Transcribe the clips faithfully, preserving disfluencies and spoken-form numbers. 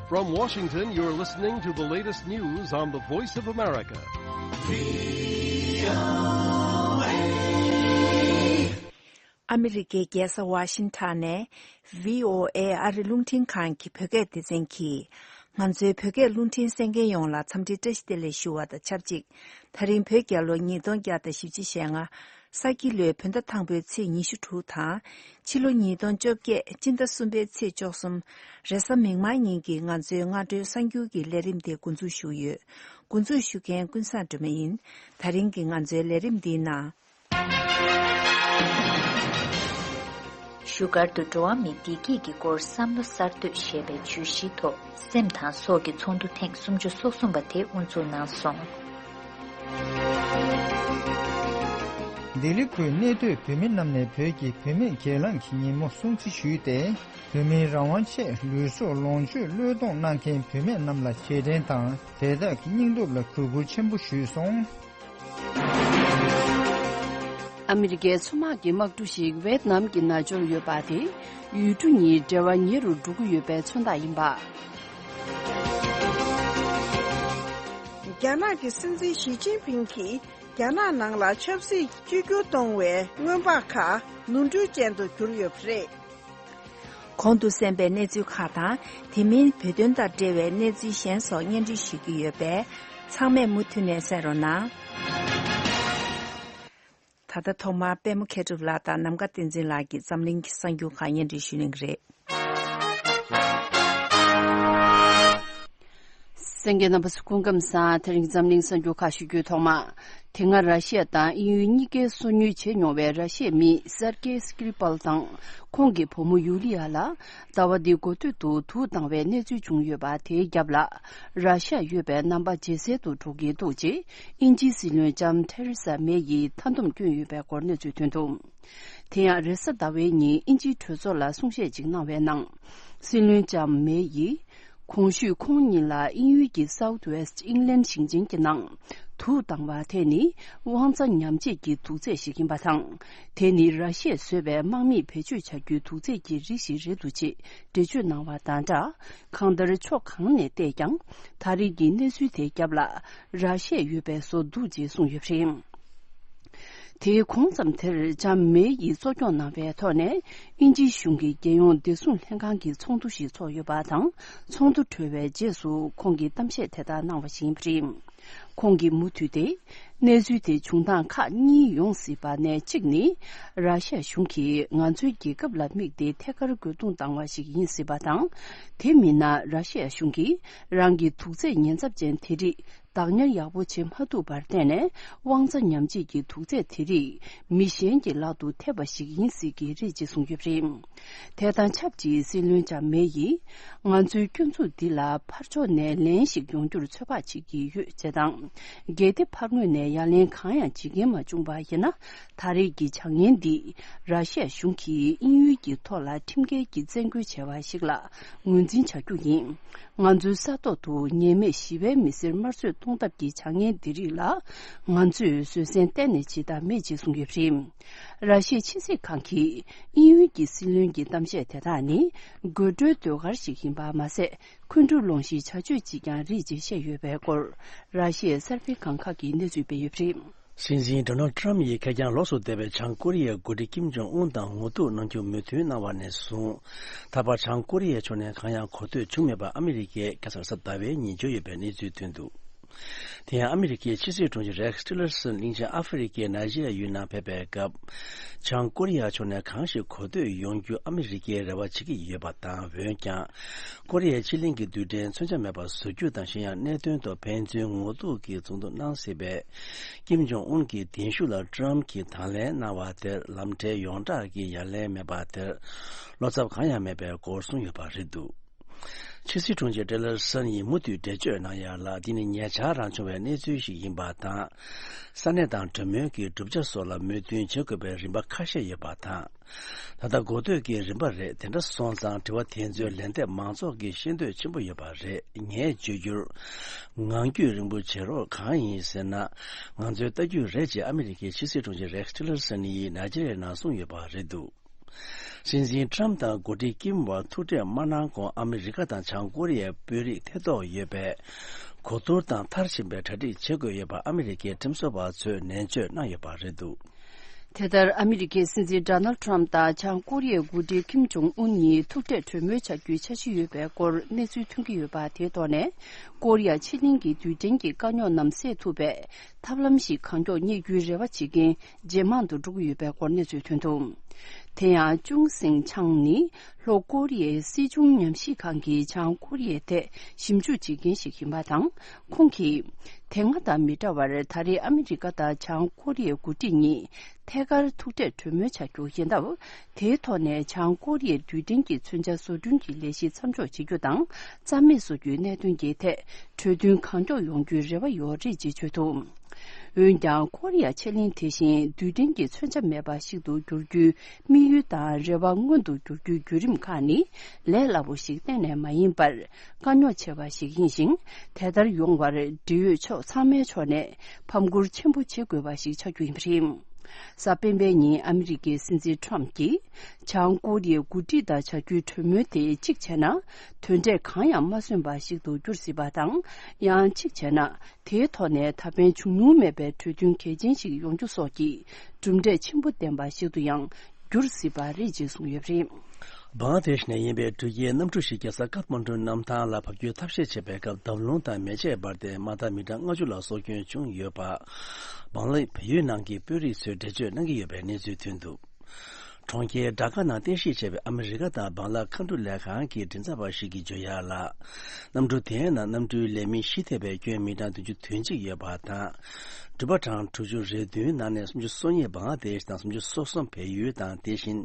From Washington, you're listening to the latest news on the Voice of America. ཨ་མི་རི་ཀའི་རྒྱལ་ས་ཝ་ཤིང་ཊོན་ནས་བྷི་ཨོ་ཨེ་ཨ་རི་རླུང་འཕྲིན་ཁང་གི་བོད་སྐད་སྡེ་ཚན་གྱིས། ང་ཚོའི་བོད་སྐད་རླུང་འཕྲིན་གསན་མཁན་ཡོངས་ལ་འཚམས་འདྲི་བཀྲ་ཤིས་བདེ་ལེགས་ཞུ་བ་དང་ཆབས་ཅིག་ད་རིང་བོད་རྒྱལ་ལོ་ཉིས་སྟོང་བརྒྱ་དང་བཞི་བཅུ་ཞེ་ལྔ། ས་ཁྱི་ལོའི་བོད་ཟླ་དང་པོའི་ཚེས་ཉི་ཤུ་དྲུག་དང་། ཕྱི་ལོ་ཉིས་སྟོང་བཅོ་བརྒྱད་སྤྱི་ཟླ་གསུམ་པའི་ཚེས་བཅུ་གསུམ། རེས་གཟའ་མིག་དམར་ཉིན་གྱི་ང་ཚོའི་སྔ་དྲོའི་གསར་འགྱུར་གྱི་ལས་རིམ་དེ་འགོ་འཛུགས་ཞུ་ཡོད། འགོ་འཛུགས་ཞུ་མཁན་ཀུན་བཟང་སྒྲོལ་མ་ཡིན། ད་རིང་གི་ང་ཚོའི་ལས་རིམ་འདིའི་ནང་། བཞུགས་སྒར་དུ་འགྲོ་བ་མིའི་བདེ་སྐྱིད་ཀྱི་སྐོར་བསམ་བློ་གསར་གཏོད་ཞེས་པའི་བརྗོད་གཞིའི་ཐོག་སེམས་དང་སྲོག་གི་ཚོགས་འདུ་ཐེངས་སུམ་ཅུ་སོ་གསུམ་པ་དེ་དབུ་འཛུགས་གནང་སོང་། ལྡི་ལི་ཁུལ་གནས་སྡོད་བོད་མི་རྣམས་ནས་བོད་ཀྱི་བུད་མེད་སྒེར་ལངས་ཀྱི་ཉིན་མོ་སྲུང་བརྩི་ཞུས་ཏེ། བོད་མིའི་རང་དབང་ཆེད་ལུས་སྲོག་ལོངས་སྤྱོད་བློས་གཏོང་གནང་མཁན་བུད་མེད་རྣམས་ལ་རྗེས་དྲན་དང་དེ་དག་གི་སྙིང་སྟོབས་ལ་གུས་བཀུར་ཆེན་པོ་ཞུས་སོང་། ཨ་མི་རི་ཀའི་མཚོ་དམག་གི་དམག་གྲུ་ཞིག་ཝེད་ནམ་གྱི་ནང་འབྱོར་ཡོད་པ་དེ། ཡུལ་གྲུ་གཉིས་འབྲེལ་བ་ཉེ་རུ་འགྲོ་གི་ཡོད་པའི་མཚོན་རྟགས་ཡིན་པ། རྒྱ་ནག་གི་སྲིད་འཛིན་ཞི་ཅིན་ཕིང་གིས་རྒྱ་ནག་ནང་ལ་ཆབ་སྲིད་བཅོས་བསྒྱུར་གཏོང་བའི་སྔོན་དཔག་ཁག་ནོར་འཁྲུལ་ཅན་དུ་གྱུར་ཡོད་པ་རེད། གོང་དུ་གསན་པའི་གནས་ཚུལ་ཁག་དང་། དེ་མིན་བོད་དོན་དང་འབྲེལ་བའི་གནས་ཚུལ་གཞན་སོགས་སྙན་སྒྲོན་ཞུ་རྒྱུ་ཡོད་པས། ཚང་མས་མུ་མཐུད་ནས་གསན་རོགས་གནང་། ད་ལྟ་ཐོག་མར་པད་མ་མཁས་གྲུབ་ལགས་དང་ནམ་མཁའ་བསྟན་འཛིན་ལགས་ཀྱིས་འཛམ་གླིང་གི་གསར་འགྱུར་ཁག་སྙན་སྒྲོན་ཞུ་གནང་གི་རེད། གསན་མཁན་རྣམ་པ་ཚོ་སྐུ་ཁམས་བཟང་། དེ་རིང་འཛམ་གླིང་གསར་འགྱུར་ཁག་ཞུ་རྒྱུའི་ཐོག་མ། དེ་སྔ་ར་ཤི་ཡ་དང་དབྱིན་ཡུལ་གཉིས་ཀའི་སོ་ཉུལ་བྱས་མྱོང་བའི་ར་ཤི་ཡའི་མི་སར་ཀེ་སྐྲི་པལ་དང་ཁོང་གི་བུ་མོ་ཡུ་ལི་ཡ་ལ་ཟླ་བ་འདིའི་འགོ་སྟོད་དུ་དུག་བཏང་བའི་གནས་ཚུལ་བྱུང་ཡོད་པ་དེའི་རྒྱབ་ལ། ར་ཤི་ཡ་ཡོད་པའི་རྣམ་པ་ཇེ་གསལ་དུ་འགྲོ་གི་འདུག་ཅེས་དབྱིན་ཇིའི་སྲིད་བློན་ལྕམ་ཐེ་རེ་ས་མེ་ཡིས་མཐའ་སྡོམ་བསྐྱོན་ཡོད་པའི་སྐོར་གནས་ཚུལ་ཐོན་འདུག་དེ་ཡང་རེས་གཟའ་ཟླ་བའི་ཉིན་དབྱིན་ཇིའི་གྲོས་ཚོགས་ལ་གསུང་བཤད་ཅིག་གནང་བའི་ནང་། སྲིད་བློན་ལྕམ་མེ་ཡིས། གོང་ཞུས་ཁོང་གཉིས་ལ་དབྱིན་ཡུལ་གྱི་South West England ཞིང་ཆེན་གྱི་ནང་དུག་བཏང་བ་དེ་ནི་དབང་རྩ་ཉམས་བྱེད་ཀྱི་དུག་རྫས་ཤིག་ཡིན་པ་དང་། དེ་ནི་ར་ཤི་ཡས་བཟོས་པའི་དམག་མིས་བེད་སྤྱོད་བྱ་རྒྱུའི་དུག་རྫས་ཀྱི་རིགས་ཤིག་རེད་འདུག་ཅེས་འགྲེལ་བརྗོད་གནང་བ་དང་སྦྲགས། གང་ལྟར་ཕྱོགས་གང་ནས་བལྟས་ཀྱང་ད་རེས་ཀྱི་གནས་ཚུལ་དེའི་རྒྱབ་ལ་ར་ཤི་ཡས་ཡོད་པའི་བཟོ་འདུག་ཅེས་གསུངས་ཡོད་པ་རེད། དེའི་གོང་ཙམ་དེར་ལྕམ་མེ་ཡིས་གཙོ་སྐྱོང་གནང་བའི་ཐོག་ནས་དབྱིན་ཇིའི་གཞུང་གི་རྒྱལ་ཡོངས་བདེ་སྲུང་ལྷན་ཁང་གི་ཚོགས་འདུ་ཞིག་ཚོགས་ཡོད་པ་དང་། ཚོགས་འདུ་གྲོལ་བའི་རྗེས་སུ་ཁོང་གིས་གཏམ་བཤད་དེ་ལྟར་གནང་བ་ཞིག་ཡིན་པ་རེད། ཁོང་གིས་མུ་མཐུད་དེ། གནས་ཚུལ་དེ་བྱུང་སྟངས་ཁག་གཉིས་ཡོང་སྲིད་པ་ནས་གཅིག་ནི། ར་ཤི་ཡ་གཞུང་གིས་ང་ཚོའི་རྒྱལ་ཁབ་ལ་དམིགས་ཏེ་ཐད་ཀར་རྒོལ་རྡུང་བཏང་བ་ཞིག་ཡིན་སྲིད་པ་དང་། དེ་མིན་ན་ར་ཤི་ཡ་གཞུང་གིས་རང་གི་དུག་རྫས་ཉེན་ཚབས་ཅན་དེ་རིགས། བདག་ཉར་ཡག་པོ་བྱེད་མ་ཐུབ་པར་བརྟེན་ནས་དབང་རྩ་ཉམས་བྱེད་ཀྱི་དུག་རྫས་དེ་རིགས་མི་གཞན་གྱི་ལག་ཏུ་ཐེབས་པ་ཞིག་ཡིན་སྲིད་ཀྱི་རེད་ཅེས་གསུངས་ཡོད་པ་རེད། དེ་དང་ཆབས་ཅིག་སྲིད་བློན་ལྕམ་མེ་ཡིས། ང་ཚོའི་སྐྱོན་འཛུགས་འདི་ལ་ཕར་ཕྱོགས་ནས་ལན་ཞིག་ཡོང་རྒྱུར་ཚོད་དཔག་བྱེད་ཀྱི་ཡོད་ཅེས་དང་། གལ་ཏེ་ཕར་ངོས་ནས་ཡ་ལན་གང་ཡང་བྱེད་མཁན་མ་བྱུང་བ་ཡིན་ན། ད་རེས་ཀྱི་བྱ་ངན་འདིས་ར་ཤི་ཡ་གཞུང་གིས་དབྱིན་ཡུལ་གྱི་ཐོག་ལ་ཁྲིམས་འགལ་གྱི་བཙན་རྒོལ་བྱས་པ་ཞིག་ལ་ངོས་འཛིན་བྱ་རྒྱུ་ཡིན། ང་ཚོའི་ས་ཐོག་ཏུ་ཉེས་མེད་ཞི་བའི་མི་སེར་དམར་གསོད་གཏོང་ཐབས་ཀྱི་བྱ་ངན་འདི་རིགས་ལ་ང་ཚོས་བཟོད་བསྲན་གཏན་ནས་བྱེད་ཐབས་མེད་ཅེས་གསུངས་ཡོད་པ་རེད། ར་ཤི་ཡའི་ཕྱི་སྲིད་ཁང་གིས་དབྱིན་ཡུལ་གྱི་སྲིད་བློན་གྱི་གཏམ་བཤད་དེ་དག་ནི་དགོད་བྲོའི་ཟློས་གར་ཞིག་ཡིན་པ་མ་ཟད། འཁོན་འཁྲུག་སློང་གཞིའི་བྱ་སྤྱོད་ཅིག་ཀྱང་རེད་ཅེས་བཤད་ཡོད་པའི་སྐོར། ར་ཤི་ཡའི་གསར་སྤེལ་ཁང་ཁག་གིས་གནས་ཚུལ་སྤེལ་ཡོད་པ་རེད། སྲིད་འཛིན་ཌོ་ནལ་ཊམ་ཡིས་ཁེར་རྐྱང་ལོགས་སུ་བསྡད་པའི་བྱང་ཀོ་རི་ཡའི་འགོ་ཁྲིད་ཀིམ་ཇོང་ཨུན་དང་ངོ་ཐུག་གནང་རྒྱུ་མོས་མཐུན་གནང་བ་ནས་བཟུང་། ད་བར་བྱང་ཀོ་རི་ཡའི་ཕྱོགས་ནས་གང་ཡང་གོ་ཐོས་བྱུང་མེད་པར་ཨ་མི་རི་ཀས་ཁ་སང་གཟའ་ཟླ་བའི་ཉིན་བརྗོད་ཡོད་པའི་གནས་ཚུལ་ཐོན་འདུག་དེ་ཡང་ཨ་མི་རི་ཀའི་ཕྱི་སྲིད་དྲུང་ཆེ་རེག་ཊི་ལར་སོན་གླིང་ཆེན་ཨ་ཧྥེ་རི་ཀའི་ནཱི་ཇི་རི་ཡ་ཡུལ་ནང་ཕེབས་པའི་སྐབས། བྱང་ཀོ་རི་ཡ་ཕྱོགས་ནས་གང་ཞིག་གོ་ཐོས་ཡོང་རྒྱུ་ཨ་མི་རི་ཀས་རེ་བ་བྱེད་ཀྱི་ཡོད་པ་དང་། འོན་ཀྱང་། ཀོ་རི་ཡའི་ཕྱེད་གླིང་གི་རྡུལ་ཕྲན་མཚོན་ཆ་མེད་པར་བཟོ་རྒྱུ་དང་། གཞན་ཡང་གནད་དོན་ཐོག་ཕན་ཚུན་ངོ་ཐུག་གིས་ཚོགས་འདུ་གནང་སྲིད་པས། ཀིམ་ཇོང་ཨུན་གྱི་གདན་ཞུ་ལ་ཊམ་གྱིས་དང་ལེན་གནང་བ་དེར་ལམ་ཁྲལ་ཡོངས་བསྒྲགས་ཀྱི་ཡ་ལན་མེད་པ་དེར། བློ་འཚབ་གང་ཡང་མེད་པའི་སྐོར་གསུངས་ཡོད་པ་རེད་འདུག་ཕྱི་སྲིད་དྲུང་ཆེ་ཊི་ལར་སན་ཡིས་མུ་མཐུད་འགྲེལ་བརྗོད་གནང་ཡ་ལ། འདི་ནི་ཉེ་ཆར་རང་བྱུང་བའི་གནས་ཚུལ་ཞིག་ཡིན་པ་དང་། ས་གནས་དང་གྲོས་མོལ་གྱི་གྲུབ་ཆ་སོགས་ལ་མོས་མཐུན་བྱེད་དགོས་པའི་རིམ་པ་ཁ་ཤས་ཡོད་པ་དང་། ད་ལྟ་འགོ་སྟོད་ཀྱི་རིམ་པ་རེད། དེ་འདྲ་སོང་ཙང་དྲི་བ་དེ་ཚོའི་ལན་འདེབས་མང་ཚོགས་ཀྱི་ཤེས་འདོད་ཆེན་པོ་ཡོད་པ་རེད། ངས་བརྗོད་རྒྱུར། ངང་རྒྱུད་རིང་པོ་བྱེད་རོགས་གང་ཡིན་ཟེར་ན། ང་ཚོའི་ལྟ་རྒྱུ་རེད་ཅེས་ཨ་མི་རི་ཀའི་ཕྱི་སྲིད་དྲུང་ཆེ་རེག་ཊི་ལར་སན་ཡིས་ནཱི་ཇི་རི་ཡའི་ནང་གསུངས་ཡོད་པ་རེད་འདུག་སྲིད་འཛིན་ཊམ་དང་འགོ་ཁྲིད་ཀིམ་བར་ཐུག་འཕྲད་མ་གནང་གོང་ཨ་མི་རི་ཀ་དང་བྱང་ཀོ་རི་ཡའི་དཔོན་རིགས་ཐེ་གཏོགས་ཡོད་པས། གོ་བསྡུར་དང་མཐར་ཕྱིན་པའི་གྲ་སྒྲིག་བྱེད་དགོས་ཡོད་པ་ཨ་མི་རི་ཀའི་ཁྲིམས་བཟོ་བ་ཚོས་ནན་བརྗོད་གནང་ཡོད་པ་རེད་འདུག། དེ་ལྟར་ཨ་མི་རི་ཀའི་སྲིད་འཛིན་ཌོ་ནལ་ཊམ་དང་བྱང་ཀོ་རི་ཡའི་འགོ་ཁྲིད་ཀིམ་ཇོང་ཨུན་གཉིས་ཐུག་འཕྲད་གྲོས་མོལ་བྱ་རྒྱུའི་འཆར་གཞི་ཡོད་པའི་སྐོར་གནས་ཚུལ་ཐོན་གྱི་ཡོད་པ་དེའི་ཐོག་ནས། ཀོ་རི་ཡ་ཕྱེད་གླིང་གི་རྡུལ་ཕྲན་གྱི་དཀའ་རྙོག་རྣམས་སེལ་ཐུབ་པའི་ཐབས་ལམ་ཞིག་གང་མགྱོགས་རྙེད་རྒྱུའི་རེ་བ་བྱེད་མཁན་ཇེ་མང་དུ་འགྲོ་གི་ཡོད་པའི་སྐོར་གནས་ཚུལ་ཐོན་འདུག། དེ་ཡང་ཅུང་སིང་ཆང་ནི་ལྷོ་ཀོ་རི་ཡའི་སྲིད་བྱུས་ཉམས་ཞིབ་ཁང་གི་བྱང་ཀོ་རི་ཡའི་ཐད་ཞིབ་འཇུག་བྱེད་མཁན་ཞིག་ཡིན་པ་དང་། ཁོང་གིས། དེ་སྔ་དང་མི་འདྲ་བར་ད་རེས་ཨ་མི་རི་ཀ་དང་བྱང་ཀོ་རི་ཡའི་འགོ་ཁྲིད་གཉིས་ཐད་ཀར་ཐུག་འཕྲད་གྲོས་མོལ་བྱ་རྒྱུ་ཡིན་སྟབས། དེའི་ཐོག་ནས་བྱང་ཀོ་རི་ཡའི་རྡུལ་ཕྲན་གྱི་མཚོན་ཆ་བཟོ་སྐྲུན་གྱི་ལས་གཞི་མཚམས་འཇོག་བྱེད་རྒྱུ་དང་རྩ་མེད་བཟོ་རྒྱུའི་གནད་དོན་གྱི་ཐད་གྲོས་མཐུན་གང་མགྱོགས་ཡོང་རྒྱུའི་རེ་བ་ཡོད་རེད་ཅེས་བརྗོད་འདུག། འོན་ཀྱང་ཀོ་རི་ཡ་ཕྱེད་གླིང་དེ་བཞིན་རྡུལ་ཕྲན་གྱི་མཚོན་ཆ་མེད་པ་ཞིག་ཏུ་འགྱུར་རྒྱུའི་དམིགས་ཡུལ་དང་རེ་བ་མངོན་དུ་འགྱུར་རྒྱུའི་བརྒྱུད་རིམ་ཁག་ནི་ལས་སླ་པོ་ཞིག་གཏན་ནས་མ་ཡིན་པར། དཀའ་རྙོག་ཆེ་བ་ཞིག་ཡིན་ཞིང་། དེ་ལྟར་ཡོང་བར་འབྲེལ་ཡོད་ཕྱོགས་ཚང་མའི་ཕྱོགས་ནས་ཕམ་ཁུར་ཆེན་པོ་བྱེད་དགོས་པ་ཞིག་ཆགས་རྒྱུ་ཡིན་པ་རེད། གཟའ་སྤེན་པའི་ཉིན་ཨ་མི་རི་ཀའི་སྲིད་འཛིན་ཊམ་གྱིས། བྱང་ཀོ་རི་ཡའི་འགོ་ཁྲིད་དང་བྱ་རྒྱུའི་གྲོས་མོལ་དེ་གཅིག་བྱས་ན། དོན་འབྲས་གང་ཡང་མ་སོན་པ་ཞིག་ཏུ་འགྱུར་སྲིད་པ་དང་། ཡང་གཅིག་བྱས་ན། དེའི་ཐོག་ནས་ད་ཕན་བྱུང་མྱོང་མེད་པའི་གྲོས་མཐུན་གལ་ཆེན་ཞིག་ཡོང་རྒྱུ་སོགས་ཀྱི་གྲུབ་འབྲས་ཆེན་པོ་ལྡན་པ་ཞིག་ཏུ་ཡང་འགྱུར་སྲིད་པ་རེད་ཅེས་གསུངས་ཡོད་པ་རེད། བང་ལ་དེཤ་ནས་ཡིན་པའི་འགྲུལ་སྐྱེལ་གནམ་གྲུ་ཞིག་རྒྱལ་ས་ཀཏ་མན་གྲུ་གནམ་ཐང་ལ་བབས་རྒྱུའི་ཐབས་ཤེས་བྱས་པའི་སྐབས་འདབ་ལོང་དང་མེ་ལྕེ་འབར་ཏེ་མ་མཐའ་མི་གྲངས་ལྔ་བཅུ་ལ་སྲོག་སྐྱོན་བྱུང་ཡོད་པ། བང་ལ་བལ་ཡུལ་ནང་གི་དཔོན་རིགས་ཚོས་འགྲེལ་བརྗོད་གནང་གི་ཡོད་པའི་གནས་ཚུལ་ཐོན་འདུག། གྲོང་ཁྱེར་ཌ་ཀ་ནང་རྟེན་གཞི་བྱས་པའི་ཨ་མི་རི་ཀ་དང་བང་ལ་མཁའ་འགྲུལ་ལས་ཁང་གི་མགྲིན་ཚབ་པ་ཞིག་གིས་བརྗོད་ཡག་ལ། གནམ་གྲུ་དེའི་ནང་གནམ་གྲུའི་ལས་མི་ཤི་ཐེབས་པའི་སྐྱོན་མི་གྲངས་བདུན་ཅུ་དོན་གཅིག་ཡོད་པ་དང་། འགྲུལ་པ་གྲངས་དྲུག་ཅུ་རེ་བདུན་ནང་ནས་སུམ་ཅུ་སོ་གཉིས་བང་ལ་དེཤ་དང་སུམ་ཅུ་སོ་གསུམ་བལ་ཡུལ་དང་དེ་བཞིན་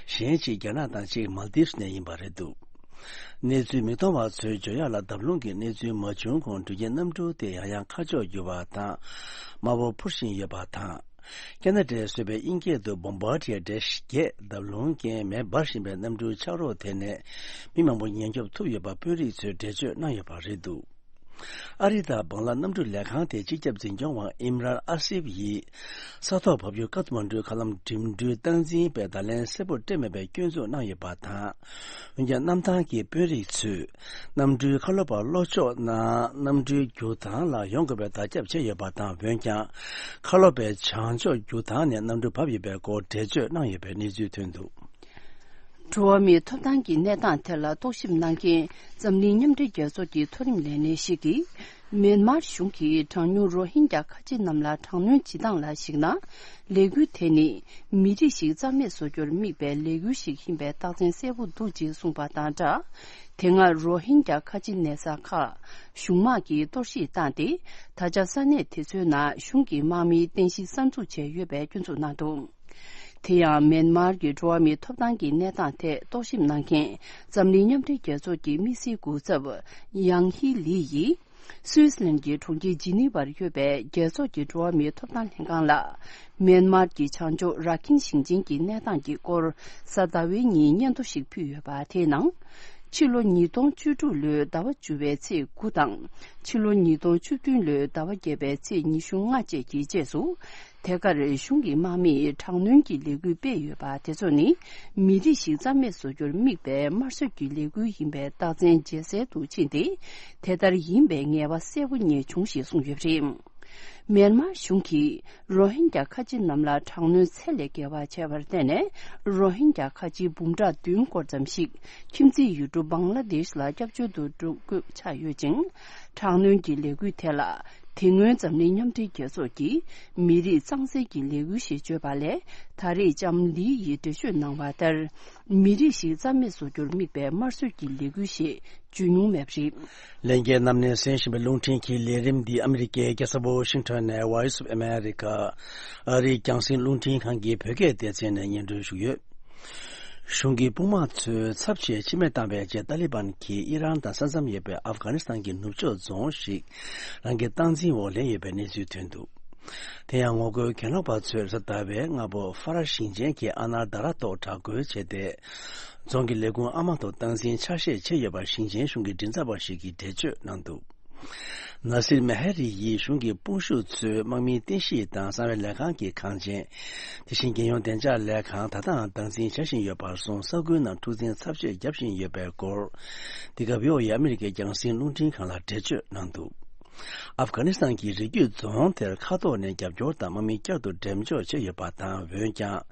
གཞན་གཅིག་རྒྱ་ནག་དང་གཅིག་མལ་དིབ་ནས་ཡིན་པ་རེད་འདུག། གནས་ཚུལ་མིག་མཐོང་བ་ཚོས་བརྗོད་ཡག་ལ་འདབ་ལོང་གི་གནས་ཚུལ་མ་བྱུང་གོང་འགྲུལ་སྐྱེལ་གནམ་གྲུ་དེ་ཡང་ཡང་ཁ་ཕྱོགས་བསྒྱུར་བ་དང་། དམའ་བོར་འཕུར་བཞིན་ཡོད་པ་དང་། ཀེ་ན་ཌའི་བཟོས་པའི་དབྱིན་སྐད་དུ་Bombardier Dash བརྒྱད་འདབ་ལོང་རྐྱེན་མེ་འབར་བཞིན་པའི་གནམ་གྲུའི་ཆག་རོ་དེ་ནས་མི་མང་པོ་ཉེན་སྐྱོབ་ཐུབ་ཡོད་པ་དཔོན་རིགས་ཚོས་འགྲེལ་བརྗོད་གནང་ཡོད་པ་རེད་འདུག། ཨ་རི་དང་བང་ལ་གནམ་གྲུ་ལས་ཁང་དེའི་སྤྱི་ཁྱབ་འཛིན་སྐྱོང་བ་ཨིམ་རཱན་ཨ་སིབ་ཡིས་ས་ཐོག་བབས་ཡུལ་ཀཏ་མན་གྲུའི་མཁའ་ལམ་འགྲིམ་འགྲུལ་སྟངས་འཛིན་པས་བརྡ་ལན་གསལ་པོ་སྤྲད་མེད་པའི་སྐྱོན་འཛུགས་གནང་ཡོད་པ་དང་། འོན་ཀྱང་གནམ་ཐང་གི་དཔོན་རིགས་ཚོས་གནམ་གྲུའི་ཁ་ལོ་པ་ལྷོ་ཕྱོགས་ནང་གནམ་གྲུའི་རྒྱུག་ཐང་ལ་ཡོང་དགོས་པའི་བརྡ་ཁྱབ་བྱས་ཡོད་པ་དང་། འོན་ཀྱང་ཁ་ལོ་པའི་བྱང་ཕྱོགས་རྒྱུག་ཐང་ནས་གནམ་གྲུ་བབས་ཡོད་པའི་སྐོར་འགྲེལ་བརྗོད་གནང་ཡོད་པའི་གནས་ཚུལ་ཐོན་འདུག། འགྲོ་བ་མིའི་ཐོབ་ཐང་གི་གནས་སྟངས་ཐད་ལ་རྟོག་ཞིབ་གནང་མཁན་འཛམ་གླིང་མཉམ་འབྲེལ་རྒྱལ་ཚོགས་ཀྱི་མཐོ་རིམ་ལས་སྣེ་ཞིག་གིས། མེན་མར་གཞུང་གིས་གྲངས་ཉུང་རོ་ཧིན་རྒྱ་ཁ་ཆེ་རྣམས་ལ་དྲག་གནོན་བྱེད་སྟངས་ལ་གཞིགས་ན། ལས་འགུལ་དེ་ནི་མི་རིགས་ཤིག་རྩ་མེད་བཟོ་རྒྱུར་དམིགས་པའི་ལས་འགུལ་ཞིག་ཡིན་པའི་རྟགས་མཚན་གསལ་པོ་འདུག་ཅེས་གསུངས་པ་དང་སྦྲགས། དེ་སྔ་རོ་ཧིན་རྒྱ་ཁ་ཆེ་གནས་ས་ཁག་གཞུང་དམག་གིས་གཏོར་བཤིག་བཏང་སྟེ། ད་ཆ་ས་གནས་དེ་ཚོའི་ནང་གཞུང་གི་དམག་མིའི་རྟེན་གཞི་གསར་འཛུགས་བྱས་ཡོད་པའི་སྐྱོན་འཛུགས་གནང་འདུག། དེ་ཡང་མེན་མར་གྱི་འགྲོ་བ་མིའི་ཐོབ་ཐང་གི་གནས་སྟངས་ཐད་རྟོག་ཞིབ་གནང་མཁན་འཛམ་གླིང་མཉམ་འབྲེལ་རྒྱལ་ཚོགས་ཀྱི་དམིགས་བསལ་སྐུ་ཚབ་ཡང་ཧི་ལི་ཡིས། སུད་སི་ལན་གྱི་གྲོང་ཁྱེར་ཇི་ནི་ཝར་ཡོད་པའི་རྒྱལ་ཚོགས་ཀྱི་འགྲོ་བ་མིའི་ཐོབ་ཐང་ལྷན་ཁང་ལ། མེན་མར་གྱི་བྱང་ཕྱོགས་ར་ཁིན་ཞིང་ཆེན་གྱི་གནས་སྟངས་ཀྱི་སྐོར་གཟའ་ཟླ་བའི་ཉིན་སྙན་ཐོ་ཞིག་ཕུལ་ཡོད་པ་དེའི་ནང་། ཕྱི་ལོ་ཉིས་སྟོང་བཅུ་དྲུག་ལོའི་ཟླ་བ་བཅུ་པའི་ཚེས་དགུ་དང་། ཕྱི་ལོ་ཉིས་སྟོང་བཅུ་བདུན་ལོའི་ཟླ་བ་བརྒྱད་པའི་ཚེས་ཉི་ཤུ་ལྔ་བཅས་ཀྱི་རྗེས་སུ། དེ་གར་གཞུང་གི་དམག་མིས་དྲག་གནོན་གྱི་ལས་འགུལ་སྤེལ་ཡོད་པ་དེ་ཚོ་ནི། མི་རིགས་ཤིག་རྩ་མེད་བཟོ་རྒྱུར་དམིགས་པའི་དམར་གསོད་ཀྱི་ལས་འགུལ་ཡིན་པའི་རྟགས་མཚན་ཇེ་གསལ་དུ་ཕྱིན་ཏེ། དེ་ལྟར་ཡིན་པའི་ངེས་པ་གསལ་པོ་རྙེད་བྱུང་ཞེས་གསུངས་ཡོད་པ་རེད། མེན་མར་གཞུང་གིས་རོ་ཧིན་རྒྱ་ཁ་ཆེ་རྣམས་ལ་དྲག་གནོན་ཚད་ལས་བརྒལ་བ་བྱས་པར་བརྟེན་ནས། རོ་ཧིན་རྒྱ་ཁ་ཆེ་འབུམ་ཕྲག་བདུན་སྐོར་ཙམ་ཞིག་ཁྱིམ་མཚེས་ཡུལ་གྲུ་བང་ལ་དེཤ་ལ་སྐྱབས་བཅོལ་དུ་འགྲོ་དགོས་ཆགས་ཡོད་ཅིང་། དྲག་གནོན་གྱི་ལས་འགུལ་དེ་ལ། དེ་སྔོན་འཛམ་གླིང་མཉམ་འབྲེལ་རྒྱལ་ཚོགས་ཀྱིས་མི་རིགས་གཙང་སེལ་གྱི་ལས་འགུལ་ཞེས་བརྗོད་པ་ལས། ད་རེས་ལྕམ་ལི་ཡིས་འགྲེལ་བརྗོད་གནང་བ་ལྟར། མི་རིགས་ཤིག་རྩ་མེད་བཟོ་རྒྱུར་དམིགས་པའི་དམར་གསོད་ཀྱི་ལས་འགུལ་ཞེས་བརྗོད་མྱོང་མེད་པ་རེད། ལྷན་རྒྱས་རྣམས་ནས་གསན་བཞིན་པའི་རླུང་འཕྲིན་གྱི་ལས་རིམ་འདི་ཨ་མི་རི་ཀའི་རྒྱལ་ས་ཝོ་ཤིང་ཊོན་ནས་Voice of America ཨ་རིའི་རྒྱང་སྲིང་རླུང་འཕྲིན་ཁང་གི་བོད་སྐད་སྡེ་ཚན་ནས་སྙན་སྒྲོན་ཞུས་ཡོད། གཞུང་གི་དཔུང་དམག་ཚོས་ཚབས་ཆེའི་ཕྱི་མི་བཏང་བའི་རྗེས། ཏཱ་ལི་བན་གྱིས་ཨི་རན་དང་ས་མཚམས་ཡོད་པའི་ཨབ་གྷ་ནི་སི་ཐན་གྱི་ནུབ་ཕྱོགས་རྫོང་ཞིག་རང་གི་སྟངས་འཛིན་འོག་ལེན་ཡོད་པའི་གནས་ཚུལ་ཐོན་འདུག། དེ་ཡང་ངོ་རྒོལ་གྱེན་ལོག་པ་ཚོས་རེས་གཟའ་ཟླ་བའི་སྔ་པོ་ཧྥ་རན་ཞིང་ཆེན་གྱི་ཨ་ནར་ད་ར་ཐོག་དྲག་རྒོལ་བྱས་ཏེ། རྫོང་གི་ལས་ཁུངས་ཨ་མ་ཐོག་སྟངས་འཛིན་ཆ་ཤས་བྱས་ཡོད་པ་ཞིང་ཆེན་གཞུང་གི་མགྲིན་ཚབ་པ་ཞིག་གིས་འགྲེལ་བརྗོད་གནང་འདུག། ནཱ་སིར་མེ་ཧེ་རི་ཡིས་གཞུང་གི་དཔུང་ཤུགས་ཚོས་དམག་མིའི་རྟེན་གཞི་དང་གསང་བའི་ལས་ཁང་གི་ཁང་ཆེན། དེ་བཞིན་རྒྱལ་ཡོངས་བདེ་འཇགས་ལས་ཁང་ད་ལྟའང་སྟངས་འཛིན་བྱ་བཞིན་ཡོད་པར་སོང་། ས་ཁུལ་ནང་འཁྲུག་འཛིང་ཚབས་ཆེ་བརྒྱབ་བཞིན་ཡོད་པའི་སྐོར། འདི་ག་བྷི་ཨོ་ཨེ་ཨ་མི་རི་ཀའི་རྒྱང་སྲིང་རླུང་འཕྲིན་ཁང་ལ་འགྲེལ་བརྗོད་གནང་འདུག་ཨབ་གྷ་ནི་སི་ཐན་གྱི་རི་རྒྱུད་རྫོང་དེར་མཁའ་ཐོག་ནས་རྒྱབ་སྐྱོར་དང་དམག་མི་བསྐྱར་དུ་འགྲེམས་འཇོག་བྱས་ཡོད་པ་དང་། འོན་ཀྱང་།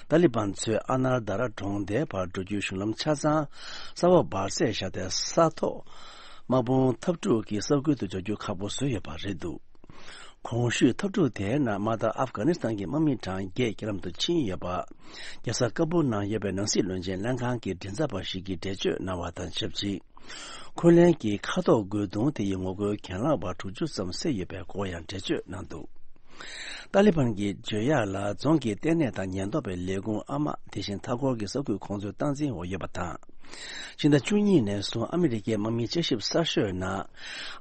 ཏཱ་ལི་བན་ཚོས་ཨ་ནར་དཱ་ར་གྲོང་རྡལ་བར་འགྲོ་རྒྱུའི་གཞུང་ལམ་ཆ་ཚང་ས་འོག་འབར་སེལ་བཞག་སྟེ། ས་ཐོག་དམག་དཔུང་འཐབ་འཁྲུག་གི་ས་ཁུལ་དུ་འབྱོར་རྒྱུ་ཁག་པོ་བཟོས་ཡོད་པ་རེད་འདུག་གོང་ཞུས་འཐབ་འཁྲུག་དེའི་ནང་མ་མཐའ་ཨབ་གྷ་ནི་སི་ཐན་གྱི་དམག་མི་གྲངས་བརྒྱད་རྒྱ་ལམ་དུ་ཕྱིན་ཡོད་པ། རྒྱལ་ས་ཀ་བུལ་ནང་ཡོད་པའི་ནང་སྲིད་བློན་ཆེན་ལྷན་ཁང་གི་མགྲིན་ཚབ་པ་ཞིག་གིས་འགྲེལ་བརྗོད་གནང་བ་དང་ཆབས་ཅིག་འཁོན་ལན་གྱིས་མཁའ་ཐོག་རྒོལ་རྡུང་དེ་ཡི་ངོ་རྒོལ་གྱེན་ལངས་པ་དྲུག་ཅུ་ཙམ་བསད་ཡོད་པའི་སྐོར་ཡང་འགྲེལ་བརྗོད་གནང་འདུག་ཏཱ་ལི་བན་གྱིས་བརྗོད་ཡག་ལ། རྫོང་གི་ལྟེ་གནས་དང་ཉེན་རྟོག་པའི་ལས་ཁུངས། ཨ་མ། དེ་བཞིན་མཐའ་འཁོར་གྱི་ས་ཁུལ་ཁོང་ཚོའི་སྟངས་འཛིན་འོག་ཡོད་པ་དང་། ཕྱི་ཟླ་བཅུ་གཉིས་ནས་བཟུང་ཨ་མི་རི་ཀའི་དམག་མིའི་དཔྱད་ཞིབ་གསར་ཤོས་ནང་།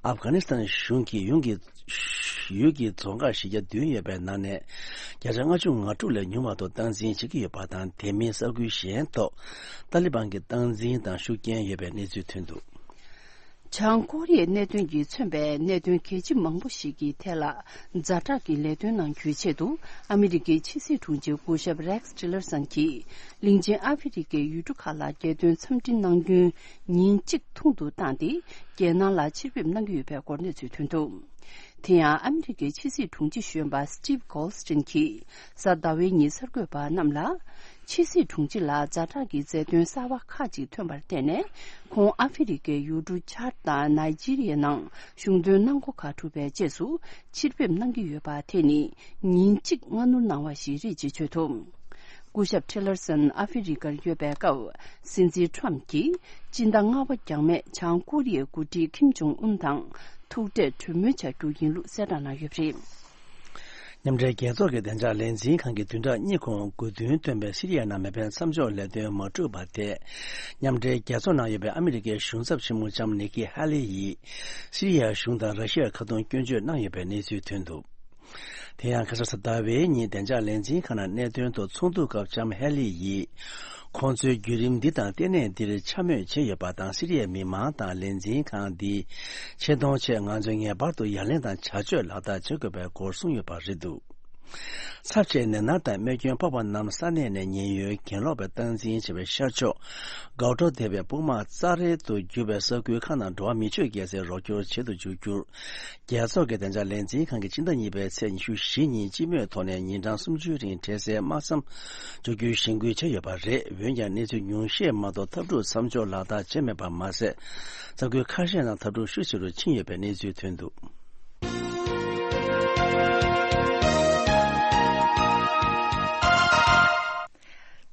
ཨབ་གྷ་ནི་སི་ཐན་གཞུང་གིས་ཡུལ་གྱི་ཡུལ་གྱི་རྫོང་ཁག་བཞི་བརྒྱ་བདུན་ཡོད་པའི་ནང་ནས་བརྒྱ་ཆ་ལྔ་བཅུ་ང་དྲུག་ལས་ཉུང་བ་དུ་སྟངས་འཛིན་བྱེད་ཀྱི་ཡོད་པ་དང་། དེ་མིན་ས་ཁུལ་གཞན་ཐོག་ཏཱ་ལི་བན་གྱི་སྟངས་འཛིན་དང་ཤུགས་རྐྱེན་ཡོད་པའི་གནས་ཚུལ་ཐོན་འདུག་བྱང་ཀོ་རི་ཡའི་གནད་དོན་གྱིས་མཚོན་པའི་གནད་དོན་གལ་ཆེ་མང་པོ་ཞིག་གི་ཐད་ལ་ཛ་དྲག་གི་ལས་དོན་ནང་འགྱུར་ཆེད་དུ། ཨ་མི་རི་ཀའི་ཕྱི་སྲིད་དྲུང་ཆེ་སྐུ་ཞབས་རེགས་ཊི་ལར་སན་གྱིས་གླིང་ཆེན་ཨ་ཧྥེ་རི་ཁའི་ཡུལ་གྲུ་ཁག་ལ་རྒྱལ་དོན་འཚམས་འདྲི་གནང་རྒྱུན་ཉིན་གཅིག་ཐུང་དུ་བཏང་སྟེ། རྒྱལ་ནང་ལ་ཕྱིར་ཕེབས་གནང་གི་ཡོད་པའི་སྐོར་གནས་ཚུལ་ཐོན་འདུག་དེ་ཡང་ཨ་མི་རི་ཀའི་ཕྱི་སྲིད་དྲུང་ཆེ་གཞོན་པ་སི་ཊིབ་གོལ་སི་ཊིན་གྱིས་གཟའ་ཟླ་བའི་ཉིན་གསར་འགོད་པ་རྣམས་ལ། ཕྱི་སྲིད་དྲུང་ཆེ་ལ་ཛ་དྲག་གི་མཛད་དོན་གསར་བ་ཁག་ཅིག་ཐོན་པར་བརྟེན་ནས། ཁོང་ཨ་ཧྥེ་རི་ཁའི་ཡུལ་གྲུ་ཆཱཌ་དང་ནཱི་ཇི་རི་ཡའི་ནང་གཞུང་དོན་གནང་སྒོ་ཁག་གྲུབ་པའི་རྗེས་སུ་ཕྱིར་ཕེབས་གནང་གི་ཡོད་པ། དེ་ནི་ཉིན་གཅིག་སྔ་སྣུར་གནང་བ་ཞིག་རེད་ཅེས་བརྗོད་འདུག་སྐུ་ཞབས་ཊི་ལར་སན་ཨ་ཧྥེ་རི་ཁར་ཡོད་པའི་སྐབས། སྲིད་འཛིན་ཁྲོམ་གྱིས་སྤྱི་ཟླ་ལྔ་པ་འགྱངས་མེད་བྱང་ཀོ་རི་ཡའི་འགོ་ཁྲིད་ཁིམ་ཇོང་ཨུན་དང་ཐུག་འཕྲད་གྲོས་མོལ་བྱ་རྒྱུ་ཡིན་ལུགས་གསལ་བསྒྲགས་གནང་ཡོད་པ་རེད། མཉམ་འབྲེལ་རྒྱལ་ཚོགས་ཀྱི་བདེ་འཇགས་ལས་འཛིན་ཁང་གིས་བདུན་ཕྲག་གཉིས་གོང་དགུ་ཐོན་བཏོན་པའི་སི་རི་ཡ་ནང་མེ་འཕེན་མཚམས་འཇོག་ལས་དོན་མ་གྲུབ་པ་དེ། མཉམ་འབྲེལ་རྒྱལ་ཚོགས་ནང་ཡོད་པའི་ཨ་མི་རི་ཀའི་གཞུང་ཚབ་ཆེན་མོ་ལྕམ་ནི་ཀི་ཧ་ལེ་ཡིས། སི་རི་ཡ་གཞུང་དང་ར་ཤི་ཡར་ཁ་རྡུང་སྐྱོན་བརྗོད་གནང་ཡོད་པའི་གནས་ཚུལ་ཐོན་འདུག་དེ་ཡང་ཁ་སང་གཟའ་ཟླ་བའི་ཉིན་བདེ་འཇགས་ལས་འཛིན་ཁང་ནང་གནད་དོན་ཐོག་ཚོགས་འདུ་སྐབས་ལྕམ་ཧེ་ལི་ཡིས། ཁོང་ཚོས་བརྒྱུད་རིམ་འདི་དང་ལྟེ་གནས་འདིར་འཕྱ་སྨོད་བྱས་ཡོད་པ་དང་། སི་རི་ཡའི་མི་མང་དང་ལས་འཛིན་ཁང་འདིའི་ཆེ་མཐོང་ཆེད་ང་ཚོས་ངེས་པར་དུ་ཡ་ལན་དང་བྱ་སྤྱོད་ལག་བསྟར་བྱེད་དགོས་པའི་སྐོར་གསུངས་ཡོད་པ་རེད་འདུག་ཚབས་ཆེའི་ནད་མནར་དང་རྨས་སྐྱོན་ཕོག་པ་རྣམས་ས་གནས་ནས་ཉེན་ཡོལ་གྱེན་ལོག་པའི་སྟངས་འཛིན་བྱས་པའི་ཤར་ཕྱོགས་གའོ་ཏོ་དེ་བའི་དཔུང་དམག་རྩ་རལ་དུ་གྱུར་པའི་ས་ཁུལ་ཁག་ནང་འགྲོ་བ་མི་ཆོས་རྒྱལ་སའི་རོགས་སྐྱོར་བྱེད་དུ་འཇུག་རྒྱུར། རྒྱལ་ཚོགས་ཀྱི་བདེ་འཇགས་ལས་འཛིན་ཁང་གིས་སྤྱི་ཟླ་གཉིས་པའི་ཚེས་ཉི་ཤུ་བཞི་ཉིན་སྤྱི་མོས་ཐོག་ནས་ཉིན་གྲངས་སུམ་ཅུའི་རིང་བྲེལ་ཟའི་དམག་མཚམས་འཇོག་རྒྱུའི་གཞེན་སྐུལ་བྱས་ཡོད་པ་རེད། འོན་ཀྱང་གནས་ཚུལ་ཉུང་ཤས་མ་གཏོགས་འཐབ་འཁྲུག་མཚམས་འཇོག་ལག་བསྟར་བྱས་མེད་པ་མ་ཟད། ས་ཁུལ་ཁ་ཤས་ནང་འཐབ་འཁྲུག་ཤུགས་ཆེ་རུ་ཕྱིན་ཡོད་པའི་གནས་ཚུལ་ཐོན་འདུག་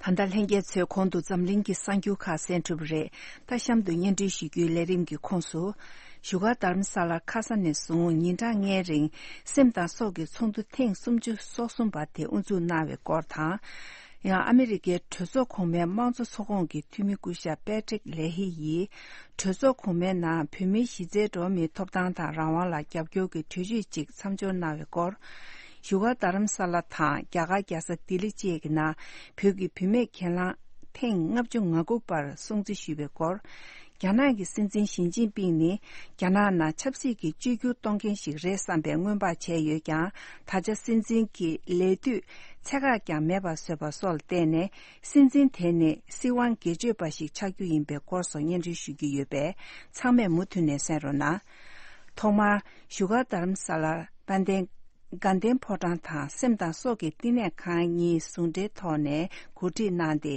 ད་ལྟ་ལྷན་རྒྱས་ཚོས་གོང་དུ་འཛམ་གླིང་གི་གསར་འགྱུར་ཁག་གསན་གྲུབ་པ་རེད། ད་གཤམ་དུ་སྙན་སྒྲོན་ཞུ་རྒྱུའི་ལས་རིམ་གྱི་ཁོངས་སུ། བཞུགས་སྒར་རྡ་རམ་ས་ལར་ཁ་ས་ནས་བཟུང་ཉིན་གྲངས་ལྔའི་རིང་སེམས་དང་སྲོག་གི་ཚོགས་འདུ་ཐེངས་སུམ་ཅུ་སོ་གསུམ་པ་དེ་དབུ་འཛུགས་གནང་བའི་སྐོར་དང་། ཡང་ཨ་མི་རི་ཀའི་གྲོས་ཚོགས་གོང་མའི་དམངས་གཙོ་ཚོགས་ཁོངས་ཀྱི་འཐུས་མི་སྐུ་ཞབས་པེ་ཏྲིག་ལེ་ཧི་ཡིས། གྲོས་ཚོགས་གོང་མའི་ནང་བོད་མིའི་གཞི་རྩའི་འགྲོ་བ་མིའི་ཐོབ་ཐང་དང་རང་དབང་ལ་རྒྱབ་སྐྱོར་གྱི་གྲོས་ཆོད་ཅིག་མཚམས་འཇོག་གནང་བའི་སྐོར། བཞུགས་སྒར་རྡ་རམ་ས་ལ་དང་རྒྱ་གར་རྒྱལ་ས་ལྡི་ལི་བཅས་ཀྱི་ནང་བོད་ཀྱི་བུད་མེད་གྱེན་ལངས་ཐེངས་ལྔ་བཅུ་ང་དགུ་པར་སྲུང་བརྩི་ཞུས་པའི་སྐོར། རྒྱ་ནག་གི་སྲིད་འཛིན་ཞི་ཅིན་ཕིང་ནི་རྒྱ་ནག་ནང་ཆབ་སྲིད་ཀྱི་བཅོས་བསྒྱུར་གཏོང་མཁན་ཞིག་རེད་བསམ་པའི་སྔོན་དཔག་བྱས་ཡོད་ཀྱང་། ད་ཆ་སྲིད་འཛིན་གྱི་ལས་དུས་ཚད་བཀག་ཀྱང་མེད་པ་བཟོས་པ་སོགས་ལ་བརྟེན་ནས། སྲིད་འཛིན་དེ་ནི་སྲིད་དབང་སྒེར་གཅོད་པ་ཞིག་ཆགས་རྒྱུ་ཡིན་པའི་སྐོར་སོགས་སྙན་སྒྲོན་ཞུ་རྒྱུ་ཡོད་པས། ཚང་མས་མུ་མཐུད་ནས་གསན་རོགས་གནང་། ཐོག་མར་བཞུགས་སྒར་རྡ་རམ་ས་ལར་དཔལ་ལྡན་དགའ་ལྡན་ཕོ་བྲང་དང་སེམས་དང་སྲོག་གི་བསྟི་གནས་ཁང་གཉིས་ཟུང་འབྲེལ་ཐོག་ནས་གོ་སྒྲིག་གནང་སྟེ།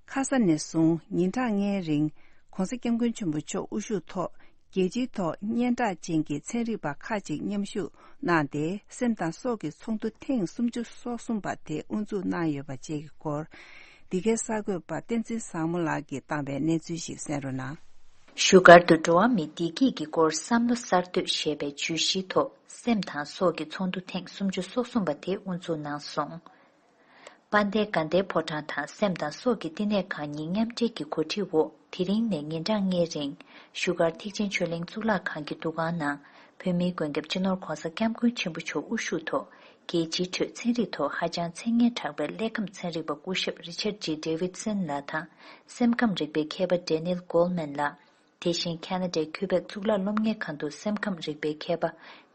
ཁ་ས་ནས་བཟུང་ཉིན་གྲངས་ལྔའི་རིང་༸གོང་ས་༸སྐྱབས་མགོན་ཆེན་པོ་མཆོག་དབུ་བཞུགས་ཐོག་རྒྱལ་སྤྱིའི་ཐོག་སྙན་གྲགས་ཅན་གྱི་ཚན་རིག་པ་ཁག་ཅིག་མཉམ་ཞུགས་གནང་སྟེ། སེམས་དང་སྲོག་གི་ཚོགས་འདུ་ཐེངས་སུམ་ཅུ་སོ་གསུམ་པ་དེ་དབུ་འཛུགས་གནང་ཡོད་པ་བཅས་ཀྱི་སྐོར། འདི་གའི་གསར་འགོད་པ་བསྟན་འཛིན་བཟང་མོ་ལགས་ཀྱིས་བཏང་བའི་གནས་ཚུལ་ཞིག་གསན་རོགས་གནང་། བཞུགས་སྒར་དུ་འགྲོ་བ་མིའི་བདེ་སྐྱིད་ཀྱི་སྐོར་བསམ་བློ་གསར་གཏོད་ཞེས་པའི་བརྗོད་གཞིའི་ཐོག་སེམས་དང་སྲོག་གི་ཚོགས་འདུ་ཐེངས་སུམ་ཅུ་སོ་གསུམ་པ་དེ་དབུ་འཛུགས་གནང་སོང་། དཔལ་ལྡན་དགའ་ལྡན་ཕོ་བྲང་དང་སེམས་དང་སྲོག་གི་བསྟི་གནས་ཁང་གཉིས་མཉམ་འབྲེལ་གྱི་གོ་སྒྲིག་འོག་དེ་རིང་ནས་ཉིན་གྲངས་ལྔའི་རིང་བཞུགས་སྒར་ཐེག་ཆེན་ཆོས་གླིང་གཙུག་ལག་ཁང་གི་འདུ་ཁང་ནང་བོད་མིའི་མགོན་སྐྱབས་སྤྱི་ནོར་༸གོང་ས་༸སྐྱབས་མགོན་ཆེན་པོ་མཆོག་དབུ་བཞུགས་ཐོག་རྒྱལ་སྤྱིའི་ཁྲོད་ཚན་རིག་ཐོག་ཧ་ཅང་མཚན་སྙན་གྲགས་པའི་ཀླད་ཁམས་ཚན་རིག་པ་སྐུ་ཞབས་རི་ཆར་ཌི་ཌེ་ཝིད་སན་ལགས་དང་སེམས་ཁམས་རིག་པའི་མཁས་པ་ཌེ་ནིལ་གོལ་མན་ལགས། དེ་བཞིན་ཁ་ན་ཌའི་ཁུ་བེག་གཙུག་ལག་སློབ་གཉེར་ཁང་དུ་སེམས་ཁམས་རིག་པའི་མཁས་པ་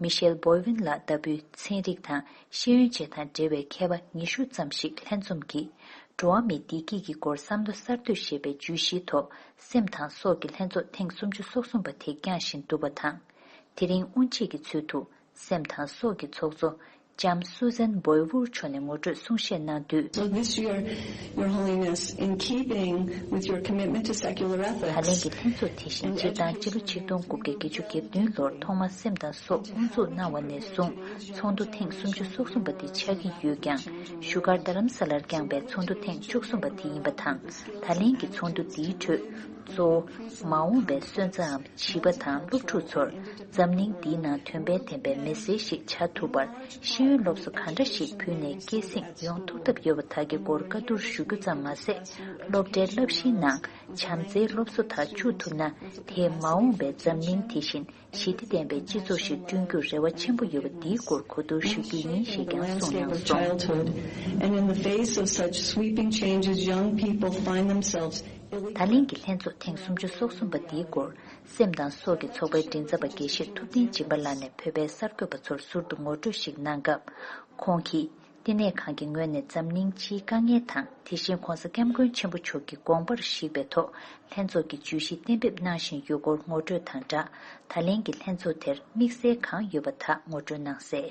མི་ཤེལ་བོལ་ཝིན་ལགས་ལྟ་བུའི་ཚན་རིག་དང་ཤེས་ཡོན་བཅས་དང་འབྲེལ་བའི་མཁས་པ་ཉི་ཤུ་ཙམ་ཞིག་ལྷན་འཛོམས་ཀྱིས། འགྲོ་བ་མིའི་བདེ་སྐྱིད་ཀྱི་སྐོར་བསམ་བློ་གསར་གཏོད་ཞེས་པའི་བརྗོད་གཞིའི་ཐོག་སེམས་དང་སྲོག་གི་ལྷན་ཚོགས་ཐེངས་སུམ་ཅུ་སོ་གསུམ་པ་དེ་བསྐྱངས་བཞིན་འདུག་པ་དང་། དེ་རིང་དབུ་འབྱེད་ཀྱི་ཚུལ་དུ། སེམས་དང་སྲོག་གི་ཚོགས་གཙོ་ལྕམ་སུ་ཛན་བོའེ་ཝུར་མཆོག་ནས་ངོ་སྤྲོད་གསུང་བཤད་གནང་དུས། So this year, Your Holiness, in keeping with your commitment to secular ethics, ད་ལན་གྱི་ལྷན་ཚོགས་དེ་བཞིན་སྤྱིར་བཏང་སྤྱི་ལོ་ཆིག་སྟོང་དགུ་བརྒྱ་བརྒྱད་ཅུ་གྱ་བདུན་ལོར་ཐོག་མར་སེམས་དང་སྲོག་དབུ་འཛུགས་གནང་བ་ནས་བཟུང་ཚོགས་འདུ་ཐེངས་སུམ་ཅུ་སོ་གསུམ་པ་དེ་ཆགས་ཀྱི་ཡོད་ཀྱང་། བཞུགས་སྒར་རྡ་རམ་ས་ལར་བསྐྱངས་པའི་ཚོགས་འདུ་ཐེངས་བཅུ་གསུམ་པ་དེ་ཡིན་པ་དང་། ད་ལན་གྱི་ཚོགས་འདུ་འདིའི་ཁྲོད། གཙོ་བོ། མ་འོངས་པའི་སོན་རྩའམ་བྱིས་པ་དང་སློབ་ཕྲུག་ཚོར་འཛམ་གླིང་འདིའི་ནང་དོན་ཕན་ལྡན་པའི་མི་སེར་ཞིག་བྱ་ཐུབ་པར་ཤེས་ཡོན་སློབ་གསོ་ག་འདྲ་ཞིག་ཕུལ་ནས་སྐྱེད་སྲིང་ཡོང་ཐུབ་ཐབས་ཡོད་པ་དག་གི་སྐོར་བཀའ་བསྡུར་ཞུ་རྒྱུ་ཙམ་མ་ཟད། སློབ་གྲྭའི་བསླབ་གཞིའི་ནང་བྱམས་བརྩེའི་སློབ་གསོ་དག་བཅུག་ཐུབ་ན། དེས་མ་འོངས་པའི་འཛམ་གླིང་དེ་བཞིན་ཞི་བདེ་ལྡན་པའི་སྤྱི་ཚོགས་ཤིག་བསྐྲུན་རྒྱུར་རེ་བ་ཆེན་པོ་ཡོད་པ་འདིའི་སྐོར་གོ་བསྡུར་ཞུ་རྒྱུ་ཡིན་ཞེས་ཀྱང་གསུངས་གནང་སོང་། Childhood, and in the face of such sweeping changes, young people find themselves ད་ལན་གྱི་ལྷན་ཚོགས་ཐེངས་སུམ་ཅུ་སོ་གསུམ་པ་འདིའི་སྐོར། སེམས་དང་སྲོག་གི་ཚོགས་པའི་མགྲིན་ཚབ་པ་དགེ་བཤེས་ཐུབ་བསྟན་སྦྱིན་པ་ལགས་ནས་བོད་པའི་གསར་འགོད་པ་ཚོར་ཟུར་དུ་ངོ་སྤྲོད་ཞིག་གནང་སྐབས། ཁོང་གིས། བསྟི་གནས་ཁང་གི་ངོས་ནས་འཛམ་གླིང་སྤྱིའི་དཀའ་ངལ་དང་། དེ་བཞིན་༧གོང་ས་༧སྐྱབས་མགོན་ཆེན་པོ་མཆོག་གི་དགོངས་པར་གཞིགས་པའི་ཐོག་ལྷན་ཚོགས་ཀྱི་བརྗོད་གཞི་གཏན་འབེབས་གནང་བཞིན་ཡོད་སྐོར་ངོ་སྤྲོད་དང་སྦྲགས། ད་ལན་གྱི་ལྷན་ཚོགས་དེར་དམིགས་བསལ་གང་ཡོད་པ་དག་ངོ་སྤྲོད་གནང་གསལ།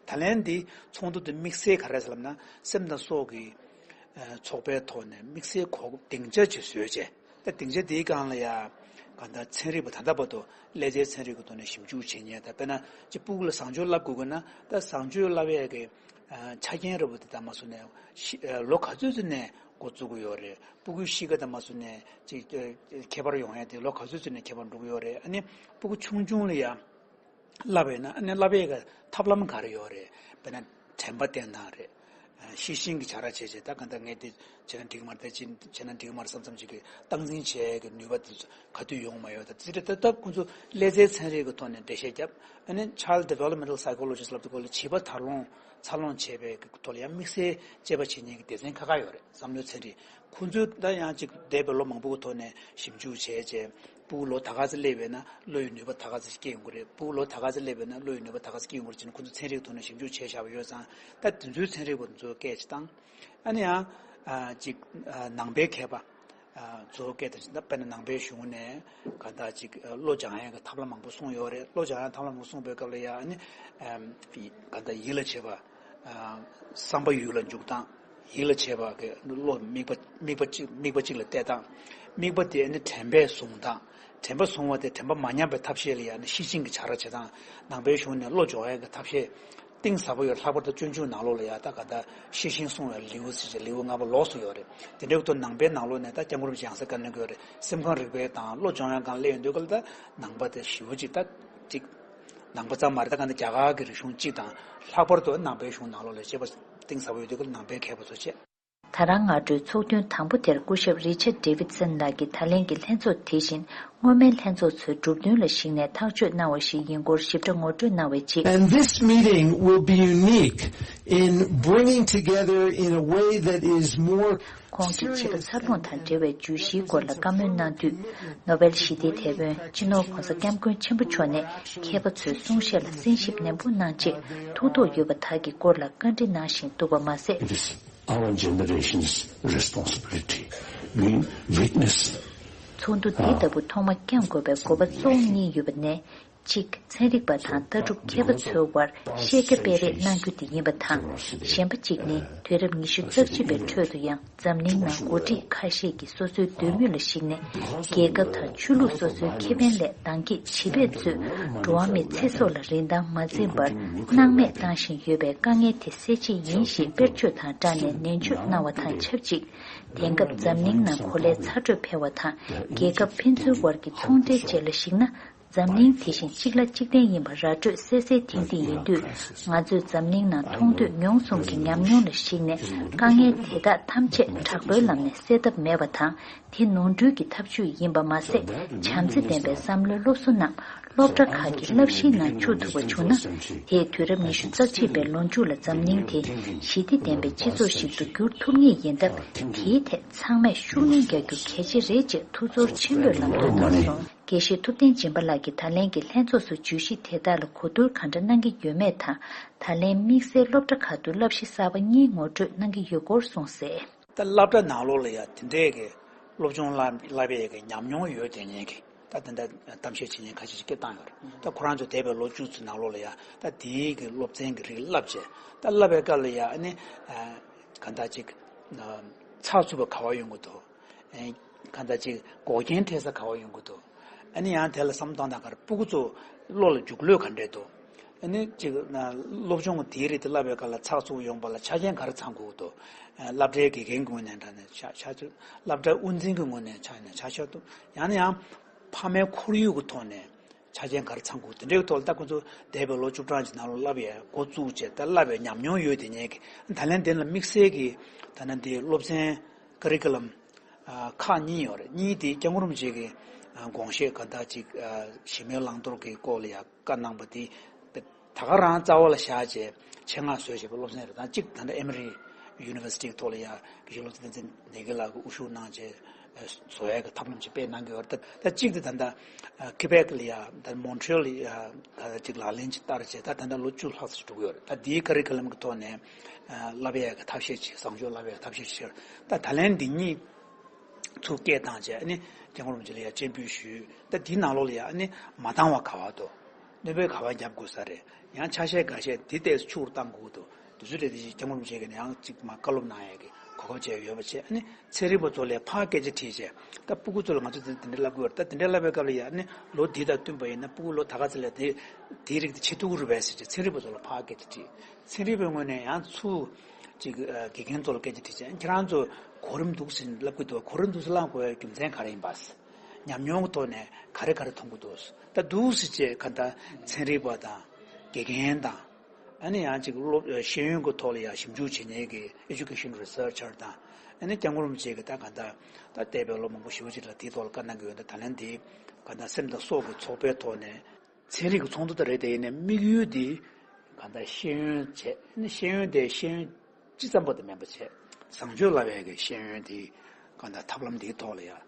ད་ལན་འདི་ཚོགས་འདུ་དེ་དམིགས་བསལ་ག་རེ་ཟེར་ལབ་ན། སེམས་དང་སྲོག་གི་ཚོགས་པའི་ཐོག་ནས་དམིགས་བསལ་གོ་སྡིངས་ཆ་ཅིག་བཟོས་བྱས། ད་སྡིངས་ཆ་དེའི་སྒང་ལ་ཡ། གང་ལྟར་ཚན་རིག་པ་ད་ལྟ་བར་དུ་ཀླད་རྩའི་ཚན་རིག་གི་ཐོག་ནས་ཞིབ་འཇུག་བྱེད་མཁན། ད་དཔེར་ན་ཅིག་སྤུ་གུ་ལ་བཟང་སྤྱོད་བསླབ་དགོས་ཀྱི་ན། ད་བཟང་སྤྱོད་བསླབ་ཡས་ཀྱི་ཆ་རྐྱེན་འདྲ་པོ་དེ་ད་མ་སུ་ནས་ཤི་ལོ་ག་ཚོད་ཚོད་ནས་འགོ་བཙུགས་ཀྱི་ཡོད་རེད། སྤུ་གུའི་གཤིས་ཀ་ད་མ་སུ་ནས་ཅིག་ཁྱད་པར་ཡོང་ཡས་དེ་ལོ་ག་ཚོད་ཚོད་ནས་ཁྱད་པར་འགྲོ་གི་ཡོད་རེད། ཨ་ནི་སྤུ་གུ་ཆུང་ཆུང་ལ་ཡ། བསླབ་པས་ན་ཨ་ནི་བསླབ་པའི་གི་ཐབས་ལམ་ག་རེ་ཡོད་རེད། དཔེར་ན་དྲན་པ་བསྟེན་སྟངས་རེད། ཤེས་བཞིན་གྱི་བྱ་ར་བྱས་བྱས། ད་ག་འདྲ་ངས་འདི་བྱས་ན་འགྲིག་མ་རེད། ད་ཅི་བྱས་ན་འགྲིག་མ་རེད་བསམ་བསམ་ཅིག་གི་སྟངས་འཛིན་བྱེད་ཡས་ཀྱི་ནུས་པ་དེ་ཚོ་ག་དུས་ཡོང་མ་ཡོད། ད་དེ་འདྲ་ད་ད་ཁོང་ཚོ་ཀླད་རྩའི་ཚན་རིག་གི་ཐོག་ནས་འགྲེལ་བཤད་བརྒྱབ། ཨ་ནི་Child Developmental Psychologist ལབ་དུས་སྐོར་ལ་བྱིས་པ་དར་ལོངས་འཚར་ལོངས་བྱེད་པའི་གི་ཐོག་ལ་ཡང་དམིགས་བསལ་དཔྱད་པ་བྱེད་མཁན་གྱི་སྡེ་ཚན་ཁག་ཁག་ཡོད་རེད། བསམ་བློའི་ཚན་རིག་ཁོང་ཚོས་ད་ཡང་ཅིག་འདས་པའི་ལོ་མང་པོ་གི་ཐོག་ནས་ཞིབ་འཇུག་བྱས་རྗེས། སྤུ་གུ་ལོ་ད་ག་ཚོད་སླེབས་པས་ན་བློ་ཡི་ནུས་པ་ད་ག་ཚོད་ཅིག་སྐྱེ་ཡོང་གི་རེད། སྤུ་གུ་ལོ་ད་ག་ཚོད་སླེབས་པས་ན་བློ་ཡི་ནུས་པ་ད་ག་ཚོད་སྐྱེ་ཡོང་གི་རེད་ཅེས་ནས་ཁོང་ཚོ་ཚན་རིག་ཐོག་ནས་ཞིབ་འཇུག་བྱས་བཞག་པ་ཡོད་ཙང་། ད་དེ་ཚོའི་ཚན་རིག་པ་ཚོས་སྐད་ཅིག་བཏང་། ཨ་ནི་ཡང་ཨ་ཅིག་ཨ་ནང་པའི་མཁས་པ་ཨ་ཚོའི་སྐད་དང་། ད་དཔེར་ན་ནང་པའི་གཞུང་ནས་ག་ད་ཅིག་ཨ་བློ་སྦྱང་ཡས་ཀྱི་ཐབས་ལམ་མང་པོ་གསུངས་ཡོད་རེད། བློ་སྦྱང་ཡས་ཐབས་ལམ་མང་པོ་གསུངས་པའི་སྐབས་ལ་ཡ་ཨ་ནི་ཨ་ག་ད་ཡིད་ལ་བྱེད་པ། ཨ་བསམ་པ་ཡུལ་ལ་འཇུག་སྟངས། ཡིད་ལ་བྱེད་པ་གི་བློ་དམིགས་པ་དམིགས་པ་གཅིག་དམིགས་པ་གཅིག་ལ་གཏད་སྟངས། དམིགས་པ་དེ་ནི་དྲན་པས་བཟུང་སྟངས། དྲན་པ་བཟུང་བ་དེ་དྲན་པ་མ་ཉམས་པའི་ཐབས་ཤེས་ལ་ཡང་ནི་ཤེས་བཞིན་གྱི་བྱ་ར་བྱེད་སྟངས། ནང་པའི་གཞུང་ནས་བློ་སྦྱོང་ཡག་གི་ཐབས་ཤེས་གཏིང་ཟབ་པོ་ཡོད། ལྷག་པར་དུ་སྤྱོད་འཇུག་ནང་ལོགས་ལ་ཡང་ད་ག་ད་ཤེས་བཞིན་བསྲུང་བའི་ལེའུ་ཟེར་བྱས་ལེའུ་ལྔ་པ་ལོགས་སུ་ཡོད་རེད། དེ་འདྲའི་ཐོག་ནང་པའི་ནང་ལོགས་ནས་ད་སྐྱབས་མགོན་རིན་པོ་ཆེ་ཡང་སེ་བཀའ་གནང་གི་ཡོད་རེད། སེམས་ཁམས་རིག་པའི་དང་བློ་སྦྱོང་ཡག་སྒང་སླེབས་ཡོང་དུས་སྐབས་ལ་ད་ནང་པ་དེ་ཞེ་པོ་ཅིག་ད་ཅིག་ནང་པ་ཙམ་མ་རེད། ད་ག་ནས་རྒྱ་གར་གྱི་རིག་གཞུང་གཅིག་དང་། ལྷག་པར་དུ་ནང་པའི་གཞུང་ནང་ལོགས་ལ་དཔྱད་པ་གཏིང་ཟབ་པོ་ཡོད་དུས་ཀྱི་ནང་པའི་མཁས་པ་ཚོ་བྱས། ད་རང་སྔ་དྲོའི་ཚོགས་ཐུན་དང་པོ་དེར་སྐུ་ཞབས་Richard Davidson ལགས་ཀྱིས་ད་ལན་གྱི་ལྷན་ཚོགས་དེ་བཞིན་སྔོན་མའི་ལྷན་ཚོགས་ཚོའི་གྲུབ་དོན་ལ་གཞིགས་ནས་ཐག་གཅོད་གནང་བ་ཞིག་ཡིན་སྐོར་ཞིབ་ཕྲ་ངོ་སྤྲོད་གནང་བའི་རྗེས། And this meeting will be unique in bringing together in a way that is more ཁོང་གིས་བྱིས་པ་འཚར་ལོངས་དང་འབྲེལ་བའི་བརྗོད་གཞིའི་སྐོར་ལ་བཀའ་མོལ་གནང་དུས། ནོ་བེལ་ཞི་བདེའི་དེད་དཔོན་སྤྱི་ནོར་༧གོང་ས་༧སྐྱབས་མགོན་ཆེན་པོ་མཆོག་ནས་མཁས་པ་ཚོའི་གསུང་བཤད་ལ་གསན་ཞིབ་ནན་པོ་གནང་རྗེས། ཐུགས་དོགས་ཡོད་པ་དག་གི་སྐོར་ལ་བཀའ་འདྲི་གནང་བཞིན་འདུག་པ་མ་ཟད། It is our generation's responsibility. We witness ཚོགས་འདུ་འདི་ལྟ་བུ་ཐོག་མ་བསྐྱང་དགོས་པའི་དགོས་པ་གཙོ་བོ་གཉིས་ཡོད་པ་ནས། གཅིག་ཚན་རིག་པ་དང་ལྟ་གྲུབ་མཁས་པ་ཚོའི་དབར་ཤེས་རྒྱ་སྤེལ་རེས་གནང་རྒྱུ་དེ་ཡིན་པ་དང་། གཞན་པ་གཅིག་ནི་དུས་རབས་ཉི་ཤུ་རྩ་གཅིག་པའི་ཁྲོད་དུ་ཡང་འཛམ་གླིང་ནང་འགོ་ཁྲིད་ཁ་ཤས་ཀྱིས་སོ་སོའི་འདོད་མོས་ལ་གཞིགས་ནས། རྒྱལ་ཁབ་དང་ཆོས་ལུགས་སོ་སོའི་ཁེ་ཕན་སླད་འདང་སྐྱེད་བྱིས་པས་གཙོས་འགྲོ་བ་མིའི་ཚེ་སྲོག་ལ་རིན་ཐང་མ་འཛིན་པར་སྣང་མེད་བཏང་བཞིན་ཡོད་པའི་དཀའ་ངལ་དེ་སེལ་ཆེད་ཡིན་ཞེས་དཔེར་བརྗོད་དང་སྦྲགས་ནས་ནན་བརྗོད་གནང་བ་དང་ཆབས་ཅིག་དེང་སྐབས་འཛམ་གླིང་ནང་གོ་ལའི་ཚ་དྲོད་འཕེལ་བ་དང་རྒྱལ་ཁབ་ཕན་ཚུན་དབར་གྱི་ཚོང་འབྲེལ་བཅས་ལ་གཞིགས་ན། འཛམ་གླིང་དེ་བཞིན་གཅིག་ལ་གཅིག་བརྟེན་ཡིན་པ་ར་སྤྲོད་གསལ་གསལ་ཐིང་ཐིང་ཡིན་དུས། ང་ཚོས་འཛམ་གླིང་ནང་མཐོང་ཐོས་མྱོང་གསུམ་གྱི་ཉམས་མྱོང་ལ་གཞིགས་ནས་དཀའ་ངལ་དེ་དག་ཐམས་ཅད་དྲག་པོའི་ལམ་ནས་སེལ་ཐབས་མེད་པ་དང་། དེ་ནོར་འཁྲུལ་གྱི་ཐབས་ཇུས་ཡིན་པ་མ་ཟད། བྱམས་བརྩེ་ལྡན་པའི་བསམ་བློའི་སློབ་གསོ་རྣམས་སློབ་གྲྭ་ཁག་གི་བསླབ་གཞིའི་ནང་བཅུག་ཐུབ་པ་བྱུང་ན། དེས་དུས་རབས་ཉི་ཤུ་རྩ་གཅིག་པའི་ལོ་མཇུག་ལ་འཛམ་གླིང་དེ་ཞི་བདེ་ལྡན་པའི་སྤྱི་ཚོགས་ཤིག་ཏུ་འགྱུར་ཐུབ་ངེས་ཡིན་སྟབས། དེའི་ཐད་ཚང་མས་ཤུགས་སྣོན་རྒྱག་རྒྱུ་གལ་ཆེ་རེད་ཅེས་ཐུགས་ཚོར་ཆེན་པོས་ལམ་སྟོན་གནང་སོང་། དགེ་བཤེས་ཐུབ་བསྟན་སྦྱིན་པ་ལགས་ཀྱིས་ད་ལན་གྱི་ལྷན་ཚོགས་སུ་བརྗོད་གཞི་དེ་དག་ལ་གོ་བསྡུར་གང་འདྲ་གནང་གི་ཡོད་མེད་དང་། ད་ལན་དམིགས་བསལ་སློབ་གྲྭ་ཁག་ཏུ་བསླབ་གཞི་གསར་པ་གཉིས་ངོ་སྤྲོད་གནང་གི་ཡོད་སྐོར་གསུངས་གསལ། ད་སློབ་གྲྭ་ནང་ལོགས་ལ་ཡང་དེ་འདྲའི་གི་སློབ་སྦྱོང་བསླབ་བསླབ་པའི་གི་ཉམས་མྱོང་ཡོད་དེ་ཉན་གི་ད་དེ་འདྲ་གཏམ་བཤད་བྱེད་མཁན་ཁ་ཤས་ཤིག་སྐད་བཏང་ཡོད་རེད། ད་ཁོ་རང་ཚོ་འདས་པའི་ལོ་བཅུ་ཙམ་ནང་ལོགས་ལ་ཡང་ད་དེའི་གི་སློབ་ཚན་གི་རིགས་བསླབ་བྱས། ད་བསླབ་པའི་སྐབས་ལ་ཡང་ཨ་ནི་གང་ལྟར་ཅིག་ཚགས་ཚུད་པ་ག་བ་ཡོང་གི་འདུག་གང་ལྟར་ཅིག་འགོག་རྐྱེན་འཕྲད་ས་ག་བ་ཡོང་གི་འདུག་ཨ་ནི་ཡང་དེ་ལ་བསམ་བཏང་དང་གར་སྤུ་གུ་ཚོ་བློ་ལ་འཇུག་ལོས་ག་འདྲས་འདུག་ཨ་ནི་ཅིག་སློབ་སྦྱོང་དེའི་རིགས་དེ་བསླབ་པའི་སྐབས་ལ་ཚགས་ཚུད་ཡོང་བ་ལ་ཆ་རྐྱེན་ག་རེ་ཚང་དགོས་འདུག་སློབ་གྲྭའི་དགེ་རྒན་གྱི་ངོས་ནས་འདྲ་ནས་ཆ་ཆ་ཚུད། སློབ་གྲྭའི་དབུ་འཛིན་གྱི་ངོས་ནས་ཆ་ནས་ཆ་ཆ་འདུག་ཡང་ན་ཡང་ཕ་མའི་ཁོར་ཡུག་གི་ཐོག་ནས་ཆ་རྐྱེན་ག་རེ་ཚང་དགོས། དེ་འདྲའི་ཐོག་ལ་ད་ཁོ་ཚོ་འདས་པའི་ལོ་བཅུ་གྲངས་ཀྱི་ནང་ལ་བསླབ་ཡས་འགོ་བཙུགས་བྱས་ད་བསླབ་པའི་ཉམས་མྱོང་ཡོད་དེ་ཉན་གི་ད་ལན་དེ་ལ་དམིགས་བསལ་གྱི་ད་ནི་འདི་སློབ་ཚན་ཀ་རི་ཀུ་ལམ་ཁག་གཉིས་ཡོད་རེད། གཉིས་དེ་སྐྱབས་མགོན་རིན་པོ་ཆེ་གི་དགོངས་བཞེད་ག་ད་ཅིག་ཞི་མོལ་བླང་དོར་གྱི་སྐོར་ལ་ཡང་བཀའ་གནང་པ་དེ་ད་ག་རང་རྩ་བ་ལ་བཞག་བྱས་ཆེད་མངགས་བཟོས་བྱས་པའི་སློབ་ཚན་རེད། ད་གཅིག་ད་ལྟ་ཨེ་མོ་རི་ཡུ་ནི་ཝར་སི་ཊི་ཐོག་ལ་ཡང་དགེ་བཤེས་བློ་བཟང་བསྟན་འཛིན་ནེ་གི་ལགས་ཀྱིས་དབུ་བཞུགས་གནང་བྱས་བཟོ་ཡས་ཀྱི་ཐབས་ལམ་ཅིག་སྤེལ་གནང་གི་ཡོད་རེད། ད་ད་གཅིག་དེ་ད་ལྟ་ཁི་བེག་ལ་ཡང་ད་མོན་ཊི་རི་ཡལ་ལ་ཡང་ད་ཅིག་ལག་ལེན་ཅིག་བསྟར་བྱས་ད་ད་ལྟ་ལོ་བཅུ་ལྷག་ཙམ་འགྲོ་གི་ཡོད་རེད། ད་འདིའི་ཀ་རི་ཀུ་ལམ་གྱི་ཐོག་ནས་བསླབ་ཡས་ཀྱི་ཐབས་ཤེས་ཅིག་བཟང་སྤྱོད་བསླབ་ཡས་ཀྱི་ཐབས་ཤེས་ཅིག་བྱས། ད་ད་ལན་འདི་གཉིས་ཚུར་སྐད་བཏང་བྱས་ཨ་ནི་སྐྱབས་མགོན་རིན་པོ་ཆེ་ལ་ཡང་སྤྱན་འབུལ་ཞུས། ད་འདིའི་ནང་ལོགས་ལ་ཡང་ཨ་ནི་མ་བཏང་བ་ག་བ་འདུག་གནོད་འབུལ་ག་བ་བརྒྱབ་དགོས་ས་རེད། ཡང་ཆ་ཤས་འགའ་ཤས་འདི་ལྟས་སུ་ཆུ་བུར་བཏང་དགོས་འདུག་དུས་ཚོད་རེ་རེ་བཞིན་སྐྱབས་མགོན་རིན་པོ་ཆེ་གིས་ནས་ཡང་གཅིག་མ་བཀའ་སློབ་གནང་ཡས་ཀྱི་གོ་སྐབས་བཅས་ཡོད་པ་བྱས། ཨ་ནི་ཚན་རིག་པ་ཚོ་ལ་ཕར་སྐད་ཆ་དྲིས་བྱས་ད་སྤུ་གུ་ཚོ་ལ་ང་ཚོ་འདི་འདི་འདྲ་བསླབ་དགོས་རེད། ད་འདི་འདྲ་བསླབ་པའི་སྐབས་ལ་ཡང་ཨ་ནི་ལོ་འདི་དང་བསྟུན་པ་ཡིན་ན་སྤུ་གུ་ལོ་ད་ག་ཚོད་ལ་དེ་དེའི་རིགས་དེ་བྱེད་ཐུབ་ཀྱི་རེད་པས་ཟེར་བྱས་ཚན་རིག་པ་ཚོ་ལ་ཕར་སྐད་ཆ་དྲིས། ཚན་རིག་པའི་ངོས་ནས་ཡང་ཚུར་ཅིག་དགེ་རྒན་ཚོ་ལ་སྐད་ཆ་དྲིས་བྱས་ཁྱེད་རང་ཚོ་གོ་རིམ་འདུག་ཟིན་བསླབ་ཀྱི་འདུག་གོ་རིམ་འདུག་ཟིན་བསླབ་དགོས་པའི་རྒྱུ་མཚན་ག་རེ་ཡིན་པ། ཉམས་མྱོང་གི་ཐོག་ནས་ག་རེ་ག་རེ་མཐོང་གི་འདུག་ད་འདུག་ཟེར་བྱས་ག་ད་ཚན་རིག་པ་དང་དགེ་རྒན་དང་ཨ་ནི་ཡང་ཅིག་སློབ་ཤེས་ཡོན་གྱི་ཐོག་ལ་ཡང་ཞིབ་འཇུག་བྱེད་མཁན་གྱི་ཨེ་ཇུ་ཀེ་ཤན་རི་སར་ཆར་དང་ཨ་ནི་སྐྱབས་མགོན་རིན་པོ་ཆེ་གི་ད་ག་ད་ད་འདས་པའི་ལོ་མང་པོ་ཞེ་པོ་ཅིག་ལ་དེའི་ཐོག་ལ་བཀའ་གནང་གི་ཡོད། ད་ད་ལན་དེ་ག་ད་སེམས་དང་སྲོག་གི་ཚོགས་པའི་ཐོག་ནས་ཚན་རིག་གི་ཚོགས་འདུ་དེ་རེད། དེ་ཡིན་ནའི་དམིགས་ཡུལ་དེ་གང་ལྟར་ཤེས་ཡོན་བྱས་ནས་ཤེས་ཡོན་དེ་ཤེས་ཡོན་སྤྱི་ཙམ་པོ་དེ་མིན་པ་བྱས་བཟང་སྤྱོད་བསླབ་པའི་གི་ཤེས་ཡོན་དེ་གང་ལྟར་ཐབས་ལམ་དེའི་ཐོག་ལ་ཡང་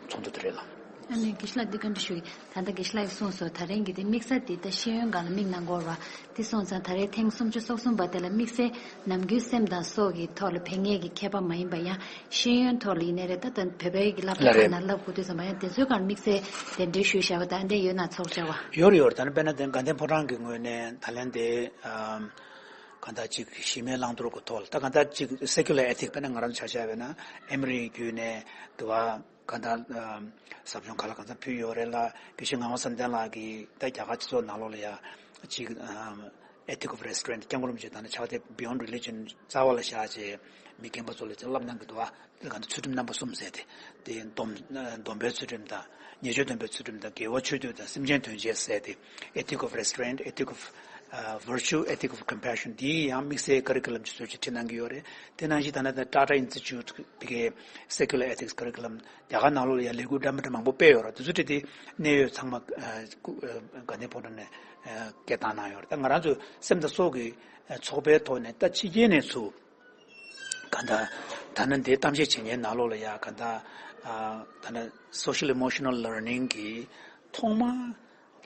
ཚོགས་འདུ་དེ་རེད་ལ། ཨ་ནི་དགེ་བཤེས་ལགས་འདི་བཀའ་འདྲི་ཞུ་གི་ད་ལྟ་དགེ་བཤེས་ལགས་ཀྱིས་གསུངས་སོང་། ད་རིང་གི་དེ་དམིགས་བསལ་དེ་ད་ཤེས་ཡོན་སྒང་ལ་དམིགས་གནང་དགོས་རེད་བ། དེ་སོང་ཙང་ད་རེས་ཐེངས་སུམ་ཅུ་སོ་གསུམ་པ་དེ་ལ་དམིགས་བསལ་ནམ་རྒྱུན་སེམས་དང་སྲོག་གི་ཐོག་ལ་ཕན་ངེས་ཀྱི་མཁས་པ་མ་ཡིན་པ་ཡང་ཤེས་ཡོན་ཐོག་ལ་ཡིན་ནའི་རེད། ད་ལྟ་བོད་པའི་གི་སློབ་གྲྭ་ལ་ཁག་རེད། ནང་བསླབ་དགོས་དུས་ཙམ་པ་ཡང་དེ་ཚོའི་སྒང་དམིགས་བསལ་གདན་འདྲེན་ཞུས་བཞག་པ་དང་འདྲ་ཡོད་ན་ཚོགས་བཅར་བ། ཡོད་རེད་ཡོད་རེད། ད་ནི་དཔེར་ན་དེ་དགའ་ལྡན་ཕོ་བྲང་གི་ངོས་ནས་ད་ལན་དེ་ཨམ་གང་ལྟར་ཅིག་ཞི་མོལ་བླང་དོར་གྱི་ཐོག་ལ་ད་གང་ལྟར་ཅིག་སེ་ཀུ་ལར་ཨེ་ཐིག་དཔེར་ན་ང་རང་ཆ་བཞག་པ་ཡིན་ན་ཨེ་མོ་རི་བརྒྱུད་ནས་དུ་བ་གང་ལྟར་ཨམ་ཟབ་སྦྱོང་ག་ལ་གང་འཚམ་ཕུལ་ཡོད་རེད་ལ། དགེ་བཤེས་ངག་དབང་བསམ་གཏན་ལགས་ཀྱིས་ད་རྒྱ་གར་སྤྱི་ཚོགས་ནང་ལོགས་ལ་ཡ་ཅིག་ཨམ་Ethic of Restraint སྐྱབས་མགོན་རིན་པོ་ཆེ་ད་ནི་ཕྱག་དེབ་Beyond Religion རྩ་བ་ལ་བཞག་བྱས་མི་རྒན་པ་ཚོ་ལ་ཅིག་བསླབ་གནང་གི་འདུག་བ། དེ་ག་ད་ཚུལ་ཁྲིམས་རྣམ་པ་གསུམ་ཟེར་ཏེ། དེ་སྡོམ་སྡོམ་པའི་ཚུལ་ཁྲིམས་དང་ཉེས་སྤྱོད་སྡོམ་པའི་ཚུལ་ཁྲིམས་དང་དགེ་བ་ཆོས་སྡུད་དང་སེམས་ཅན་དོན་བྱེད་ཟེར་ཏེ། Ethic of Restraint, Ethic of Virtue, Ethic of Compassion འདི་ཡང་དམིགས་བསལ་ཀ་རི་ཀུ་ལམ་གྱི་ཚུལ་གྱིས་ཁྲིད་གནང་གི་ཡོད་རེད། དེ་ནང་བཞིན་ད་ནི་ད་Tata Institute དེ་གའི་Secular Ethics Curriculum རྒྱ་གར་ནང་ལོགས་ལ་ཡང་ལས་འགུལ་འདྲ་མི་འདྲ་མང་པོ་སྤེལ་ཡོད་རེད། དེ་ཚོ་ཁྲིད་དེ་གནད་ཡོད་ཚང་མ་དགའ་ལྡན་ཕོ་བྲང་ནས་སྐད་བཏང་གནང་ཡོད་རེད། ད་ང་རང་ཚོ་སེམས་དང་སྲོག་གི་ཚོགས་པའི་ཐོག་ནས་ད་ཕྱི་རྒྱལ་ནས་ཚུར་ག་ད་ད་ནི་འདི་གཏམ་བཤད་བྱེད་མཁན་ནང་ལོགས་ལ་ཡ་ག་ད་ད་ནི་Social Emotional Learning གི་ཐོག་མ་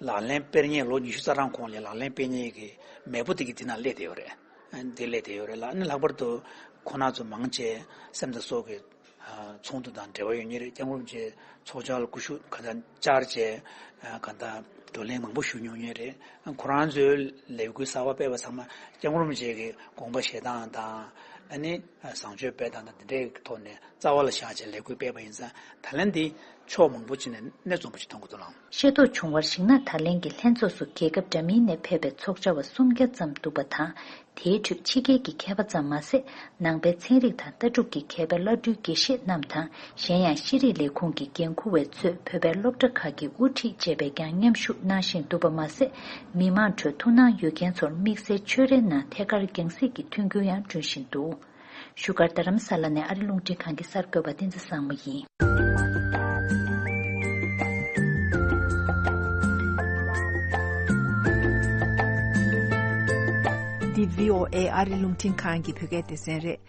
ལག་ལེན་སྤེལ་མཁན་ལོ་ཉི་ཤུ་རྩ་གྲངས་གོང་ལ་ལག་ལེན་སྤེལ་མཁན་གི་མེས་པོ་དེ་གི་དེ་ན་སླེབས་བསྡད་ཡོད་རེད། འདི་སླེབས་བསྡད་ཡོད་རེད་ལ། ཨ་ནི་ལྷག་པར་དུ་ཁོང་རྣམ་ཚོ་མང་ཆེ་སེམས་དང་སྲོག་གི་ཚོགས་འདུ་དང་འབྲེལ་བ་ཡོད་མཁན་རེད། སྐྱབས་མགོན་རིན་པོ་ཆེ་ཚོགས་བཅར་ལ་སྐུ་ཞབས་ག་ཚོད་བཅར་བྱས་ག་ད་བགྲོ་གླེང་མང་པོ་ཞུ་མྱོང་མཁན་རེད། ཁོ་རང་ཚོའི་ལས་འགུལ་གསར་པ་སྤེལ་བ་ཚང་མ་སྐྱབས་མགོན་རིན་པོ་ཆེ་གི་དགོངས་པ་བཞེས་སྟངས་དང་ཨ་ནི་བཟང་སྤྱོད་སྤེལ་སྟངས་དང་དེ་འདྲའི་ཐོག་ནས་རྩ་བ་ལ་བཞག་བྱས་ལས་འགུལ་སྤེལ་བ་ཡིན་ཙང་ད་ལན་འདི་ཕྱོགས་མང་པོ་ཅིག་ནས་གནད་འཛོམས་པོ་ཅིག་མཐོང་གི་འདུག་ལགས། ཤེས་རྟོགས་བྱུང་བར་གཞིགས་ན་ད་ལན་གྱི་ལྷན་ཚོགས་སུ་རྒྱལ་ཁབ་འདྲ་མིན་ནས་ཕེབས་པའི་ཚོགས་བཅར་བ་སུམ་བརྒྱ་ཙམ་འདུག་པ་དང་། དེའི་ཁྲོད་ཕྱི་རྒྱལ་གྱི་མཁས་པ་ཙམ་མ་ཟད། ནང་པའི་ཚན་རིག་དང་ལྟ་གྲུབ་ཀྱི་མཁས་པའི་བླ་སྤྲུལ་དགེ་བཤེས་རྣམས་དང་། གཞན་ཡང་ཤེས་རིག་ལས་ཁུངས་ཀྱི་འགན་འཁུར་བས་གཙོས་བོད་པའི་སློབ་གྲྭ་ཁག་གི་དབུ་ཁྲིད་བཅས་པས་ཀྱང་མཉམ་ཞུགས་གནང་བཞིན་འདུག་པ་མ་ཟད། མི་མང་ཁྲོད་ཐུགས་སྣང་ཡོད་མཁན་ཚོར་དམིགས་བསལ་ཆོས་རའི་ནང་ཐད་ཀར་རྒྱང་སྲིང་གི་མཐུན་འགྱུར་ཡང་བསྐྲུན་བཞིན་འདུག་བཞུགས་སྒར་རྡ་རམ་ས་ལ་ནས་ཨ་རི་རླུང་འཕྲིན་ཁང་གི་གསར་འགོད་པ་བསྟན་འཛིན་བཟང་མོ་ཡིན། འདི་བྷི་ཨོ་ཨེ་ཨ་རི་རླུང་འཕྲིན་ཁང་གི་བོད་སྐད་སྡེ་ཚན་རེད།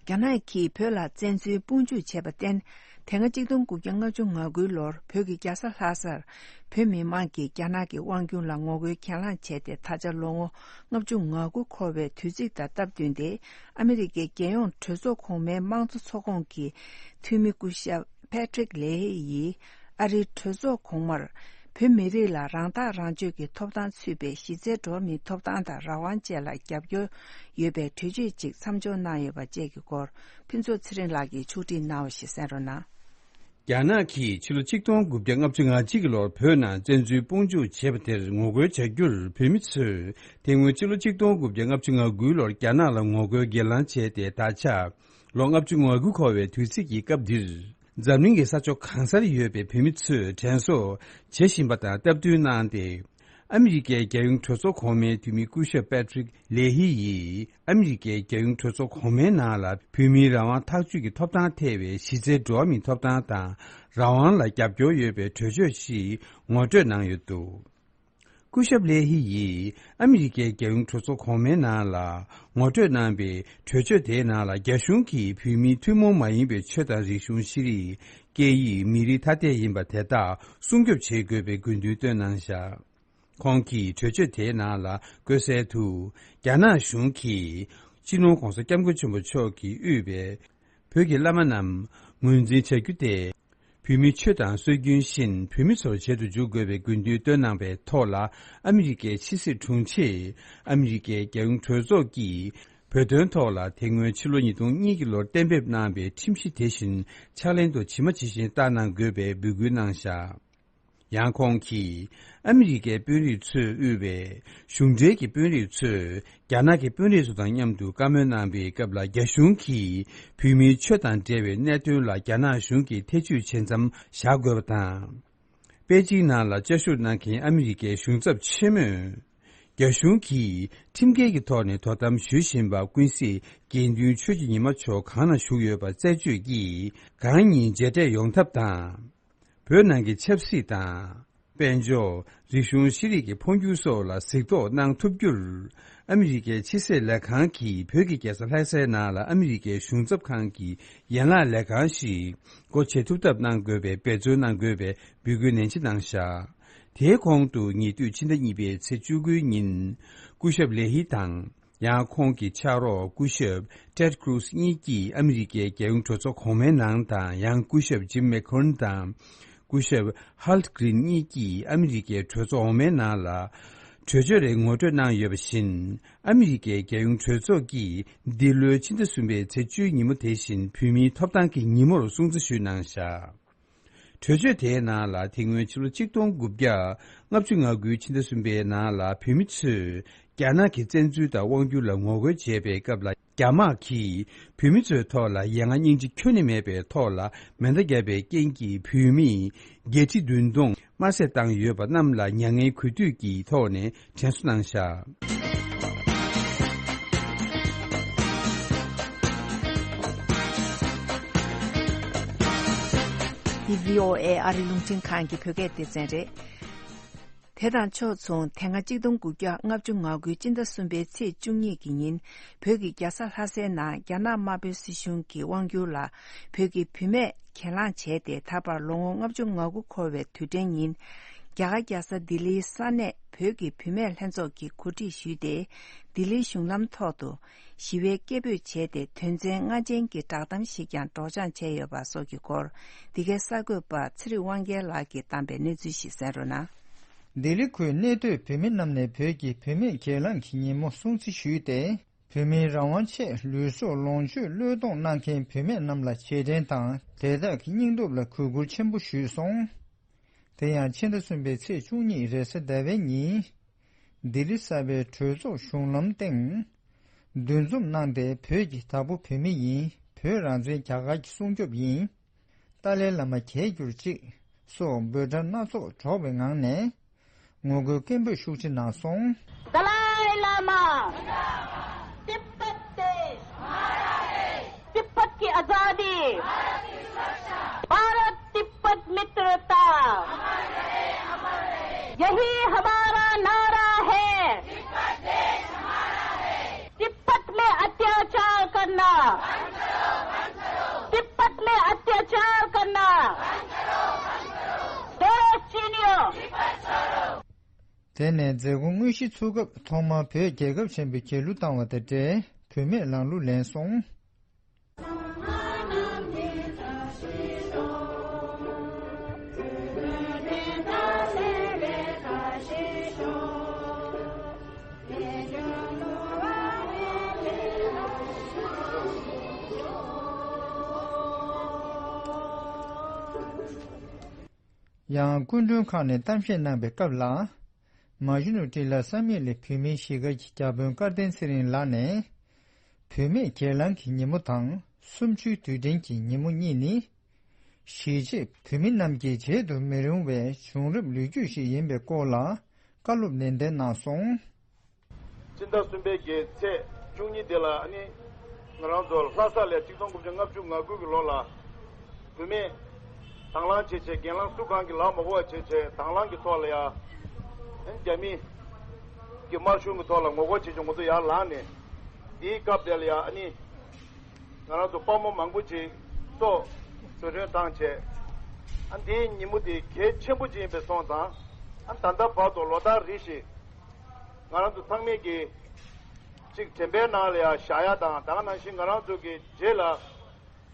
རྒྱ་ནག་གིས་བོད་ལ་བཙན་འཛུལ་དཔུང་འཇུག་བྱས་པར་བརྟེན། དེ་སྔ་གཅིག་སྟོང་དགུ་བརྒྱ་ལྔ་བཅུ་ང་དགུའི་ལོར་བོད་ཀྱི་རྒྱལ་ས་ལྷ་སར་བོད་མི་མང་གིས་རྒྱ་ནག་གི་དབང་སྒྱུར་ལ་ངོ་རྒོལ་གྱེན་ལངས་བྱས་ཏེ། ད་ཆ་ལོ་ངོ་ལྔ་བཅུ་ང་དགུ་འཁོར་བའི་དུས་ཚིགས་དང་སྟབས་བསྟུན་ཏེ། ཨ་མི་རི་ཀའི་རྒྱལ་ཡོངས་གྲོས་ཚོགས་གོང་མའི་དམངས་གཙོ་ཚོགས་ཁོངས་ཀྱི་འཐུས་མི་སྐུ་ཞབས་Patrick Leahy་ཡིས་ཨ་རིའི་གྲོས་ཚོགས་གོང་མར་བོད་མི་རིགས་ལ་རང་ཐག་རང་གཅོད་ཀྱི་ཐོབ་ཐང་ཚུད་པའི་གཞི་རྩའི་འགྲོ་བ་མིའི་ཐོབ་ཐང་དང་རང་དབང་བཅས་ལ་རྒྱབ་སྐྱོར་ཡོད་པའི་གྲོས་ཆོད་ཅིག་མཚམས་འཇོག་གནང་ཡོད་པ་བཅས་ཀྱི་སྐོར། ཕུན་ཚོགས་ཚེ་རིང་ལགས་ཀྱིས་ཕྱོགས་སྒྲིག་གནང་བ་ཞིག་གསན་རོགས་གནང་། རྒྱ་ནག་གིས་ཕྱི་ལོ་གཅིག་སྟོང་དགུ་བརྒྱ་ལྔ་བཅུ་ང་གཅིག་གི་ལོར་བོད་ནང་བཙན་འཛུལ་དཔུང་འཇུག་བྱས་པ་དེར་ངོ་རྒོལ་བྱ་རྒྱུར། བོད་མི་ཚོས་དེ་སྔོན་ཕྱི་ལོ་གཅིག་སྟོང་དགུ་བརྒྱ་ལྔ་བཅུ་ང་དགུའི་ལོར་རྒྱ་ནག་ལ་ངོ་རྒོལ་གྱེན་ལངས་བྱས་ཏེ། ད་ཆ་ལོ་ལྔ་བཅུ་ང་དགུ་འཁོར་བའི་དུས་ཚིགས་ཀྱི་སྐབས་འདིར། འཛམ་གླིང་གི་ས་ཕྱོགས་གང་སར་ཡོད་པའི་བོད་མི་ཚོས་དྲན་གསོ་བྱེད་བཞིན་པ་དང་སྟབས་བསྟུན་གནང་སྟེ། ཨ་མི་རི་ཀའི་རྒྱལ་ཡོངས་གྲོས་ཚོགས་གོང་མའི་འཐུས་མི་སྐུ་ཞབས་Patrick Leahy་ཡིས། ཨ་མི་རི་ཀའི་རྒྱལ་ཡོངས་གྲོས་ཚོགས་གོང་མའི་ནང་ལ་བོད་མིའི་རང་དབང་ཐག་གཅོད་ཀྱི་ཐོབ་ཐང་ཐེ་བའི་གཞི་རྩའི་འགྲོ་བ་མིའི་ཐོབ་ཐང་དང་རང་དབང་ལ་རྒྱབ་སྐྱོར་ཡོད་པའི་གྲོས་ཆོད་ཞིག་ངོ་སྤྲོད་གནང་ཡོད་འདུག་སྐུ་ཞབས་ལེ་ཧི་ཡིས་ཨ་མི་རི་ཀའི་རྒྱལ་ཡོངས་གྲོས་ཚོགས་གོང་མའི་ནང་ལ་ངོ་སྤྲོད་གནང་པའི་གྲོས་ཆོད་དེའི་ནང་ལ། རྒྱ་གཞུང་གིས་བོད་མིའི་ཐུན་མོང་མ་ཡིན་པའི་ཆོས་དང་རིག་གཞུང་། ཤེས་རིག་སྐད་ཡིག་མི་རིགས་ཐ་དད་ཡིན་པ་དེ་དག་སྲུང་སྐྱོབ་བྱེད་དགོས་པའི་དགོས་འདུན་བཏོན་གནང་བཞག་ཁོང་གིས་གྲོས་ཆོད་དེའི་ནང་ལ་བཀོད་གསལ་དུ། རྒྱ་ནག་གཞུང་གིས་སྤྱི་ནོར་༧གོང་ས་༧སྐྱབས་མགོན་ཆེན་པོ་མཆོག་གིས་དབུས་པའི་བོད་ཀྱི་བླ་མ་རྣམས་ངོས་འཛིན་བྱ་རྒྱུ་སྟེ། བོད་མིའི་ཆོས་དང་སྲོལ་རྒྱུན་བཞིན་བོད་མི་ཚོར་བྱེད་དུ་འཇུག་དགོས་པའི་དགོས་འདུན་བཏོན་གནང་པའི་ཐོག་ལ། ཨ་མི་རི་ཀའི་ཕྱི་སྲིད་དྲུང་ཆེས་ཨ་མི་རི་ཀའི་རྒྱལ་ཡོངས་གྲོས་ཚོགས་ཀྱི་བོད་དོན་ཐོག་ལ་དེ་སྔོན་ཕྱི་ལོ་ཉིས་སྟོང་གཉིས་ཀྱི་ལོར་གཏན་འབེབས་གནང་པའི་ཁྲིམས་གཞི་དེ་བཞིན་ཕྱག་ལེན་དུ་ཇི་མ་ཇི་བཞིན་བསྟར་གནང་དགོས་པའི་འབོད་སྐུལ་གནང་བཞག་ཡང་ཁོང་གིས་ཨ་མི་རི་ཀའི་དཔོན་རིགས་ཚོས་དབུས་པའི་གཞུང་འབྲེལ་གྱི་དཔོན་རིགས་ཚོས་རྒྱ་ནག་གི་དཔོན་རིགས་ཚོ་དང་མཉམ་དུ་བཀའ་མོལ་གནང་པའི་སྐབས་ལ། རྒྱ་གཞུང་གིས་བོད་མིའི་ཆོས་དང་འབྲེལ་བའི་གནད་དོན་ལ་རྒྱ་ནག་གཞུང་གིས་ཐེ་བྱུས་བྱེད་མཚམས་བཞག་དགོས་པ་དང་། པེ་ཅིང་ནང་ལ་བཅའ་བཞུགས་གནང་མཁན་ཨ་མི་རི་ཀའི་གཞུང་ཚབ་ཆེན་མོས། རྒྱ་གཞུང་གིས་ཁྲིམས་འགལ་གྱི་ཐོག་ནས་དོ་དམ་ཞུ་བཞིན་པ་ཀུན་གཟིགས་དགེ་འདུན་ཆོས་ཀྱི་ཉི་མ་མཆོག་གང་ན་བཞུགས་ཡོད་པ་རྩད་གཅོད་ཀྱིས། གང་ཉིད་མཇལ་འཕྲད་ཡོང་ཐབས་དང་། བོད་ནང་གི་ཆབ་སྲིད་དང་། དཔལ་འབྱོར། རིག་གཞུང་། ཤེས་རིག་གི་འཕོ་འགྱུར་སོགས་ལ་གཟིགས་རྟོག་གནང་ཐུབ་རྒྱུར། ཨ་མི་རི་ཀའི་ཕྱི་སྲིད་ལས་ཁང་གིས་བོད་ཀྱི་རྒྱལ་ས་ལྷ་སའི་ནང་ལ་ཨ་མི་རི་ཀའི་གཞུང་ཚབ་ཁང་གི་ཡན་ལག་ལས་ཁང་ཞིག་སྒོ་ཕྱེ་ཐུབ་ཐབས་གནང་དགོས་པའི་འབད་བརྩོན་གནང་དགོས་པའི་འབོད་སྐུལ་ནན་ཆེ་གནང་བཞག་དེའི་གོང་དུ་ཉེ་དུས་ཕྱི་ཟླ་གཉིས་པའི་ཚེས་བཅུ་དགུའི་ཉིན། སྐུ་ཞབས་ལེ་ཧི་དང་། ཡང་ཁོང་གི་ཕྱག་རོགས་སྐུ་ཞབས་Ted Cruz་གཉིས་ཀྱིས་ཨ་མི་རི་ཀའི་རྒྱལ་ཡོངས་གྲོས་ཚོགས་གོང་མའི་ནང་དང་། ཡང་སྐུ་ཞབས་Jim McGovern་དང་སྐུ་ཞབས་Hal Green་གཉིས་ཀྱིས་ཨ་མི་རི་ཀའི་གྲོས་ཚོགས་འོག་མའི་ནང་ལ་གྲོས་ཆོད་རེ་ངོ་སྤྲོད་གནང་ཡོད་པ་བཞིན། ཨ་མི་རི་ཀའི་རྒྱལ་ཡོངས་གྲོས་ཚོགས་ཀྱིས་འདི་ལོའི་ཕྱི་ཟླ་གསུམ་པའི་ཚེས་བཅུའི་ཉིན་མོ་དེ་བཞིན་བོད་མིའི་ཐོབ་ཐང་གི་ཉིན་མོར་སྲུང་བརྩི་ཞུས་གནང་བཞག་གྲོས་ཆོད་དེའི་ནང་ལ། དེ་སྔོན་ཕྱི་ལོ་གཅིག་སྟོང་དགུ་བརྒྱ་ལྔ་བཅུ་ང་དགུའི་ཕྱི་ཟླ་གསུམ་པའི་ནང་ལ་བོད་མི་ཚོས་རྒྱ་ནག་གི་བཙན་འཛུལ་དང་དབང་སྒྱུར་ལ་ངོ་རྒོལ་བྱས་པའི་སྐབས་ལ། རྒྱ་དམག་གིས་བོད་མི་ཚོའི་ཐོག་ལ་ཡ་ང་སྙིང་རྗེ་ཁྱོན་ནས་མེད་པའི་ཐོག་ལ་མེ་མདའ་བརྒྱབ་པའི་རྐྱེན་གྱིས་བོད་མི་བརྒྱད་ཁྲི་བདུན་སྟོང་དམར་བསད་བཏང་ཡོད་པ་རྣམས་ལ་མྱ་ངན་གུས་འདུད་ཀྱི་ཐོག་ནས་དྲན་གསོ་གནང་བཞག་འདི་བྷི་ཨོ་ཨེ་ཨ་རི་རླུང་འཕྲིན་ཁང་གི་བོད་སྐད་སྡེ་ཚན་རེད། དེ་དང་ཕྱོགས་མཚུངས། དེ་སྔ་གཅིག་སྟོང་དགུ་བརྒྱ་ལྔ་བཅུ་ང་དགུའི་སྤྱི་ཟླ་གསུམ་པའི་ཚེས་བཅུ་གཉིས་ཀྱི་ཉིན། བོད་ཀྱི་རྒྱལ་ས་ལྷ་སའི་ནང་རྒྱ་ནག་དམར་པོའི་སྲིད་གཞུང་གི་དབང་སྒྱུར་ལ་བོད་ཀྱི་བུད་མེད་གྱེན་ལངས་བྱས་ཏེ། ད་བར་ལོ་ངོ་ལྔ་བཅུ་ང་དགུ་འཁོར་བའི་དུས་དྲན་ཉིན། རྒྱ་གར་རྒྱལ་ས་ལྡི་ལིའི་ས་གནས་བོད་ཀྱི་བུད་མེད་ལྷན་ཚོགས་ཀྱིས་གོ་སྒྲིག་ཞུས་ཏེ། ལྡི་ལིའི་གཞུང་ལམ་ཐོག་ཏུ་ཞི་བའི་སྐད་འབོད་བྱས་ཏེ། དོན་ཚན་ལྔ་ཅན་གྱི་བསྒྲགས་གཏམ་ཞིག་ཀྱང་སྒྲོག་སྦྱང་བྱས་ཡོད་པ་སོགས་ཀྱི་སྐོར། འདི་གའི་གསར་འགོད་པ་ཚེ་རིང་དབང་རྒྱལ་ལགས་ཀྱིས་བཏང་པའི་གནས་ཚུལ་ཞིག་གསན་རོགས་གནང་། ལྡི་ལི་ཁུལ་གནས་སྡོད་བོད་མི་རྣམས་ནས་བོད་ཀྱི་བུད་མེད་གྱེན་ལངས་ཀྱི་ཉིན་མོ་སྲུང་བརྩི་ཞུས་ཏེ། བོད་མིའི་རང་དབང་ཆེད་ལུས་སྲོག་ལོངས་སྤྱོད་བློས་གཏོང་གནང་མཁན་བུད་མེད་རྣམས་ལ་རྗེས་དྲན་དང་། དེ་དག་གི་སྙིང་སྟོབས་ལ་གུས་བཀུར་ཆེན་པོ་ཞུས་སོང་། དེ་ཡང་ཕྱི་ཟླ་གསུམ་པའི་ཚེས་བཅུ་གཉིས་རེས་གཟའ་ཟླ་བའི་ཉིན། ལྡི་ལི་གསར་པའི་གྲོས་ཚོགས་གཞུང་ལམ་སྟེང་། འདུ་འཛོམས་གནང་སྟེ། བོད་ཀྱི་བདག་པོ་བོད་མི་ཡིན། བོད་རང་བཙན་རྒྱ་གར་གྱི་སྲུང་སྐྱོབ་ཡིན། ཏཱ་ལའི་བླ་མ་རྒྱལ་གྱུར་ཅིག་སོགས་འབོད་སྒྲ་སྣ་ཚོགས་སྒྲོག་པའི་ངང་ནས། ངོ་རྒོལ་སྐད་འབོད་ཤུགས་ཆེ་གནང་སོང་། दलाई लामा, तिब्बत देश, तिब्बत की आजादी, भारत तिब्बत मित्रता, यही हमारा नारा है। तिब्बत में अत्याचार करना, तिब्बत में अत्याचार करना དེ་ནས་མཛད་སྒོ་དངོས་གཞི་ཚུགས་སྐབས་ཐོག་མར་བོད་རྒྱལ་ཁབ་ཆེན་པོའི་རྒྱལ་གླུ་བཏང་བ་དང་འབྲེལ་བུད་མེད་ལམ་ལུགས་ལེན་སོང་། ཡང་སྐུ་མགྲོན་ཁག་ནས་གཏམ་བཤད་གནང་བའི་སྐབས་ལ། མ་ཞུ་ནུ་ཀྲི་ལ་བསམ་ཡས་ལས་བུད་མེད་གཞིས་སྒར་གྱི་བརྒྱ་དཔོན་སྐལ་ལྡན་ཚེ་རིང་ལགས་ནས། བུད་མེད་སྒེར་ལངས་ཀྱི་ཉིན་མོ་དང་གསུམ་བཅུའི་དུས་དྲན་གྱི་ཉིན་མོ་གཉིས་ནི། གཞིས་བྱེས་བོད་མི་རྣམས་ཀྱིས་བརྗེད་དུ་མི་རུང་བའི་བྱུང་རབས་ལོ་རྒྱུས་ཤིག་ཡིན་པའི་སྐོར་ལ་བཀའ་སློབ་ནན་ཏན་གནང་སོང་། སྤྱི་ཟླ་གསུམ་པའི་གི་ཚེས་བཅུ་གཉིས་དེ་ལ་ཨ་ནི་ང་རང་ཚོ་ལྷ་ས་ལ་གཅིག་སྟོང་དགུ་བརྒྱ་ལྔ་བཅུ་ང་དགུ་གི་ལོ་ལ་བུད་མེད་དང་བླངས་བྱས་བྱས་སྒེར་ལངས་སུ་གང་གི་ལག་མ་གོ་བ་བྱས་བྱས་དང་བླངས་ཀྱི་ཐོག་ལ་ཡ་ཨ་ནི་རྒྱ་མི་གི་དམར་གཞུང་གི་ཐོག་ལ་ངོ་རྒོལ་བྱས་བྱས་ང་ཚོ་ཡར་ལངས་ནས་དེའི་སྐབས་དེ་ལ་ཡ་ཨ་ནི་ང་རང་ཚོ་དཔའ་མོ་མང་པོ་ཅིག་སྲོག་བྲོས་བྲོས་བཏང་བྱས་ཨ་འདིའི་ཉིན་མོ་དེ་གལ་ཆེན་པོ་ཅིག་ཡིན་པའི་སོང་ཙང་ཨ་ད་ལྟ་བར་དུ་ལོ་ལྟར་རེ་བཞིན། ང་རང་ཚོ་ཚང་མས་ཀྱི་གཅིག་དྲན་པའི་ནང་ལ་ཡང་བཞག་ཡ་དང་ད་ག་ནང་བཞིན་ང་རང་ཚོ་གི་རྗེས་ལ་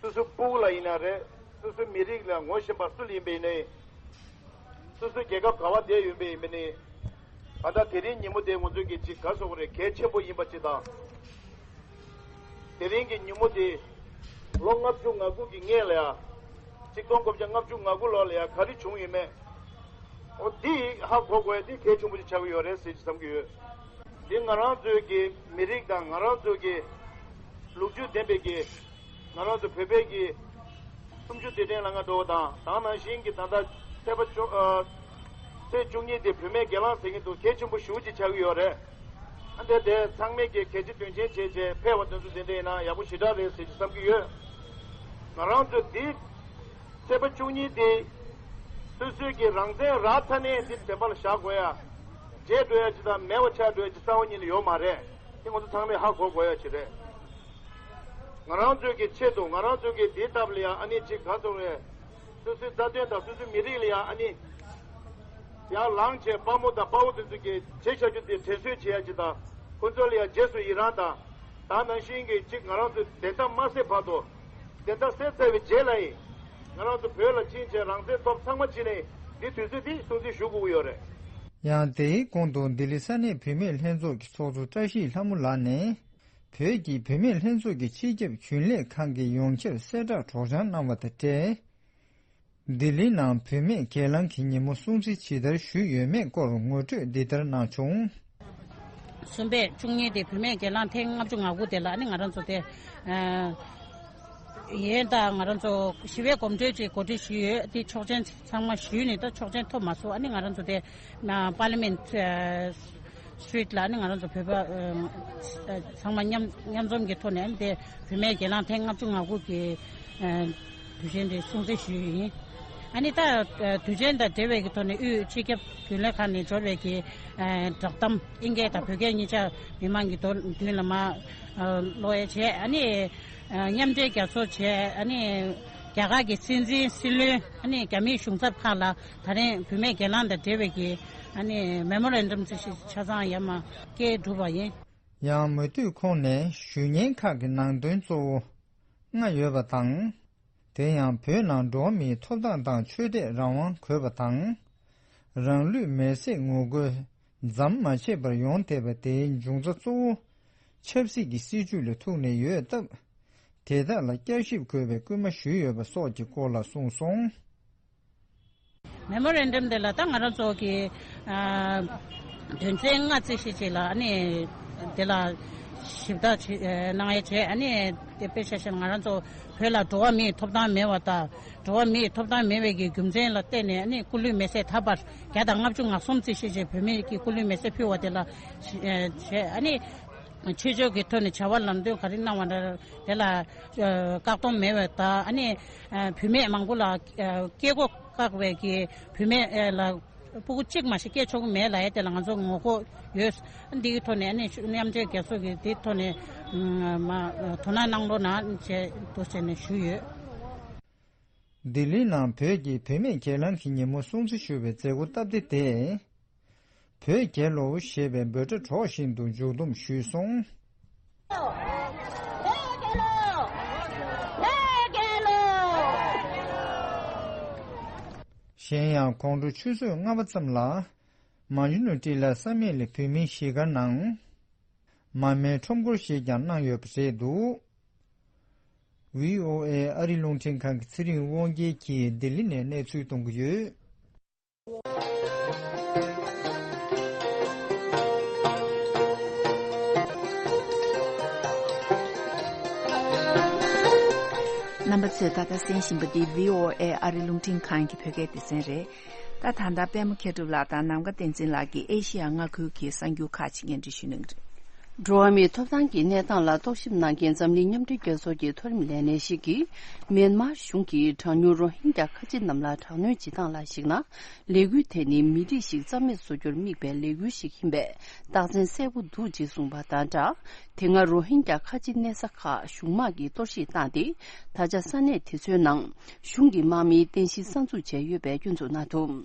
སོ་སོ་སྤུ་གུ་ལ་ཡིན་ན་རེད། སོ་སོའི་མི་རིགས་ལ་ངོ་ཤེས་པ་སུ་ལ་ཡིན་པ་ཡིན་ནའི། སོ་སོའི་རྒྱལ་ཁབ་ག་བ་བསྡད་ཡོད་པ་ཡིན་པ་ནའི། ད་ལྟ་དེ་རིང་ཉིན་མོ་དེ་ང་ཚོ་གི་གཅིག་ག་རེ་ཟེར་དགོས་རེད། གལ་ཆེན་པོ་ཡིན་པ་གཅིག་དང་། དེ་རིང་གི་ཉིན་མོ་དེ་ལོ་ལྔ་བཅུ་ང་དགུ་གི་སྔོན་ལ་ཡ། གཅིག་སྟོང་དགུ་བརྒྱ་ལྔ་བཅུ་ང་དགུ་ལོ་ལ་ཡ་ག་རེ་བྱུང་ཡོད་མེད། འོ་འདི་ཧ་གོ་དགོས་ཡ་འདི་གལ་ཆེན་པོ་ཞིག་ཆགས་ཀྱི་ཡོད་རེད་ཟེར་གྱི་བསམ་གྱི་ཡོད། འདི་ང་རང་ཚོའི་གི་མི་རིགས་དང་ང་རང་ཚོའི་གི་ལོ་རྒྱུས་ལྡན་པའི་གི་ང་རང་ཚོ་བོད་པའི་གི་གསུམ་བཅུ་དུས་དྲན་ལ་ང་འགྲོ་བ་དང་ད་ག་ནང་བཞིན་གྱི་ད་ལྟ་ཚེས་པ་བཅུ་ཨ་ཚེས་བཅུ་གཉིས་དེ་བུད་མེད་སྒེར་ལངས་ཟེར་གྱི་འདུག་གལ་ཆེན་པོ་ཞེ་པོ་ཅིག་ཆགས་ཀྱི་ཡོད་རེད། ཨ་འདི་དེ་ཚང་མས་ཀྱི་གལ་ཆེ་དོན་ཆེན་བྱས་བྱས་ཕེབས་པ་དེ་ཚོ་དེ་འདྲ་ཡིན་ན་ཡག་པོ་ཞེ་དྲག་རེད་ཟེར་གྱི་བསམ་གྱི་ཡོད། ང་རང་ཚོ་འདི་ཚེས་པ་བཅུ་གཉིས་དེ་སོ་སོའི་གི་རང་བཙན་རག་ཚར་ནས་འདི་དྲན་པ་ལ་བཞག་དགོས་ཡ། བརྗེད་འགྲོ་ཡ་ཅིག་དང་མེད་པ་ཆགས་འགྲོ་ཡ་ཅིག་རྩ་བ་ཉིད་ནས་ཡོད་མ་རེད། དེ་ང་ཚོ་ཚང་མས་ཧ་གོ་དགོས་ཡ་ཅིག་རེད། ང་རང་ཚོའི་གི་ཆེད་དུ་ང་རང་ཚོའི་གི་འདིའི་སྟབས་ལ་ཡང་ཨ་ནི་ཅིག་ག་ཚོད་རེད། སོ་སོའི་རྩ་དོན་དང་སོ་སོའི་མི་རིགས་ལ་ཡང་ཨ་ནི་ཡར་ལངས་བྱས་དཔའ་མོ་དང་དཔའ་བོ་དེ་ཚོ་གི་བྱས་བཞག་རྒྱུ་དེ་དྲན་གསོ་བྱེད་ཡ་ཅིག་དང་ཁོ་ཚོ་ལ་ཡང་རྗེས་སུ་ཡི་རང་དང་ད་ནང་བཞིན་གི་ཅིག་ང་རང་ཚོ་བདེན་མཐའ་མ་གསལ་བར་དུ་བདེན་མཐའ་གསལ་ཚར་བའི་རྗེས་ལ་ཡིན། ང་རང་ཚོ་བོད་ལ་ཕྱིན་བྱས་རང་བཙན་ཐོབ་ཚང་མ་ཕྱིན་ནས་འདི་དུས་ཚོད་འདི་སྲུང་བརྩི་ཞུ་དགོས་ཀྱི་ཡོད་རེད། ཡང་དེའི་གོང་དུ་ལྡི་ལི་ས་གནས་བུད་མེད་ལྷན་ཚོགས་ཀྱི་ཚོགས་གཙོ་བཀྲ་ཤིས་ལྷ་མོ་ལགས་ནས། བོད་ཀྱི་བུད་མེད་ལྷན་ཚོགས་ཀྱི་སྤྱི་ཁྱབ་རྒྱུན་ལས་ཁང་གིས་ཡོངས་ཁྱབ་གསལ་བསྒྲགས་སྒྲོག་སྦྱང་གནང་བ་དང་འབྲེལ། ལྡི་ལིའི་ནང་བུད་མེད་སྒེར་ལངས་ཀྱི་ཉིན་མོ་སྲུང་བརྩི་ཇི་ལྟར་ཞུས་ཡོད་མེད་སྐོར་ངོ་སྤྲོད་འདི་ལྟར་གནང་བྱུང་། གསུམ་པའི་བཅུ་གཉིས་དེ་བུད་མེད་སྒེར་ལངས་ཐེངས་ལྔ་བཅུ་ང་དགུ་དེ་ལ་ནི་ང་རང་ཚོ་དེ། ཡིན་ད་ང་རང་ཚོ་ཞི་བའི་གོམ་བགྲོད་ཅིག་གོ་སྒྲིག་ཞུས་ཡོད། དེ་ཆོག་མཆན་ཚང་མ་ཞུས་ནས་ད་ཆོག་མཆན་ཐོབ་མ་སོང་། ཨ་ནི་ང་རང་ཚོ་དེ་པར་ལི་མེན་སི་ཊི་རི་ཊི་ལ་ནི་ང་རང་ཚོ་བོད་པ་ཚང་མ་མཉམ་མཉམ་འཛོམས་ཀྱི་ཐོག་ནས་ཨ་ནི་དེ་བུད་མེད་སྒེར་ལངས་ཐེངས་ལྔ་བཅུ་ང་དགུ་གི་དུས་ཆེན་དེ་སྲུང་བརྩི་ཞུས་ཡིན། ཨ་ནི་ད་དུས་ཆེན་དང་འབྲེལ་བའི་གི་ཐོག་ནས་དབུས་སྤྱི་ཁྱབ་རྒྱུན་ལས་ཁང་ནས་འབྱོར་བའི་གི་བསྒྲགས་གཏམ་ཨིན་སྐད་དང་བོད་སྐད་གཉིས་ཆ་མི་མང་གི་མདུན་ལ་མ་ཀློག་ཡས་བྱས། ཨ་ནི་མཉམ་འབྲེལ་རྒྱ་མཚོ་བྱས། ཨ་ནི་རྒྱ་གར་གྱི་སྲིད་འཛིན་སྲིད་བློན་ཨ་ནི་རྒྱ་མིའི་གཞུང་ཚབ་ཁག་ལ་ད་རིང་བུད་མེད་སྒེར་ལངས་དང་འབྲེལ་བའི་གི་ཨ་ནི་མེ་མོ་རན་ཌམ་ཅིག་ཆ་ཚང་ཡར་མར་སྐད་བསྒྲུབས་པ་ཡིན། ཡང་མུ་མཐུད་ཁོང་ནས་ཞུ་སྙན་ཁག་གི་ནང་དོན་གཙོ་བོ་ལྔ་ཡོད་པ་དང་། དེ་ཡང་བོད་ནང་འགྲོ་བ་མིའི་ཐོབ་ཐང་དང་ཆོས་དད་རང་དབང་དགོས་པ་དང་། རང་ལུས་མེར་སྲེག་ངོ་རྒོལ་མཚམས་མ་ཆད་པར་ཡོང་བསྡད་པ་དེའི་འབྱུང་རྩ་གཙོ་བོ་ཆབ་སྲིད་ཀྱི་སྲིད་བྱུས་ལ་ཐུག་ནས་ཡོད་སྟབས། དེ་དག་ལ་བསྐྱར་ཞིབ་དགོས་པའི་སྐུལ་མ་ཞུས་ཡོད་པ་སོགས་ཀྱི་སྐོར་ལ་གསུངས་སོང་། མེ་མོ་རན་ཌམ་དེ་ལ་ད་ང་རང་ཚོ་གི་དོན་ཚན་ལྔ་རྩིས་ཞིབ་བྱས་ལ་ཨ་ནི་དེ་ལ་ཞིབ་ལྟ་གནང་ཡས་བྱས། ཨ་ནི་དེ་དཔེ་ཆ་བཞག་ན་ང་རང་ཚོ་བོད་ལ་འགྲོ་བ་མིའི་ཐོབ་ཐང་མེད་པ་དང་འགྲོ་བ་མིའི་ཐོབ་ཐང་མེད་པའི་གི་རྒྱུ་མཚན་ལ་བརྟེན་ནས་ཨ་ནི་སྐུ་ལུས་མེ་བསྲེགས་ད་བར་བརྒྱ་དང་ལྔ་བཅུ་ང་གསུམ་རྩིས་ཞིབ་བྱས་བོད་མིའི་གི་སྐུ་ལུས་མེ་བསྲེགས་ཕུལ་བ་དེ་ལ་བྱས། ཨ་ནི་ཆོས་ཕྱོགས་ཀྱི་ཐོག་ནས་བྱ་བ་ལམ་སྟོན་ག་རེ་གནང་བ་འདྲ་དེ་ལ་བཀག་སྡོམ་མེད་པ་དང་ཨ་ནི་བུད་མེད་མང་པོ་ལ་སྐྱེ་སྒོ་བཀག་པའི་གི་བུད་མེད་ལ་སྤུ་གུ་གཅིག་མ་ཞིག་སྐྱེ་ཆོག་གི་མེད་ལབ་ཡས་དེ་ལ་ང་ཚོ་ངོ་རྒོལ་ཡོད། འདིའི་ཐོག་ནས་ཨ་ནི་མཉམ་འབྲེལ་རྒྱལ་ཚོགས་ཀྱི་འདིའི་ཐོག་ནས་མ་དོ་སྣང་གནང་རོགས་གནང་བྱས་འདུག་ཟེར་ནས་ཞུས་ཡོད། ལྡི་ལིའི་ནང་བོད་ཀྱི་བུད་མེད་སྒེར་ལངས་ཀྱི་ཉིན་མོ་སྲུང་བརྩི་ཞུ་བའི་མཛད་སྒོ་སྟབས་བདེ་དེ། བོད་རྒྱལ་ལོ་ཞེས་པའི་འབོད་སྒྲ་སྒྲོག་བཞིན་དུ་མཇུག་བསྡོམས་ཞུས་སོང་། གཞན་ཡང་དགོང་དྲོ་ཆུ་ཚོད་ལྔ་པ་ཙམ་ལ། མ་ཇུ་ནུ་ཏི་ལ་ས་མིག་ལ་བོད་མིའི་གཞིས་སྒར་ནང་། མར་མེའི་ཁྲོམ་སྐོར་ཞིག་ཀྱང་གནང་ཡོད་པ་རེད་འདུག། བྷི་ཨོ་ཨེ་ཨ་རི་རླུང་འཕྲིན་ཁང་གི་ཚེ་རིང་དབང་རྒྱལ་གྱིས་ལྡི་ལི་ནས་གནས་ཚུལ་གཏོང་གི་ཡོད། རྣམ་པ་ཚོས་ད་ལྟ་གསན་བཞིན་པ་འདི་བྷི་ཨོ་ཨེ་ཨ་རི་རླུང་འཕྲིན་ཁང་གི་བོད་སྐད་སྡེ་ཚན་རེད། ད་ད་ལྟ་པད་མ་མཁས་གྲུབ་ལགས་དང་ནམ་མཁའ་བསྟན་འཛིན་ལགས་ཀྱིས་ཨེ་ཤི་ཡ་མངའ་ཁུལ་གྱི་གསར་འགྱུར་ཁག་ཅིག་སྙན་སྒྲོན་ཞུ་གནང་གི་རེད། འགྲོ་བ་མིའི་ཐོབ་ཐང་གི་གནས་སྟངས་ལ་རྟོག་ཞིབ་གནང་མཁན་འཛམ་གླིང་མཉམ་འབྲེལ་རྒྱལ་ཚོགས་ཀྱི་མཐོ་རིམ་ལས་སྣེ་ཞིག་གིས། མེན་མར་གཞུང་གིས་གྲངས་ཉུང་རོ་ཧིན་གྱ་ཁ་ཆེ་རྣམས་ལ་དྲག་གནོན་བྱེད་སྟངས་ལ་གཞིགས་ན། ལས་འགུལ་དེ་ནི་མི་རིགས་ཤིག་རྩ་མེད་བཟོ་རྒྱུར་དམིགས་པའི་ལས་འགུལ་ཞིག་ཡིན་པའི་རྟགས་མཚན་གསལ་པོ་འདུག་ཅེས་གསུངས་པ་དང་སྦྲགས། དེ་སྔ་རོ་ཧིན་གྱ་ཁ་ཆེ་གནས་ས་ཁག་གཞུང་དམག་གིས་གཏོར་བཤིག་བཏང་སྟེ། ད་ཆ་ས་གནས་དེ་ཚོའི་ནང་གཞུང་གི་དམག་མིའི་རྟེན་གཞི་གསར་འཛུགས་བྱས་ཡོད་པའི་སྐྱོན་འཛུགས་གནང་འདུག།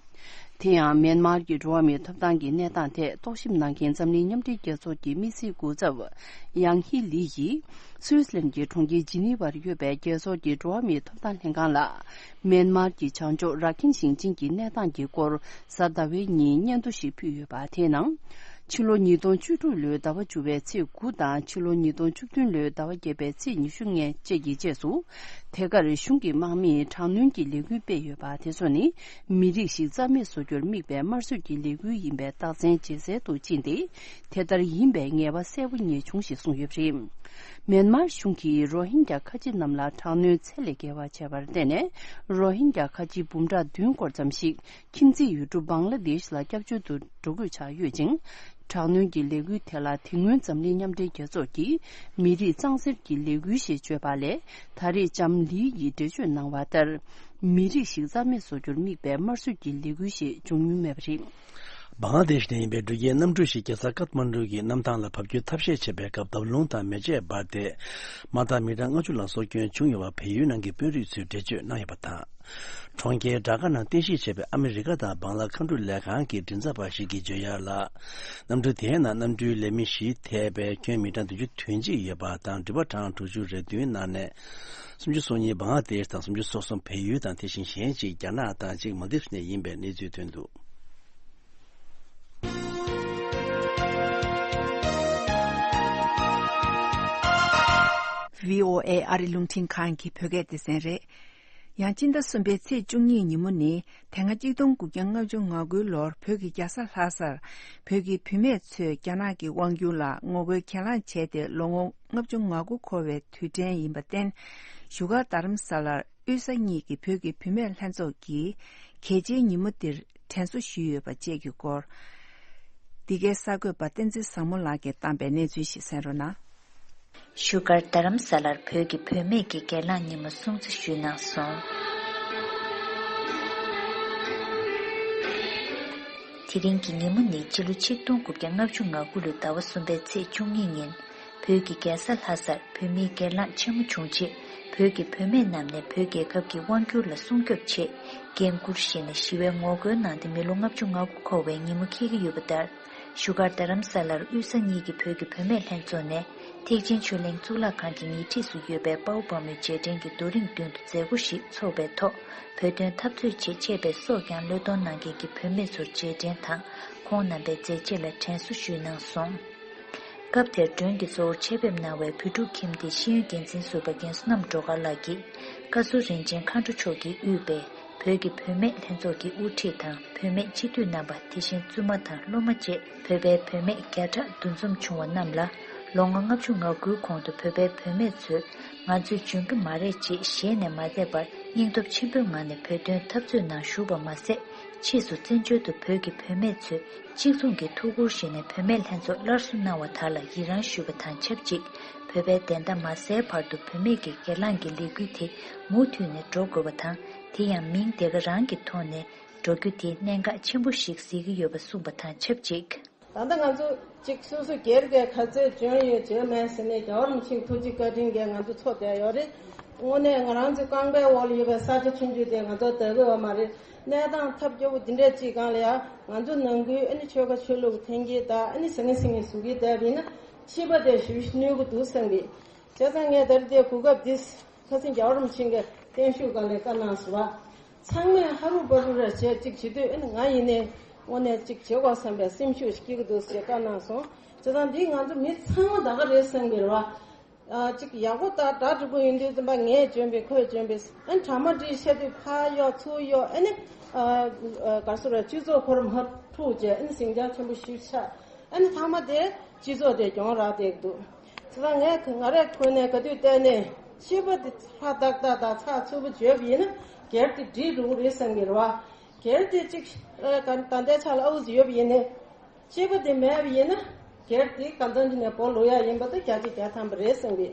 དེ་ཡང་མེན་མར་གྱི་འགྲོ་བ་མིའི་ཐོབ་ཐང་གི་གནས་སྟངས་ཐད་རྟོག་ཞིབ་གནང་མཁན་འཛམ་གླིང་མཉམ་འབྲེལ་རྒྱལ་ཚོགས་ཀྱི་དམིགས་བསལ་སྐུ་ཚབ་ཡང་ཧི་ལི་ཡིས། སུད་སི་ལན་གྱི་གྲོང་ཁྱེར་ཇི་ནི་ཝར་ཡོད་པའི་རྒྱལ་ཚོགས་ཀྱི་འགྲོ་བ་མིའི་ཐོབ་ཐང་ལྷན་ཁང་ལ། མེན་མར་གྱི་བྱང་ཕྱོགས་ར་ཁིན་ཞིང་ཆེན་གྱི་གནས་སྟངས་ཀྱི་སྐོར་གཟའ་ཟླ་བའི་ཉིན་སྙན་ཐོ་ཞིག་ཕུལ་ཡོད་པ་དེའི་ནང་། ཕྱི་ལོ་ཉིས་སྟོང་བཅུ་དྲུག་ལོའི་ཟླ་བ་བཅུ་པའི་ཚེས་དགུ་དང་ཕྱི་ལོ་ཉིས་སྟོང་བཅུ་བདུན་ལོའི་ཟླ་བ་བརྒྱད་པའི་ཚེས་ཉི་ཤུ་ལྔ་བཅས་ཀྱི་རྗེས་སུ། ཐད་ཀར་གཞུང་གི་དམག་མིས་དྲག་གནོན་གྱི་ལས་འགུལ་སྤེལ་ཡོད་པ་དེ་ཚོ་ནི། མི་རིགས་ཤིག་རྩ་མེད་བཟོ་རྒྱུར་དམིགས་པའི་དམར་གསོད་ཀྱི་ལས་འགུལ་ཡིན་པའི་རྟགས་མཚན་ཇེ་གསལ་དུ་ཕྱིན་ཏེ། དེ་ལྟར་ཡིན་པའི་ངེས་པ་གསལ་པོ་ངེས་བྱུང་ཞེས་གསུངས་ཡོད་པ་རེད། མེན་མར་གཞུང་གིས་རོ་ཧིན་གྱ་ཁ་ཆེ་རྣམས་ལ་དྲག་གནོན་ཚད་ལས་བརྒལ་བ་བྱས་པར་བརྟེན་ནས། རོ་ཧིན་གྱ་ཁ་ཆེ་འབུམ་ཕྲག་བདུན་སྐོར་ཙམ་ཞིག་ཁྱིམ་མཚེས་ཡུལ་གྲུ་བང་ལ་དེཤ་ལ་སྐྱབས་བཅོལ་དུ་འགྲོ་དགོས་ཆགས་ཡོད་ཅིང་། དྲག་གནོན་གྱི་ལས་འགུལ་དེ་ལ་དེ་སྔོན་འཛམ་གླིང་མཉམ་འབྲེལ་རྒྱལ་ཚོགས་ཀྱིས་མི་རིགས་གཙང་སེལ་གྱི་ལས་འགུལ་ཞེས་བརྗོད་པ་ལས། ད་རེས་ལྕམ་ལི་ཡིས་འགྲེལ་བརྗོད་གནང་བ་ལྟར། མི་རིགས་ཤིག་རྩ་མེད་བཟོ་རྒྱུར་དམིགས་པའི་དམར་གསོད་ཀྱི་ལས་འགུལ་ཞིག་བྱུང་མྱོང་མེད་པ་རེད། བང་ལ་དེཤ་ནས་ཡིན་པའི་འགྲུལ་སྐྱེལ་གནམ་གྲུ་ཞིག་རྒྱལ་ས་ཀཏ་མན་གྲུ་གྱི་གནམ་ཐང་ལ་བབས་རྒྱུའི་ཐབས་ཤེས་བྱེད་པའི་སྐབས་རྡབ་ལྷུང་དང་མེ་ལྕེ་འབར་ཏེ། མ་མཐའ་མི་གྲངས་ལྔ་བཅུ་ལ་སྲོག་སྐྱོན་བྱུང་ཡོད་པ་བལ་ཡུལ་ནང་གི་དཔོན་རིགས་ཚོས་འགྲེལ་བརྗོད་གནང་ཡོད་པ་དང་། གྲོང་ཁྱེར་ཌ་ཀ་ནང་རྟེན་གཞི་བྱས་པའི་ཨ་མི་རི་ཀ་དང་བང་ལ་མཁའ་འགྲུལ་ལས་ཁང་གི་མགྲིན་ཚབ་པ་ཞིག་གིས་བརྗོད་ཡག་ལ། གནམ་གྲུ་དེའི་ནང་གནམ་གྲུའི་ལས་མི་བཞི་ཐེ་བའི་ཁྱོན་མི་གྲངས་བདུན་ཅུ་དོན་གཅིག་ཡོད་པ་དང་འགྲུལ་པ་གྲངས་དྲུག་ཅུ་རེ་བདུན་ནང་ནས། སུམ་ཅུ་སོ་གཉིས་བང་ལ་དེཤ་དང་སུམ་ཅུ་སོ་གསུམ་བལ་ཡུལ་དང་དེ་བཞིན་གཞན་གཅིག་རྒྱ་ནག་དང་གཅིག་མཱལ་དིབ་ནས་ཡིན་པའི་གནས་ཚུལ་ཐོན་འདུག། བྷི་ཨོ་ཨེ་ཨ་རི་རླུང་འཕྲིན་ཁང་གི་བོད་སྐད་སྡེ་ཚན་རེད། ཡང་སྤྱི་ཟླ་གསུམ་པའི་ཚེས་བཅུ་གཉིས་ཉིན་མོ་ནི་དེ་སྔ་གཅིག་སྟོང་དགུ་བརྒྱ་ལྔ་བཅུ་ང་དགུའི་ལོར་བོད་ཀྱི་རྒྱལ་ས་ལྷ་སར་བོད་ཀྱི་བུད་མེད་ཚོས་རྒྱ་ནག་གི་དབང་སྒྱུར་ལ་ངོ་རྒོལ་གྱེན་ལངས་བྱས་ཏེ་ལོ་ངོ་ལྔ་བཅུ་ང་དགུ་འཁོར་བའི་དུས་དྲན་ཡིན་པར་བརྟེན། བཞུགས་སྒར་རྡ་རམ་ས་ལར་དབུས་ས་གཉིས་ཀྱི་བོད་ཀྱི་བུད་མེད་ལྷན་ཚོགས་ཀྱིས་གལ་ཆེའི་ཉིན་མོ་འདིར་དྲན་གསོ་ཞུས་ཡོད་པ་བཅས་ཀྱི་སྐོར། འདི་གའི་གསར་འགོད་པ་བསྟན་འཛིན་བཟང་མོ་ལགས་ཀྱིས་བཏང་པའི་གནས་ཚུལ་ཞིག་གསན་རོགས་གནང་། བཞུགས་སྒར་རྡ་རམ་ས་ལར་བོད་ཀྱི་བུད་མེད་ཀྱི་སྒེར་ལངས་ཉིན་མོ་སྲུང་བརྩི་ཞུས་གནང་སོང་། དེ་རིང་གི་ཉིན་མོ་ནི་སྤྱི་ལོ་ཆིག་སྟོང་དགུ་བརྒྱ་ལྔ་བཅུ་ང་དགུ་ལོའི་ཟླ་བ་གསུམ་པའི་ཚེས་བཅུ་གཉིས་ཉིན། བོད་ཀྱི་རྒྱལ་ས་ལྷ་སར་བོད་མིའི་སྒེར་ལངས་ཆེན་མོ་བྱུང་རྗེས། བོད་ཀྱི་བུད་མེད་རྣམས་ནས་བོད་རྒྱལ་ཁབ་ཀྱི་དབང་སྒྱུར་ལ་སྲུང་སྐྱོབ་ཆེད། འགན་འཁུར་བཞེས་ནས་ཞི་བའི་ངོ་རྒོལ་གནང་སྟེ་མི་ལོ་ལྔ་བཅུ་ང་དགུ་འཁོར་བའི་ཉིན་མོ་འཁེལ་གྱི་ཡོད་པ་ལྟར། བཞུགས་སྒར་རྡ་རམ་ས་ལར་དབུས་ས་གཉིས་ཀྱི་བོད་ཀྱི་བུད་མེད་ལྷན་ཚོགས་ནས་ཐེག་ཆེན་ཆོས་གླིང་གཙུག་ལག་ཁང་གི་ཉེ་འཁྲིས་སུ་ཡོད་པའི་དཔའ་བོ་དཔའ་མོའི་རྗེས་དྲན་གྱི་རྡོ་རིང་མདུན་དུ་མཛད་སྒོ་ཞིག་འཚོགས་པའི་ཐོག་བོད་དོན་འཐབ་རྩོད་ཆེད་ཆད་པའི་སྲོག་ཀྱང་བློས་གཏོང་གནང་མཁན་གྱི་བུད་མེད་ཚོར་རྗེས་དྲན་དང་ཁོང་རྣམ་པའི་མཛད་རྗེས་ལ་དྲན་གསོ་ཞུས་གནང་སོང་། སྐབས་དེར་མགྲོན་གྱི་གཙོ་བོར་ཆེད་ཕེབས་གནང་བའི་བོད་ཕྲུག་ཁྱིམ་སྡེའི་ཤེས་ཡོན་འགན་འཛིན་ཟུར་པ་རྒན་བསོད་ནམས་སྒྲོལ་དཀར་ལགས་ཀྱིས་བཀའ་ཟུར་རིན་ཆེན་མཁའ་འགྲོ་མཆོག་གིས་དབུས་པའི་བོད་ཀྱི་བུད་མེད་ལྷན་ཚོགས་ཀྱི་དབུ་ཁྲིད་དང་བུད་མེད་སྤྱི་འཐུས་རྣམ་པ། དེ་བཞིན་བཙུན་མ་དང་སློབ་མ་བཅས་བོད་པའི་བུད་མེད་བརྒྱ་ཕྲག་འདུ་འཛོམས་བྱུང་བ་རྣམས་ལ། ལོ་ངོ་ལྔ་བཅུ་ང་དགུའི་གོང་དུ་བོད་པའི་བུད་མེད་ཚོས་ང་ཚོས་འཇོན་གྱི་མ་རེད་ཅེས་ཞེད་ནས་མ་བསྡད་པར་སྙིང་སྟོབས་ཆེན་པོའི་ངང་ནས་བོད་དོན་འཐབ་རྩོད་ནང་ཞུགས་པ་མ་ཟད། ཕྱིས་སུ་བཙན་བྱོལ་དུ་བོད་ཀྱི་བུད་མེད་ཚོས་གཅིག་མཚུངས་ཀྱི་ཐུགས་ཁུར་བཞེས་ནས་བུད་མེད་ལྷན་ཚོགས་སླར་གསོ་གནང་བ་དག་ལ་ཡི་རང་ཞུ་བ་དང་ཆབས་ཅིག་བོད་པའི་བདེན་མཐའ་མ་གསལ་བར་དུ་བུད་མེད་ཀྱི་སྒེར་ལངས་ཀྱི་ལས་འགུལ་དེ་མུ་མཐུད་ནས་འགྲོ་དགོས་པ་དང་། དེ་ཡང་མིང་དེ་ག་རང་གི་ཐོག་ནས་འགྲོ་རྒྱུ་དེ་གནད་འགག་ཆེན་པོ་ཞིག་གཟིགས་ཀྱི་ཡོད་པ་གསུངས་པ་དང་ཆབས་ཅིག་ད་ལྟ་ང་ཚོ་གཅིག་སོ་སོ་སྒེར་གྱི་ག་ཚད་འཇོན་ཡོད་བྱེད་མེད་ཟེར་ནས་རྒྱལ་བ་རིན་པོ་ཆེའི་ཐུགས་རྗེ་བཀའ་དྲིན་གྱིས་ང་ཚོ་འཚོ་བསྡད་ཡོད་རེད། དངོས་གནས་ང་རང་ཚོའི་རྐང་པའི་འོག་ལ་ཡོད་པའི་ས་ཆ་ཆུང་ཆུང་དེ་ང་ཚོ་བདག་གི་ཡོད་མ་རེད། གནས་སྟངས་ཐབས་སྐྱོ་པོ་འདི་འདྲའི་ཅིག་སྒང་ལ་ཡང་ང་ཚོ་ནང་ཁུལ་ཨ་ནི་ཆོལ་ཁ་ཆོས་ལུགས་འཐེན་འཁྱེར་དང་ཨ་ནི་ཟང་ངེ་ཟིང་ངེ་བཟོ་གི་བསྡད་པ་ཡིན་ན་ཕྱི་པ་དེ་ཞེ་པོ་གནོད་ཀྱི་འདུག་བསམ་གི། བྱས་ཙང་ངས་ད་རེས་དེ་གོ་སྐབས་འདི་ཁ་སང་རྒྱལ་བ་རིན་པོ་ཆེ་གི་བརྟན་བཞུགས་སྒང་ལ་བཀའ་གནང་སོང་བ། ཚང་མས་ཧ་རུ་བ་རུ་ར་བྱས་ཅིག་བྱེད་དུས་ཨ་ནི་ང་ཡིན་ནའི་དངོས་གནས་ཅིག་བྱེད་དགོས་བསམ་པའི་སེམས་ཤུགས་ཤིག་སྐྱེ་གི་འདུག་ཟེར་བཀའ་གནང་སོང་། བྱས་ཙང་འདི་ང་ཚོ་མི་ཚང་མ་ད་ག་རེད་བསམ་གི་རེད་བ། ཨ་ཅིག་ཡག་པོ་དང་གྲ་སྒྲིག་པོ་ཡིན་དུས་ཙམ་པ་ངས་འཇོན་པའི་ཁོས་འཇོན་པའི་ཨ་ནི་གྲ་མ་སྒྲིག་བཤད་དུས་ཕར་གཡོག་ཚུར་གཡོག་ཨ་ནི་ཨ་ཨ་ག་རེ་ཟེར་ར་སྤྱི་ཚོགས་ཁོ་ར་མར་འཁྲུག་བྱས་ཨ་ནི་ཟིང་ཆ་ཆེན་པོ་ཞིག་ཆགས། ཨ་ནི་ཚང་མ་དེ་སྤྱི་ཚོགས་དེ་གྱོང་རག་བསྡད་འདུག་དེ་ལ་ངས་ང་རའི་ཁོ་ནས་ག་དུས་བལྟས་ནས་ཤེས་པ་དེ་ཧ་ཏག་ཏག་དང་ཚགས་ཚུད་པོ་བརྗོད་པ་ཡིན་ན་སྒེར་དེ་འགྲིག་འགྲོ་གི་རེད་བསམ་གི་རེད་བ། སྒེར་དེ་གཅིག་ཨ་ག་ད་ལྟའི་ཆ་ལ་ཨ་འུ་ཚོ་ཡོད་པ་ཡིན་ནས། སྐྱེས་བུ་དེ་མེད་པ་ཡིན་ན། སྒེར་དེ་གང་ཙམ་གྱི་ནས་བོར་ལོག་ཡ་ཡིན་པ་དེ་བརྒྱ་ཆ་བརྒྱ་ཐམ་པ་རེད་བསམ་གི།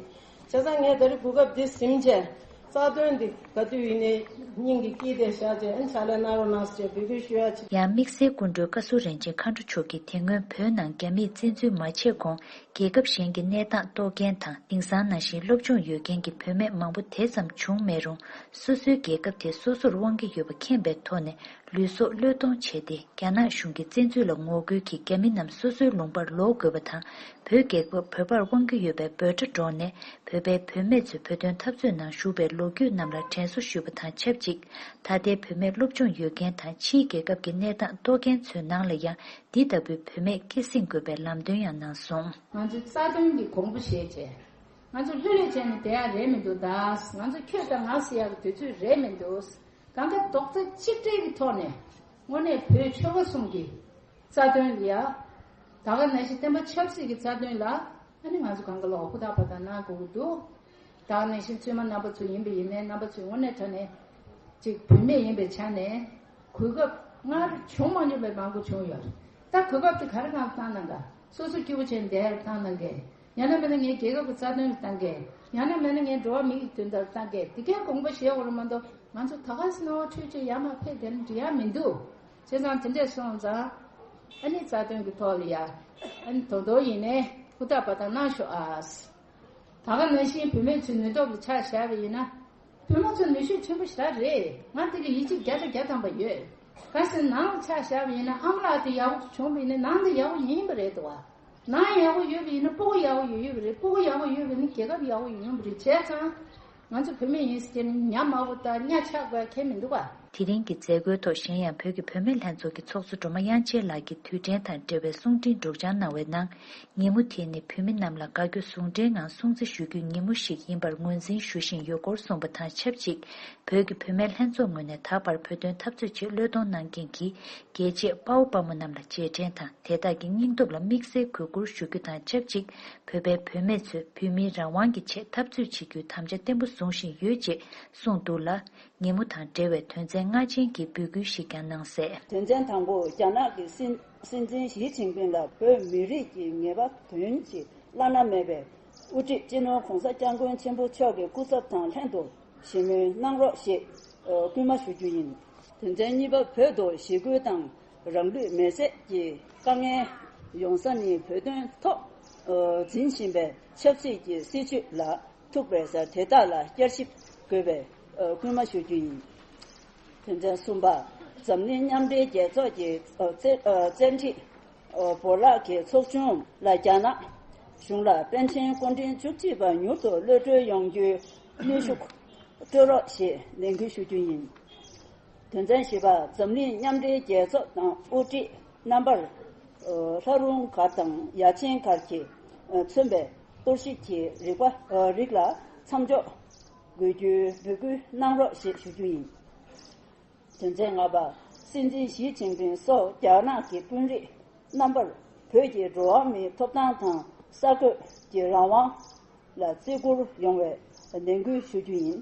བྱས་ཙང་ངས་ད་རེས་གོ་སྐབས་འདི་ཟིན་བྱས། རྩ་དོན་འདི་ག་དུས་ཡིན་ནའི་སྙིང་གི་དཀྱིལ་དེ་བཞག་བྱས་ཨ་ཕྱག་ལས་གནང་རོགས་གནང་ཟེར་འབོད་སྐུལ་ཞུ་ཡ་བྱེད། ཡང་དམིགས་བསལ་སྐུ་མགྲོན་བཀའ་ཟུར་རིན་ཆེན་མཁའ་འགྲོ་མཆོག་གིས་དེ་སྔོན་བོད་ནང་རྒྱ་མིས་བཙན་འཛུལ་མ་བྱས་གོང་རྒྱལ་ཁབ་གཞན་གྱི་གནས་སྟངས་རྟོགས་མཁན་དང་དེང་སང་ནང་བཞིན་སློབ་སྦྱོང་ཡོད་མཁན་གྱི་བུད་མེད་མང་པོ་དེ་ཙམ་བྱུང་མེད་རུང་། སོ་སོའི་རྒྱལ་ཁབ་དེ་སོ་སོར་དབང་གི་ཡོད་པ་མཁྱེན་པའི་ཐོག་ནས། ལུས་སྲོག་བློས་གཏོང་བྱས་ཏེ། རྒྱ་ནག་གཞུང་གི་བཙན་འཛུལ་ལ་ངོ་རྒོལ་གྱིས་རྒྱ་མི་རྣམས་སོ་སོའི་ལུང་པར་ལོག་དགོས་པ་དང་། བོད་རྒྱལ་ཁབ་བོད་པར་དབང་གི་ཡོད་པའི་འབོད་སྒྲ་སྒྲོག་ནས། བོད་པའི་བུད་མེད་ཚོས་བོད་དོན་འཐབ་རྩོད་ནང་ཞུགས་པའི་ལོ་རྒྱུས་རྣམས་ལ་དྲན་གསོ་ཞུས་པ་དང་ཆབས་ཅིག་ད་ལྟའི་བུད་མེད་སློབ་སྦྱོང་ཡོད་མཁན་དང་ཕྱིའི་རྒྱལ་ཁབ་ཀྱི་གནས་སྟངས་རྟོགས་མཁན་ཚོའི་ནང་ལ་ཡང་འདི་ལྟ་བུའི་བུད་མེད་སྐྱེད་སྲིང་དགོས་པའི་ལམ་སྟོན་ཡང་གནང་སོང་། ང་ཚོས་རྩ་དོན་གྱི་གོང་བུ་བཞེས་བྱས། ང་ཚོ་ལྷོད་ལྷོད་བྱས་ནས་བསྡད་ཡ་རེད་མི་འདུག་ད་ང་ཚོ་ཁྱོད་དང་ང་ཟེར་ཡག་གི་དུས་ཚོད་རེད་མི་འདུག་གང་ག་རྡོག་རྩ་གཅིག་སྒྲིལ་གྱི་ཐོག་ནས་དངོས་གནས་བོད་ཆོལ་ཁ་གསུམ་གྱི་རྩ་དོན་ལ་ཡ། ད་ག་ནང་བཞིན་བསྟན་པ་ཆབ་སྲིད་ཀྱི་རྩ་དོན་ལ་ཨ་ནི་ང་ཚོ་གང་ག་ལོག་ཧུར་ཐག་པ་དང་གནང་དགོས་ཀྱི་འདུག་ད་ག་ནང་བཞིན་བཙུན་མ་རྣམ་པ་ཚོ་ཡིན་པ་ཡིན་ནའི་རྣམ་པ་ཚོས་དངོས་གནས་དྲང་གནས་ཅིག་བུད་མེད་ཡིན་པའི་ཆ་ནས་གོ་སྐབས་སྔར་བྱུང་མ་མྱོང་པའི་མང་པོ་བྱུང་ཡོད་རེད། ད་གོ་སྐབས་དེ་ག་རེ་གང་བཏང་གནང་ག་སོ་སོ་སྐྱིད་པོ་བྱས་ནས་བསྡད་ཡ་བཏང་གནང་གས། ཡང་ན་མིན་ན་ངའི་རྒྱལ་ཁབ་ཀྱི་རྩ་དོན་ལ་བཏང་གས། ཡང་ན་མིན་ན་ངའི་འགྲོ་བ་མི་ཡི་དོན་དག་ལ་བཏང་གས། དེ་གའི་དགོངས་པ་བཞེས་དགོས་རེད་མ་གཏོགས་ང་ཚོ་ད་ག་སེ་རྣ་བ་འཁྲུད་བྱས་ཡར་མར་ཕེབས་བསྡད་ན་འགྲིག་ཡ་མི་འདུག་བྱས་ཙང་དེ་འདྲས་སོང་ཙང་ཨ་ནི་རྩ་དོན་གྱི་ཐོག་ལ་ཡ་ཨ་ནི་དོ་དོ་ཡིན་ནའི་ཧུར་ཐག་པ་དང་གནང་ཤོག་ཨ། ད་ག་ནང་བཞིན་བུད་མེད་ཚོའི་ནུས་སྟོབས་ལ་ཆ་བཞག་པ་ཡིན་ན། བུ་མོ་ཚོ་ནུས་ཤུགས་ཆེན་པོ་ཞེ་དྲག་རེད། ང་དེ་གི་ཡིད་ཆེས་བརྒྱ་ཆ་བརྒྱ་ཐམ་པ་ཡོད། གལ་སྲིད་ནང་ལ་ཆ་བཞག་པ་ཡིན་ན་ཨ་མ་ལགས་དེ་ཡག་པོ་བྱུང་བ་ཡིན་ན་ནང་དེ་ཡག་པོ་ཡིན་པ་རེད་འདུག་བ། ནང་ཡག་པོ་ཡོད་པ་ཡིན་ན་སྤུ་གུ་ཡག་པོ་ཡོད་ཡོད་པ་རེད། སྤུ་གུ་ཡག་པོ་ཡོད་པ་ཡིན་ན་རྒྱལ་ཁབ་ཡག་པོ་ཡོང་ཡོང་པ་རེད། བྱས་ཙང་ང་ཚོ་བུད་མེད་ཡིན་ཟེར་ནས་ཉམས་དམའ་པོ་དང་གཉའ་ཆག་དགོས་ཡ་གང་ཡང་མི་འདུག་བ། དེ་རིང་གི་མཛད་སྒོའི་ཐོག་གཞན་ཡང་བོད་ཀྱི་བུད་མེད་ལྷན་ཚོགས་ཀྱི་ཚོགས་གཙོ་སྒྲོལ་མ་དབྱངས་ཅན་ལགས་ཀྱིས་དུས་དྲན་དང་འབྲེལ་བའི་གསུང་འཕྲིན་སྒྲོག་སྦྱང་གནང་བའི་ནང་། ཉིན་མོ་དེ་ནི་བུད་མེད་རྣམས་ལ་དགའ་སྐྱོ་ཟུང་འབྲེལ་ངང་སྲུང་བརྩི་ཞུ་རྒྱུའི་ཉིན་མོ་ཞིག་ཡིན་པར་ངོས་འཛིན་ཞུ་བཞིན་ཡོད་སྐོར་གསུངས་པ་དང་ཆབས་ཅིག་བོད་ཀྱི་བུད་མེད་ལྷན་ཚོགས་ངོས་ནས་ད་བར་བོད་དོན་འཐབ་རྩོད་ཆེད་བློས་གཏོང་གནང་མཁན་གྱི་རྒྱལ་གཅེས་དཔའ་བོ་དཔའ་མོ་རྣམས་ལ་རྗེས་དྲན་དང་། དེ་དག་གི་སྙིང་སྟོབས་ལ་དམིགས་བསལ་གུས་བཀུར་ཞུ་རྒྱུ་དང་ཆབས་ཅིག་བོད་པའི་བུད་མེད་ཚོས་བོད་མིའི་རང་དབང་གི་ཆེད་འཐབ་རྩོད་བྱེད་རྒྱུའི་དམ་བཅའ་བརྟན་པོ་བཟུང་བཞིན་ཡོད་ཅེས་གསུངས་འདུག་ལ། ཉིན་མོ་དང་འབྲེལ་བའི་དོན་ཚན་ལྔ་ཅན་གྱི་འབོད་སྐུལ་ཞིག་ཀྱང་གནང་གསལ། དོན་ཚན་དང་པོ། རྒྱ་ནག་གི་སྲིད་སྲིད་འཛིན་ཞི་ཅིན་ཕིང་ལ་བོད་མི་རིགས་ཀྱི་ངེས་པ་དོན་གྱིས་བླ་ན་མེད་པའི་དབུ་ཁྲིད་སྤྱི་ནོར་༸གོང་ས་༸སྐྱབས་མགོན་ཆེན་པོ་མཆོག་གི་སྐུ་ཚབ་དང་ལྷན་དུ་ཞི་མོལ་གནང་རོགས་ཞེས་སྐུལ་མ་ཞུ་རྒྱུ་ཡིན། དོན་ཚན་གཉིས་པ། བོད་དུ་ཞི་རྒོལ་དང་རང་ལུས་མེར་སྲེག་གི་དཀའ་ངལ་ཡོང་ས་ནི་བོད་དོན་ཐོག་འཛིན་བཞིན་པའི་ཆབ་སྲིད་ཀྱི་སྲིད་བྱུས་ལ་ཐུག་པའི་སར་དེ་དག་ལ་བསྐྱར་ཞིབ་དགོས་པའི་སྐུལ་མ་ཞུ་རྒྱུ་ཡིན། དོན་ཚན་གསུམ་པ། འཛམ་གླིང་མཉམ་འབྲེལ་རྒྱལ་ཚོགས་ཀྱི་བཙན་བཙན་ཁྲིད་བོར་བརླག་གི་ཚོགས་ཆུང་ལ་རྒྱ་ནག་གཞུང་ལ་པཎ་ཆེན་སྐུ་ཕྲེང་བཅུ་གཅིག་པ་མྱུར་དུ་གློད་གྲོལ་ཡོང་རྒྱུའི་གནོན་ཤུགས་སྤྲོད་རོགས་ཞེས་ནན་སྐུལ་ཞུ་རྒྱུ་ཡིན། དོན་ཚན་བཞི་པ། འཛམ་གླིང་མཉམ་འབྲེལ་རྒྱལ་ཚོགས་དང་དབུ་ཁྲིད་རྣམ་པར། ལྷ་རུང་མཁར་དང་ཡ་ཆེན་མཁར་གྱིས་མཚོན་པའི་གཏོར་བཤིག་གི་རིག་པ་རིགས་ལ་མཚམས་འཇོག་དགོས་རྒྱུའི་འབོད་སྐུལ་གནང་རོགས་ཞེས་ཞུ་རྒྱུ་ཡིན། དོན་ཚན་ལྔ་པ། སྲིད་འཛིན་ཞི་ཅིན་ཕིང་སོགས་རྒྱ་ནག་གི་དཔོན་རིགས་རྣམ་པར་བོད་ཀྱི་འགྲོ་བ་མིའི་ཐོབ་ཐང་དང་གསར་འགོད་ཀྱི་རང་དབང་ལ་བརྩི་བཀུར་ཡོང་བའི་ནན་སྐུལ་ཞུ་རྒྱུ་ཡིན།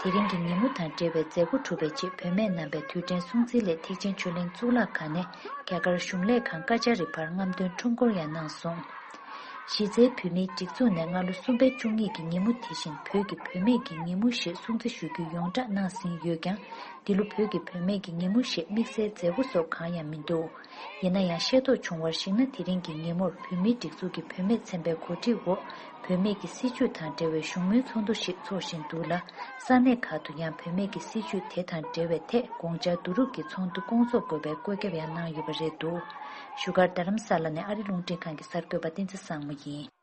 དེ་རིང་གི་ཉིན་མོ་དང་འབྲེལ་བའི་མཛད་སྒོ་གྲུབ་པའི་རྗེས་བུད་མེད་རྣམ་པས་དུས་དྲན་སྲུང་བརྩིའི་སླད་ཐེག་ཆེན་ཆོས་གླིང་གཙུག་ལག་ཁང་ནས་རྒྱ་གར་གཞུང་ལས་ཁང་ཀ་ཅཱ་རི་བར་རྔམ་སྟོན་ཁྲོམ་སྐོར་ཡང་གནང་སོང་། གཞི་རྩའི་བོད་མིའི་སྒྲིག་འཛུགས་ནས་སྔ་ལོ་གསུམ་པའི་བཅུ་གཉིས་ཀྱི་ཉིན་མོ་དེ་བཞིན་བོད་ཀྱི་བུད་མེད་ཀྱི་ཉིན་མོ་ཞེས་སྲུང་བརྩི་ཞུ་རྒྱུའི་ཡོངས་བསྒྲགས་གནང་ཟིན་ཡོད་ཀྱང་ འདི་ལོ་བོད་ཀྱི་བུད་མེད་ཀྱི་ཉིན་མོ་ཞེས་དམིགས་བསལ་མཛད་སྒོ་སོགས་གང་ཡང་མི་འདུག་ཡིན་ན་ཡང་ཤེས་རྟོགས་བྱུང་བར་གཞིགས་ན། དེ་རིང་གི་ཉིན་མོར་བོད་མིའི་སྒྲིག་འཛུགས་ཀྱི་བུད་མེད་ཚན་པའི་གོ་སྒྲིག་འོག་བུད་མེད་ཀྱི་སྲིད་བྱུས་དང་འབྲེལ་བའི་བཞུགས་མོལ་ཚོགས་འདུ་ཞིག་འཚོགས་བཞིན་འདུག་ལ། ས་གནས་ཁག་ཏུ་ཡང་བུད་མེད་ཀྱི་སྲིད་བྱུས་དེ་དང་འབྲེལ་བའི་ཐད་དགོངས་འཆར་བསྡུ་རུབ་ཀྱི་ཚོགས་འདུ་སྐོང་ཚོགས་དགོས་པའི་བཀོད་ཁྱབ་ཡང་གནང་ཡོད་པ་རེད་འདུག་བཞུགས་སྒར་རྡ་རམ་ས་ལ་ནས་ཨ་རི་རླུང་འཕྲིན་ཁང་གི་གསར་འགོད་པ་བསྟན་འཛིན་བཟང་མོ་ཡིན།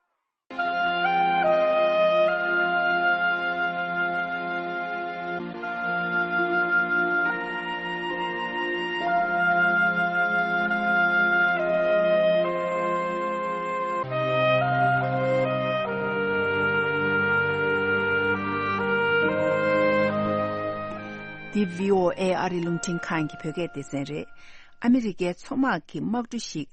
འདི་བྷི་ཨོ་ཨེ་ཨ་རི་རླུང་འཕྲིན་ཁང་གི་བོད་སྐད་སྡེ་ཚན་རེད། ཨ་མི་རི་ཀའི་མཚོ་དམག་གི་དམག་གྲུ་ཞིག་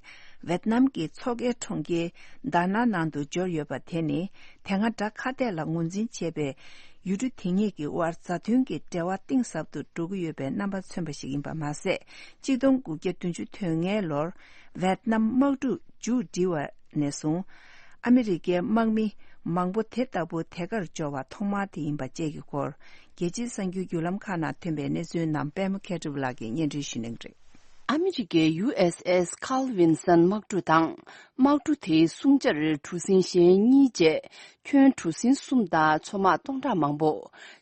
ཝེད་ནམ་གྱི་མཚོ་ཁའི་གྲོང་ཁྱེར་དཱ་ནང་ནང་དུ་འབྱོར་ཡོད་པ་དེ་ནི། དེ་སྔ་དགྲ་ཁ་གཏད་ལ་ངོས་འཛིན་བྱས་པའི་ཡུལ་གྲུ་དེ་གཉིས་ཀྱི་དབར་མཛའ་མཐུན་གྱི་འབྲེལ་བ་གཏིང་ཟབ་ཏུ་འགྲོ་གི་ཡོད་པའི་རྣམ་པ་མཚོན་པ་ཞིག་ཡིན་པ་མ་ཟད། གཅིག་སྟོང་དགུ་བརྒྱ་བདུན་ཅུ་དོན་ལྔའི་ལོར་ཝེད་ནམ་དམག་འཁྲུག་མཇུག་བསྒྲིལ་བ་ནས་བཟུང་། ཨ་མི་རི་ཀའི་དམག་མི་མང་པོ་དེ་ལྟ་བུ་དེ་གར་འབྱོར་བ་ཐོག་མ་དེ་ཡིན་པ་བཅས་ཀྱི་སྐོར། རྒྱལ་སྤྱིའི་གསར་འགྱུར་བརྒྱུད་ལམ་ཁག་ནང་ཐོན་པའི་གནས་ཚུལ་རྣམས་པད་མ་མཁས་གྲུབ་ལགས་ཀྱིས་སྙན་སྒྲོན་ཞུ་གནང་གི་རེད། ཨ་མི་རི་ཀའི་ཡུ་ཨེས་ཨེས་Carl Vinson དམག་གྲུ་དང་། དམག་གྲུ་དེའི་སྲུང་བྱར་གྲུ་གཟིངས་གཞན་གཉིས་བཅས་ཁྱོན་གྲུ་གཟིངས་གསུམ་དང་མཚོ་དམག་སྟོང་ཕྲག་མང་པོ།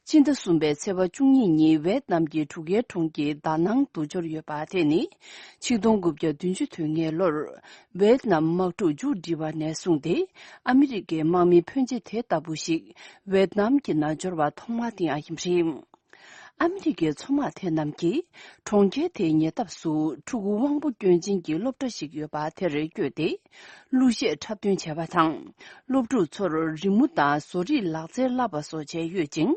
སྤྱི་ཟླ་གསུམ་པའི་ཚེས་པ་བཅུ་གཉིས་ཉིན་ཝེད་ནམ་གྱི་གྲུ་ཁའི་གྲོང་ཁྱེར་དཱ་ནང་དུ་འབྱོར་ཡོད་པ་དེ་ནི། ཆིག་སྟོང་དགུ་བརྒྱ་བདུན་ཅུ་དོན་ལྔའི་ལོར་ཝེད་ནམ་དམག་འཁྲུག་མཇུག་བསྒྲིལ་བ་ནས་བཟུང་སྟེ། ཨ་མི་རི་ཀའི་དམག་མི་ཕོན་ཆེ་དེ་ལྟ་བུ་ཞིག་ཝེད་ནམ་གྱི་ནང་འབྱོར་བ་ཐོག་མ་དེ་ཡང་ཡིན་པ་རེད། ཨ་མི་རི་ཀའི་མཚོ་དམག་དེ་རྣམས་ཀྱིས་གྲོང་ཁྱེར་དེའི་ཉེ་འདབས་སུ་ཕྲུ་གུ་དབང་པོ་སྐྱོན་ཅན་གྱི་སློབ་གྲྭ་ཞིག་ཡོད་པ་དེར་བསྐྱོད་དེ། གླུ་གཞས་འཁྲབ་སྟོན་བྱས་པ་དང་། སློབ་ཕྲུག་ཚོར་རི་མོ་དང་བཟོ་རིག་ལག་རྩལ་བསླབ་པ་སོགས་བྱས་ཡོད་ཅིང་།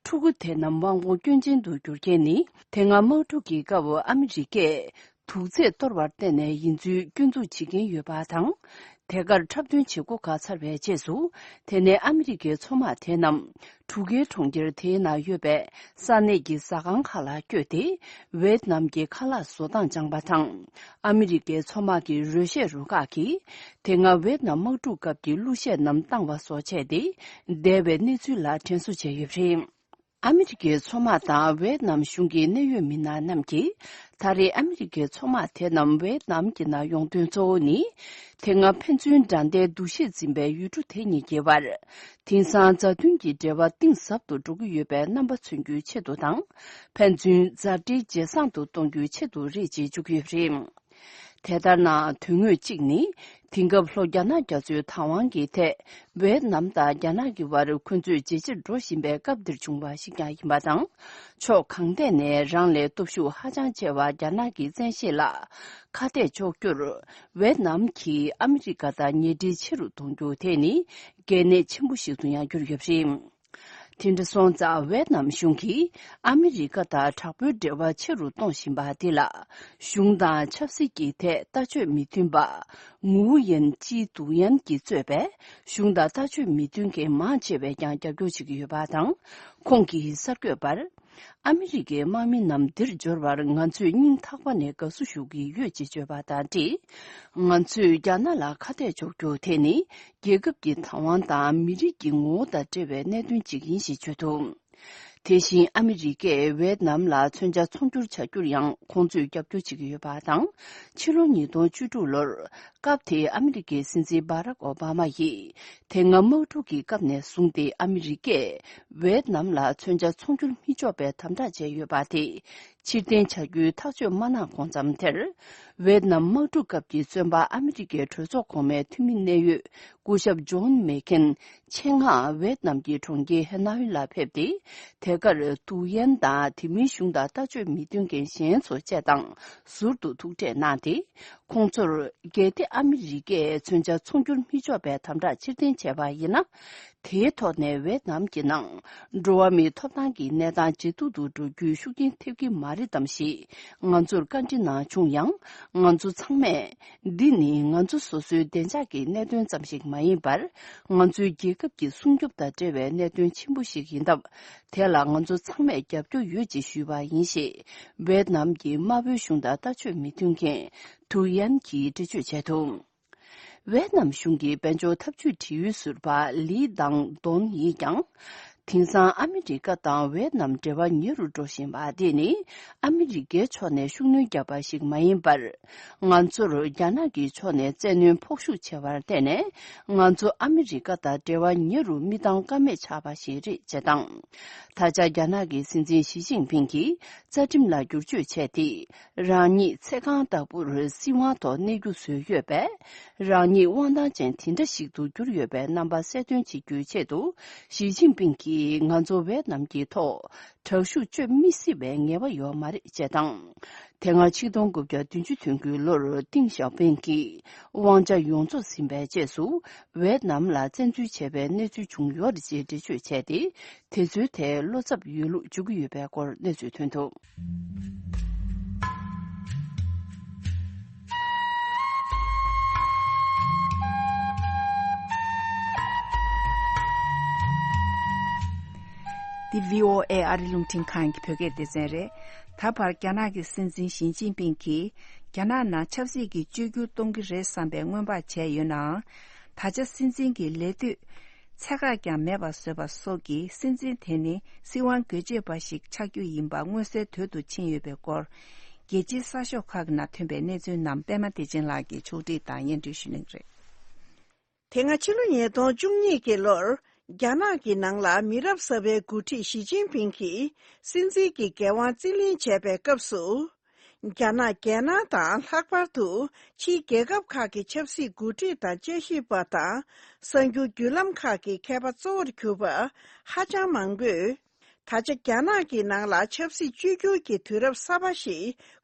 ཕྲུ་གུ་དེ་རྣམས་དབང་པོ་སྐྱོན་ཅན་དུ་འགྱུར་རྐྱེན་ནི། དེ་སྔ་དམག་འཁྲུག་གི་སྐབས་ཨ་མི་རི་ཀས་དུག་རྫས་གཏོར་བར་བརྟེན་ནས་ཡིན་ཚུལ་སྐྱོན་འཛུགས་བྱེད་ཀྱིན་ཡོད་པ་དང་། དེ་གར་འཁྲབ་སྟོན་བྱེད་སྒོ་ག་ཚར་བའི་རྗེས་སུ། དེ་ནས་ཨ་མི་རི་ཀའི་མཚོ་དམག་དེ་རྣམས་གྲུ་ཁའི་གྲོང་ཁྱེར་དེའི་ནང་ཡོད་པའི་ས་གནས་ཀྱི་ཟ་ཁང་ཁག་ལ་བསྐྱོད་དེ། ཝེད་ནམ་གྱི་ཁ་ལག་བཟོ་སྟངས་སྦྱངས་པ་དང་། ཨ་མི་རི་ཀའི་མཚོ་དམག་གི་རོལ་གཞས་རུ་ཁག་གིས་དེ་སྔ་ཝེད་ནམ་དམག་འཁྲུག་སྐབས་ཀྱི་གླུ་གཞས་རྣམས་བཏང་བ་སོགས་བྱས་ཏེ། འདས་པའི་གནས་ཚུལ་ལ་དྲན་གསོ་བྱས་ཡོད་པ་རེད། ཨ་མི་རི་ཀའི་མཚོ་དམག་དང་ཝེད་ནམ་གཞུང་གི་གནད་ཡོད་མི་སྣ་རྣམས་ཀྱིས། ད་རེས་ཨ་མི་རི་ཀའི་མཚོ་དམག་དེ་རྣམས་ཝེད་ནམ་གྱི་ནང་ཡོང་དོན་གཙོ་བོ་ནི། དེ་སྔ་ཕན་ཚུན་དགྲ་ཟླའི་འདུ་ཤེས་འཛིན་པའི་ཡུལ་གྲུ་དེ་གཉིས་ཀྱི་བར། དེང་སང་མཛའ་མཐུན་གྱི་འབྲེལ་བ་གཏིང་ཟབ་ཏུ་འགྲོ་གི་ཡོད་པའི་རྣམ་པ་མཚོན་རྒྱུའི་ཆེད་དུ་དང་། ཕན་ཚུན་མཛའ་འབྲེལ་ཇེ་བཟང་དུ་གཏོང་རྒྱུའི་ཆེད་དུ་རེད་ཅེས་བརྗོད་ཀྱི་ཡོད་པ་རེད། དེ་ལྟར་ན། དོན་དངོས་གཅིག་ནི། དེང་སྐབས་ལྷོ་རྒྱ་ནག་རྒྱ་མཚོའི་བདག་དབང་གི་ཐད། ཝེད་ནམ་དང་རྒྱ་ནག་གི་བར་འཁོན་རྩོད་ཇེ་ཆེར་འགྲོ་བཞིན་པའི་སྐབས་འདིར་བྱུང་བ་ཞིག་ཀྱང་ཡིན་པ་དང་། ཕྱོགས་གང་ཐད་ནས་རང་ལས་སྟོབས་ཤུགས་ཧ་ཅང་ཆེ་བ་རྒྱ་ནག་གི་བཙན་ཤེད་ལ་ཁ་གཏད་གཅོག་རྒྱུར། ཝེད་ནམ་གྱིས་ཨ་མི་རི་ཀ་དང་ཉེ་འབྲེལ་ཆེ་རུ་གཏོང་རྒྱུ་དེ་ནི་གལ་གནད་ཆེན་པོ་ཞིག་ཏུ་ཡང་གྱུར་ཡོད་པ་རེད། དེ་འདྲ་སོང་ཙང་ཝེད་ནམ་གཞུང་གིས་ཨ་མི་རི་ཀ་དང་དྲག་པོའི་འབྲེལ་བ་ཆེ་རུ་གཏོང་བཞིན་པ་འདི་ལ། གཞུང་དང་ཆབ་སྲིད་ཀྱི་ཐད་ལྟ་སྤྱོད་མི་མཐུན་པ། ངུའུ་ཡན་ཅི་ཏུའུ་ཡན་གྱིས་གཙོས་པའི་གཞུང་དང་ལྟ་སྤྱོད་མི་མཐུན་མཁན་མང་ཆེ་བས་ཀྱང་རྒྱབ་སྐྱོར་བྱེད་ཀྱི་ཡོད་པ་དང་། ཁོང་གིས་གསར་འགོད་པར། ཨ་མི་རི་ཀའི་དམག་མི་རྣམས་འདིར་འབྱོར་བར་ང་ཚོས་སྙིང་ཐག་པ་ནས་དགའ་བསུ་ཞུ་གི་ཡོད་ཅེས་བརྗོད་པ་དང་འབྲེལ། ང་ཚོས་རྒྱ་ནག་ལ་ཁ་གཏད་གཅོག་རྒྱུ་དེ་ནི། རྒྱལ་ཁབ་ཀྱི་བདག་དབང་དང་མི་རིགས་ཀྱི་ངོ་བོ་དང་འབྲེལ་བའི་གནད་དོན་ཅིག་ཡིན་ཞེས་བརྗོད་འདུག་དེ་བཞིན་ཨ་མི་རི་ཀས་ཝེད་ནམ་ལ་མཚོན་ཆ་ཚོང་སྒྱུར་བྱ་རྒྱུར་ཡང་ཁོང་ཚོས་རྒྱབ་སྐྱོར་བྱེད་ཀྱི་ཡོད་པ་དང་། ཕྱི་ལོ་ཉིས་སྟོང་བཅུ་དྲུག་ལོར་སྐབས་དེའི་ཨ་མི་རི་ཀའི་སྲིད་འཛིན་བྷ་རག་ཨོ་བྷ་མ་ཡིས། དེ་སྔ་དམག་འཁྲུག་གི་སྐབས་ནས་བཟུང་སྟེ་ཨ་མི་རི་ཀས་ཝེད་ནམ་ལ་མཚོན་ཆ་ཚོང་སྒྱུར་མི་ཆོག་པའི་དམ་དྲག་བྱས་ཡོད་པ་དེ། ཕྱིར་འཐེན་བྱ་རྒྱུའི་ཐག་གཅོད་མ་གནང་གོང་ཙམ་དེར། ཝེད་ནམ་དམག་འཁྲུག་སྐབས་ཀྱི་བཙོན་པ་ཨ་མི་རི་ཀའི་གྲོས་ཚོགས་གོང་མའི་འཐུས་མི་གནད་ཡོད་སྐུ་ཞབས་ཇོན་མེག་ཁེན་ཆེད་མངགས་ཝེད་ནམ་གྱི་གྲོང་ཁྱེར་ཧེ་ནའུ་ལ་ཕེབས་ཏེ། དེ་གར་ཏུའུ་ཡན་དང་དེ་མིན་གཞུང་དང་ལྟ་སྤྱོད་མི་མཐུན་མཁན་གཞན་ཚོ་བཅས་དང་ཟུར་དུ་ཐུག་འཕྲད་གནང་སྟེ། ཁོང་ཚོར་གལ་ཏེ་ཨ་མི་རི་ཀས་མཚོན་ཆ་ཚོང་སྒྱུར་མི་ཆོག་པའི་དམ་དྲག་ཕྱིར་འཐེན་བྱས་པ་ཡིན་ན། དེའི་ཐོག་ནས་ཝེད་ནམ་གྱི་ནང་འགྲོ་བ་མིའི་ཐོབ་ཐང་གི་གནས་སྟངས་ཇེ་སྡུག་ཏུ་འགྲོ་རྒྱུའི་ཤུགས་རྐྱེན་ཐེབས་ཀྱི་མ་རེད་དམ་ཞེས་ང་ཚོར་བཀའ་འདྲི་གནང་བྱུང་ཡང་། ང་ཚོ་ཚང་མས། འདི་ནི་ང་ཚོ་སོ་སོའི་བདེ་འཇགས་ཀྱི་གནད་དོན་ཙམ་ཞིག་མ་ཡིན་པར། ང་ཚོའི་རྒྱལ་ཁབ་ཀྱི་སྲུང་སྐྱོབ་དང་འབྲེལ་བའི་གནད་དོན་ཆེན་པོ་ཞིག་ཡིན་སྟབས། དེ་ལ་ང་ཚོ་ཚང་མས་རྒྱབ་སྐྱོར་ཡོད་ཅེས་ཞུས་པ་ཡིན་ཞེས། ཝེད་ནམ་གྱི་དམར་པོའི་གཞུང་དང་ལྟ་སྤྱོད་མི་མཐུན་མཁན་ཏུའུ་ཡན་གྱིས་འགྲེལ་བརྗོད་བྱས་འདུག་ཝེད་ནམ་གཞུང་གི་དཔལ་འབྱོར་འཐབ་ཇུས་དྲི་ཡུལ་ཟུར་པ་ལི་དང་དོན་ཡིས་ཀྱང་། དེང་སང་ཨ་མི་རི་ཀ་དང་ཝེ་ནམ་འབྲེལ་བ་ཉེ་རུ་འགྲོ་བཞིན་པ་འདི་ནི་ཨ་མི་རི་ཀའི་ཕྱོགས་ནས་ཤུགས་སྣོན་བརྒྱབ་པ་ཞིག་མ་ཡིན་པར། ང་ཚོར་རྒྱ་ནག་གི་ཕྱོགས་ནས་བཙན་གནོན་ཕོག་ཤུགས་ཆེ་བར་བརྟེན་ནས། ང་ཚོ་ཨ་མི་རི་ཀ་དང་འབྲེལ་བ་ཉེ་རུ་མི་བཏང་ཀ་མེད་ཆགས་པ་ཞིག་རེད་ཅེས་དང་། ད་ཆ་རྒྱ་ནག་གི་སྲིད་འཛིན་ཞི་ཅིན་ཕིང་གིས་རྩ་ཁྲིམས་ལ་བསྒྱུར་བཅོས་བྱས་ཏེ། རང་ཉིད་ཚེ་གང་ལྟ་བུར་སྲིད་དབང་ཐོག་གནས་རྒྱུ་བཟོས་ཡོད་པས། རང་ཉིད་དབང་ཐང་ཅན་དེ་འདྲ་ཞིག་ཏུ་གྱུར་ཡོད་པའི་རྣམ་པ་གསལ་སྟོན་བྱེད་རྒྱུའི་ཆེད་དུ། ཞི་ཅིན་ཕིང་གིས་ང་ཚོ་ཝེ་ནམ་གྱི་ཐོག་དྲག་ཤུགས་སྤྱོད་མི་སྲིད་པའི་ངེས་པ་ཡོད་མ་རེད་ཅེས་དང་། དེ་སྔ་ཆིག་སྟོང་དགུ་བརྒྱ་བདུན་ཅུ་དོན་དགུའི་ལོར་ཏིང་ཞའོ་ཕིང་གིས་དབང་ཆ་ཡོངས་རྫོགས་ཟིན་པའི་རྗེས་སུ། ཝེ་ནམ་ལ་བཙན་འཛུལ་བྱས་པའི་གནས་ཚུལ་བྱུང་ཡོད་རེད་ཅེས་འགྲེལ་བརྗོད་བྱས་ཏེ། དེ་ཚོའི་ཐད་བློ་འཚབ་ཡོད་ལུགས་བརྗོད་ཀྱི་ཡོད་པའི་སྐོར་གནས་ཚུལ་ཐོན་འདུག་འདི་བྷི་ཨོ་ཨེ་ཨ་རི་རླུང་འཕྲིན་ཁང་གི་བོད་སྐད་སྡེ་ཚན་རེད། ད་བར་རྒྱ་ནག་གི་སྲིད་འཛིན་ཞི་ཅིན་ཕིང་གིས་རྒྱ་ནག་ནང་ཆབ་སྲིད་ཀྱི་བཅོས་བསྒྱུར་གཏོང་གི་རེད་བསམ་པའི་སྔོན་དཔག་བྱས་ཡོད་ནའང་། ད་ཆ་སྲིད་འཛིན་གྱི་ལས་དུས་ཚད་བཀག་ཀྱང་མེད་པ་བཟོས་པ་སོགས་ཀྱིས་སྲིད་འཛིན་དེ་ནི་སྲིད་དབང་སྒེར་གཅོད་པ་ཞིག་ཆགས་རྒྱུ་ཡིན་པ་མངོན་གསལ་དོད་དུ་ཕྱིན་ཡོད་པའི་སྐོར། རྒྱལ་སྤྱིའི་གསར་ཤོག་ཁག་ནང་ཐོན་པའི་གནས་ཚུལ་རྣམས་པད་མ་བདེ་ཆེན་ལགས་ཀྱིས་ཕྱོགས་སྒྲིག་དང་སྙན་སྒྲོན་ཞུ་གནང་གི་རེད། དེ་སྔ་ཕྱི་ལོ་ཉིས་སྟོང་བཅུ་གཉིས་ཀྱི་ལོར་རྒྱ་ནག་གི་ནང་ལ་མི་རབས་གསར་པའི་འགོ་ཁྲིད་ཞི་ཅིན་ཕིང་གིས་སྲིད་འཛིན་གྱི་འགན་དབང་རྩིས་ལེན་བྱས་པའི་སྐབས་སུ། རྒྱ་ནག་རྒྱལ་ནང་དང་ལྷག་པར་དུ་ཕྱིའི་རྒྱལ་ཁབ་ཁག་གི་ཆབ་སྲིད་འགོ་ཁྲིད་དང་དཔྱད་ཞིབ་པ་དང་གསར་འགྱུར་བརྒྱུད་ལམ་ཁག་གི་མཁས་པ་གཙོ་བོར་གྱུར་པ་ཧ་ཅང་མང་པོས། ད་ཆ་རྒྱ་ནག་གི་ནང་ལ་ཆབ་སྲིད་བཅོས་བསྒྱུར་གྱི་དུས་རབས་གསར་པ་ཞིག་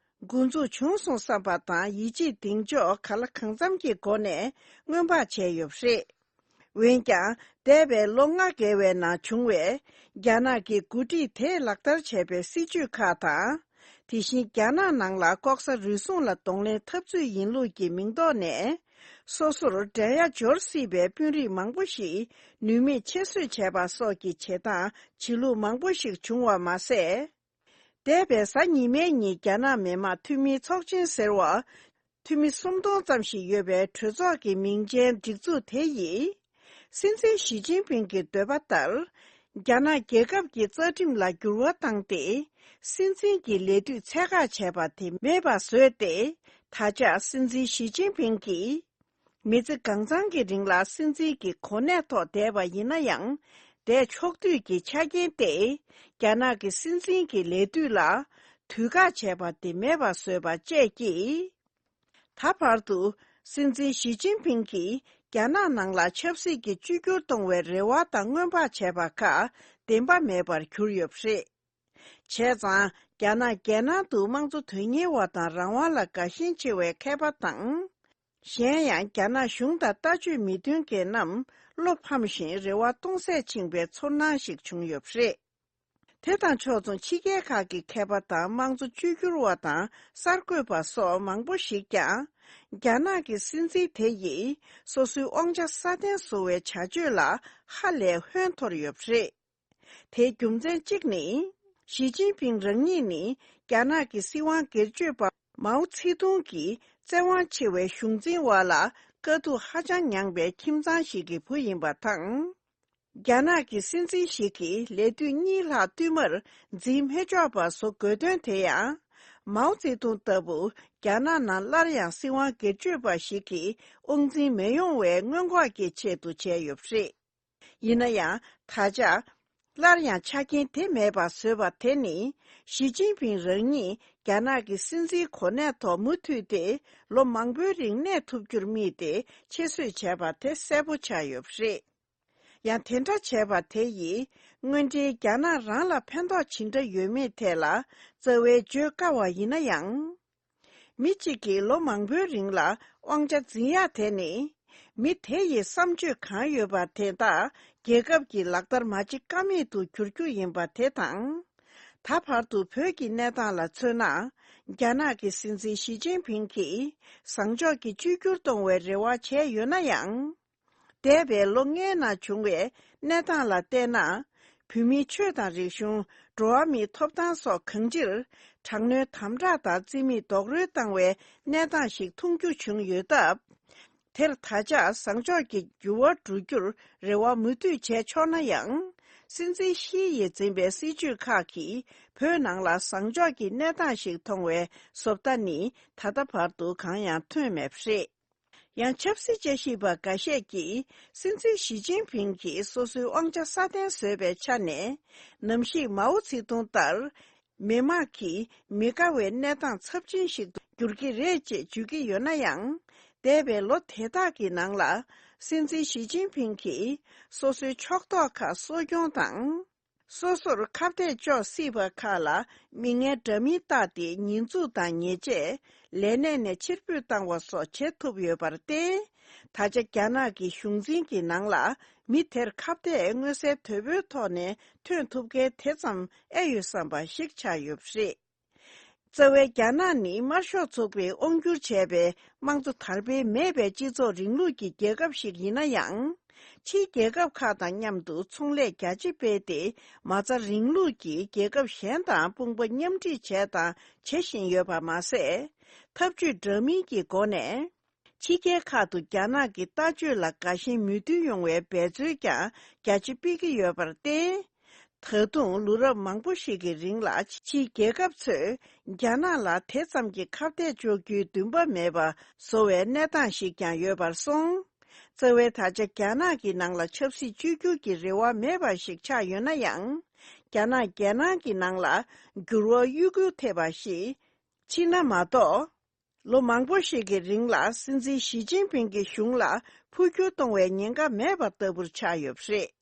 འགོ་འཛུགས་བྱུང་སོང་བསམ་པ་དང་ཡིད་ཆེས་གདེང་འཇོག་གང་ལ་གང་འཚམ་གྱི་སྒོ་ནས་སྔོན་དཔག་བྱས་ཡོད་པ་རེད། འོན་ཀྱང་འདས་པའི་ལོ་ལྔ་བརྒལ་བའི་ནང་བྱུང་བའི་རྒྱ་ནག་གི་འགོ་ཁྲིད་དེས་ལག་བསྟར་བྱས་པའི་སྲིད་བྱུས་ཁག་དང་། དེ་བཞིན་རྒྱ་ནག་ནང་ལ་ལྐོག་ཟ་རུལ་སུངས་ལ་གདོང་ལེན་འཐབ་རྩོད་ཡིན་ལུགས་ཀྱི་མིང་འདོགས་ནས། སོ་སོར་འགྲན་ཡ་འབྱོར་སྲིད་པའི་དཔོན་རིགས་མང་པོ་ཞིག་ནུས་མེད་ཆེད་བཟོས་བྱས་པ་སོགས་ཀྱི་བྱེད་སྟངས་བྱེད་ལུགས་མང་པོ་ཞིག་བྱུང་བ་མ་ཟད། འདས་པའི་གཟའ་ཉི་མའི་ཉིན་རྒྱ་ནག་མི་དམངས་འཐུས་མིའི་ཚོགས་ཆེན་ཟེར་བ། འཐུས་མི་སུམ་སྟོང་ཙམ་ཞིག་ཡོད་པའི་གྲོས་ཚོགས་ཀྱི་མིང་ཅན་སྒྲིག་འཛུགས་དེ་ཡིས། སྲིད་འཛིན་ཞི་ཅིན་ཕིང་གི་འདོད་པ་ལྟར། རྒྱ་ནག་རྒྱལ་ཁབ་ཀྱི་རྩ་ཁྲིམས་ལ་འགྱུར་བ་བཏང་སྟེ། སྲིད་འཛིན་གྱི་ལས་དུས་ཚད་བཀག་བྱས་པ་དེ་མེད་པ་བཟོས་ཏེ། ད་ཆ་སྲིད་འཛིན་ཞི་ཅིན་ཕིང་གིས། མི་ཚེ་གང་ཚང་གི་རིང་ལ་སྲིད་འཛིན་གྱི་གོ་གནས་ཐོག་བསྡད་པ་ཡིན་ན་ཡང་། བསྡད་ཆོག་འདོད་ཀྱི་ཆ་རྐྱེན་ཏེ། རྒྱ་ནག་གི་སྲིད་འཛིན་གྱི་ལས་དུས་ལ་དུས་བཀག་བྱས་པ་དེ་མེད་པ་བཟོས་པ་བཅས་ཀྱིས། ད་བར་དུ་སྲིད་འཛིན་ཞི་ཅིན་ཕིང་གིས་རྒྱ་ནག་ནང་ལ་ཆབ་སྲིད་ཀྱི་བཅོས་བསྒྱུར་གཏོང་བའི་རེ་བ་དང་སྔོན་དཔག་བྱས་པ་ཁག་བདེན་པ་མེད་པར་གྱུར་ཡོད་པ་རེད། བྱས་ཙང་རྒྱ་ནག་རྒྱལ་ནང་དུ་དམངས་གཙོ་དོན་གཉེར་བ་དང་རང་དབང་ལ་དགའ་ཞེན་ཆེ་བའི་མཁས་པ་དང་། གཞན་ཡང་རྒྱ་ནག་གཞུང་དང་ལྟ་སྤྱོད་མི་མཐུན་མཁན་རྣམས་བློ་ཕམ་ཞིང་རེ་བ་སྟོང་ཟད་ཕྱིན་པའི་ཚོར་སྣང་ཞིག་བྱུང་ཡོད་པ་རེད། དེ་དང་ཕྱོགས་མཚུངས་ཕྱི་རྒྱལ་ཁག་གི་མཁས་པ་དང་དམངས་གཙོ་བཅོས་བསྒྱུར་བ་དང་གསར་འགོད་པ་སོགས་མང་པོ་ཞིག་ཀྱང་། རྒྱ་ནག་གི་སྲིད་འཛིན་དེ་ཡིས་སོ་སོའི་དབང་ཆ་སྲ་བརྟན་བཟོ་བའི་བྱ་སྤྱོད་ལ་ཧ་ལས་ཧོན་འཐོར་ཡོད་པ་རེད། དེའི་རྒྱུ་མཚན་གཅིག་ནི། ཞི་ཅིན་ཕིང་རང་ཉིད་ནི་རྒྱ་ནག་གི་སྲིད་དབང་སྒེར་གཅོད་པ་མའོ་ཙེ་ཏུང་གི་བཙན་དབང་ཆེ་བའི་གཞུང་འཛིན་འོག་ལ་དཀའ་སྡུག་ཧ་ཅང་མྱངས་པའི་ཁྱིམ་ཚང་ཞིག་གི་བུ་ཡིན་པ་དང་། རྒྱ་ནག་གི་སྲིད་འཛིན་ཞིག་གིས་ལས་དུས་གཉིས་ལྷག་བསྟུད་མར་འཛིན་མི་ཆོག་པ་བཟོ་དགོས་དོན་དེ་ཡང་། མའོ་ཙེ་ཏུང་ལྟ་བུ་རྒྱ་ནག་ནང་སླར་ཡང་སྲིད་དབང་སྒེར་གཅོད་པ་ཞིག་གི་དབང་འཛིན་མི་ཡོང་བའི་སྔོན་འགོག་གི་ཆེད་དུ་བྱས་ཡོད་པ་རེད། ཡིན་ན་ཡང་ད་ཆ། སླར་ཡང་ཆ་རྐྱེན་དེ་མེད་པར་བཟོས་པ་དེ་ནི། ཞི་ཅིན་ཕིང་རང་ཉིད་རྒྱ་ནག་གི་སྲིད་འཛིན་གོ་གནས་ཐོག་མུ་མཐུད་དེ་ལོ་མང་པོའི་རིང་གནས་ཐུབ་རྒྱུར་དམིགས་ཏེ་ཆེད་བཟོས་བྱས་པ་དེ་གསལ་པོ་ཆགས་ཡོད་པ་རེད། ཡང་དེ་འདྲ་བྱས་པ་དེ་ཡིས་དངོས་འབྲེལ་རྒྱ་ནག་རང་ལ་ཕན་ཐོགས་ཇི་འདྲ་ཡོད་མེད་ཐད་ལ་རྩ་བའི་བརྗོད་དཀའ་བ་ཡིན་ན་ཡང་། མི་གཅིག་གིས་ལོ་མང་པོའི་རིང་ལ་དབང་ཆ་འཛིན་ཡག་དེ་ནི། མི་དེ་ཡི་བསམ་སྤྱོད་གང་ཡོད་པ་དེ་དག་རྒྱལ་ཁབ་ཀྱིས་ལག་བསྟར་མ་བྱེད་ཀ་མེད་དུ་གྱུར་རྒྱུ་ཡིན་པ་དེ་དང་། ད་བར་དུ་བོད་ཀྱི་གནས་སྟངས་ལ་མཚོན་ན། རྒྱ་ནག་གི་སྲིད་འཛིན་ཞི་ཅིན་ཕིང་གིས་བཟང་ཕྱོགས་ཀྱི་བཅོས་བསྒྱུར་གཏོང་བའི་རེ་བ་བྱས་ཡོད་ན་ཡང་། འདས་པའི་ལོ་ལྔའི་ནང་བྱུང་བའི་གནས་སྟངས་ལ་བལྟས་ན། བོད་མིའི་ཆོས་དང་རིག་གཞུང་། འགྲོ་བ་མིའི་ཐོབ་ཐང་སོགས་གང་ཅིར། དྲག་གནོན་དམ་དྲག་དང་རྩིས་མེད་རྡོག་རོལ་བཏང་བའི་གནས་སྟངས་ཤིག་མཐོང་རྒྱུ་བྱུང་ཡོད་སྟབས། དེར་ད་ཆ་བཟང་ཕྱོགས་ཀྱི་འགྱུར་བ་འགྲོ་རྒྱུར་རེ་བ་མུ་མཐུད་བྱས་ཆོག་ན་ཡང་། སྲིད་འཛིན་ཞི་ཡིས་འཛིན་པའི་སྲིད་ཇུས་ཁག་གིས་བོད་ནང་ལ་བཟང་ཕྱོགས་ཀྱི་གནས་སྟངས་ཤིག་མཐོང་བའི་བཟོ་ལྟ་ནི་ད་ལྟ་བར་དུ་གང་ཡང་ཐོན་མེད་པ་རེད། ཡང་ཆབ་སྲིད་དཔྱད་ཞིབ་པ་འགའ་ཤས་ཀྱིས་སྲིད་འཛིན་ཞི་ཅིན་ཕིང་གིས་སོ་སོའི་དབང་ཆ་སྲ་བརྟན་བཟོས་པའི་ཆ་ནས། ནམ་ཞིག་མའོ་ཙེ་ཏུང་ལྟར། མི་དམངས་ཀྱིས་མི་དགའ་བའི་གནས་སྟངས་ཚབས་ཆེན་ཞིག་ཏུ་འགྱུར་གྱི་རེད་ཅེས་བརྗོད་ཀྱི་ཡོད་ན་ཡང་། འདས་པའི་ལོ་དེ་དག་གི་ནང་ལ། སྲིད་འཛིན་ཞི་ཅིན་ཕིང་གིས་སོ་སོའི་ཕྱོགས་གཏོགས་ཁག་གསོ་སྐྱོང་དང་། སོ་སོར་ཁ་གཏད་གཅོག་སྲིད་པ་ཁག་ལ་མིང་ངན་འདྲ་མིན་བཏགས་ཏེ་ཉེས་འཛུགས་དང་ཉེས་ཆད། ལས་གནས་ནས་ཕྱིར་འབུད་བཏང་བ་སོགས་བྱེད་ཐུབ་ཡོད་པར་བརྟེན། ད་ཆ་རྒྱ་ནག་གི་གཞུང་འཛིན་གྱི་ནང་ལ་མི་དེར་ཁ་གཏད་མངོན་གསལ་དོད་པོའི་ཐོག་ནས་ཐོན་ཐུབ་མཁན་དེ་ཙམ་ཨེ་ཡོད་བསམ་པ་ཞིག་ཆགས་ཡོད་པ་རེད། རྩ་བའི་རྒྱ་ནག་ནི་དམར་ཤོག་ཚོགས་པས་དབང་བསྒྱུར་བྱས་པའི་དམངས་གཙོ་དར་སྤེལ་མེད་པའི་སྤྱི་ཚོགས་རིང་ལུགས་ཀྱི་རྒྱལ་ཁབ་ཞིག་ཡིན་ན་ཡང་། ཕྱིའི་རྒྱལ་ཁབ་ཁག་དང་མཉམ་དུ་ཚོང་ལས་རྒྱ་ཆེ་སྤེལ་ཏེ། མ་རྩ་རིང་ལུགས་ཀྱི་རྒྱལ་ཁབ་གཞན་དང་དཔུང་པ་མཉམ་འཁྲིད་བྱས་དང་བྱེད་བཞིན་ཡོད་པ་མ་ཟད། འཐབ་ཇུས་འདྲ་མིན་གྱི་སྒོ་ནས། ཕྱི་རྒྱལ་ཁག་ཏུ་རྒྱ་ནག་གི་ལྟ་སྤྱོད་ལ་དགའ་ཞེན་མོས་མཐུན་ཡོང་བའི་འབད་རྩོལ་ཀྱང་རྒྱ་ཆེ་སྤེལ་གྱི་ཡོད་པར་བརྟེན། ད་དུང་ལོ་རབས་མང་པོ་ཞིག་གི་རིང་ལ་ཕྱིའི་རྒྱལ་ཁབ་ཚོས་རྒྱ་ནག་ལ་དེ་ཙམ་གྱི་ཁ་གཏད་གཅོག་རྒྱུའི་འདུན་པ་མེད་པ་བཟོ་བའི་གནས་སྟངས་ཤིག་ཀྱང་ཡོད་པར་སོང་། རྩ་བའི་ད་ཆ་རྒྱ་ནག་གི་ནང་ལ་ཆབ་སྲིད་བཅོས་བསྒྱུར་གྱི་རེ་བ་མེད་པ་ཞིག་ཆགས་ཡོད་ན་ཡང་། རྒྱ་ནག་རྒྱལ་ནང་གི་ནང་ལ་འགྱུར་བ་གཡུལ་འགོ་ཐེབས་པ་ཞིག་ཕྱིན་ན་མ་གཏོགས། ལོ་མང་པོ་ཞིག་གི་རིང་ལ་སྲིད་འཛིན་ཞི་ཅིན་ཕིང་གི་གཞུང་ལ་འཕོ་འགྱུར་གཏོང་བའི་ཉེན་ཁ་མེད་པ་ལྟ་བུར་ཆགས་ཡོད་པ་རེད།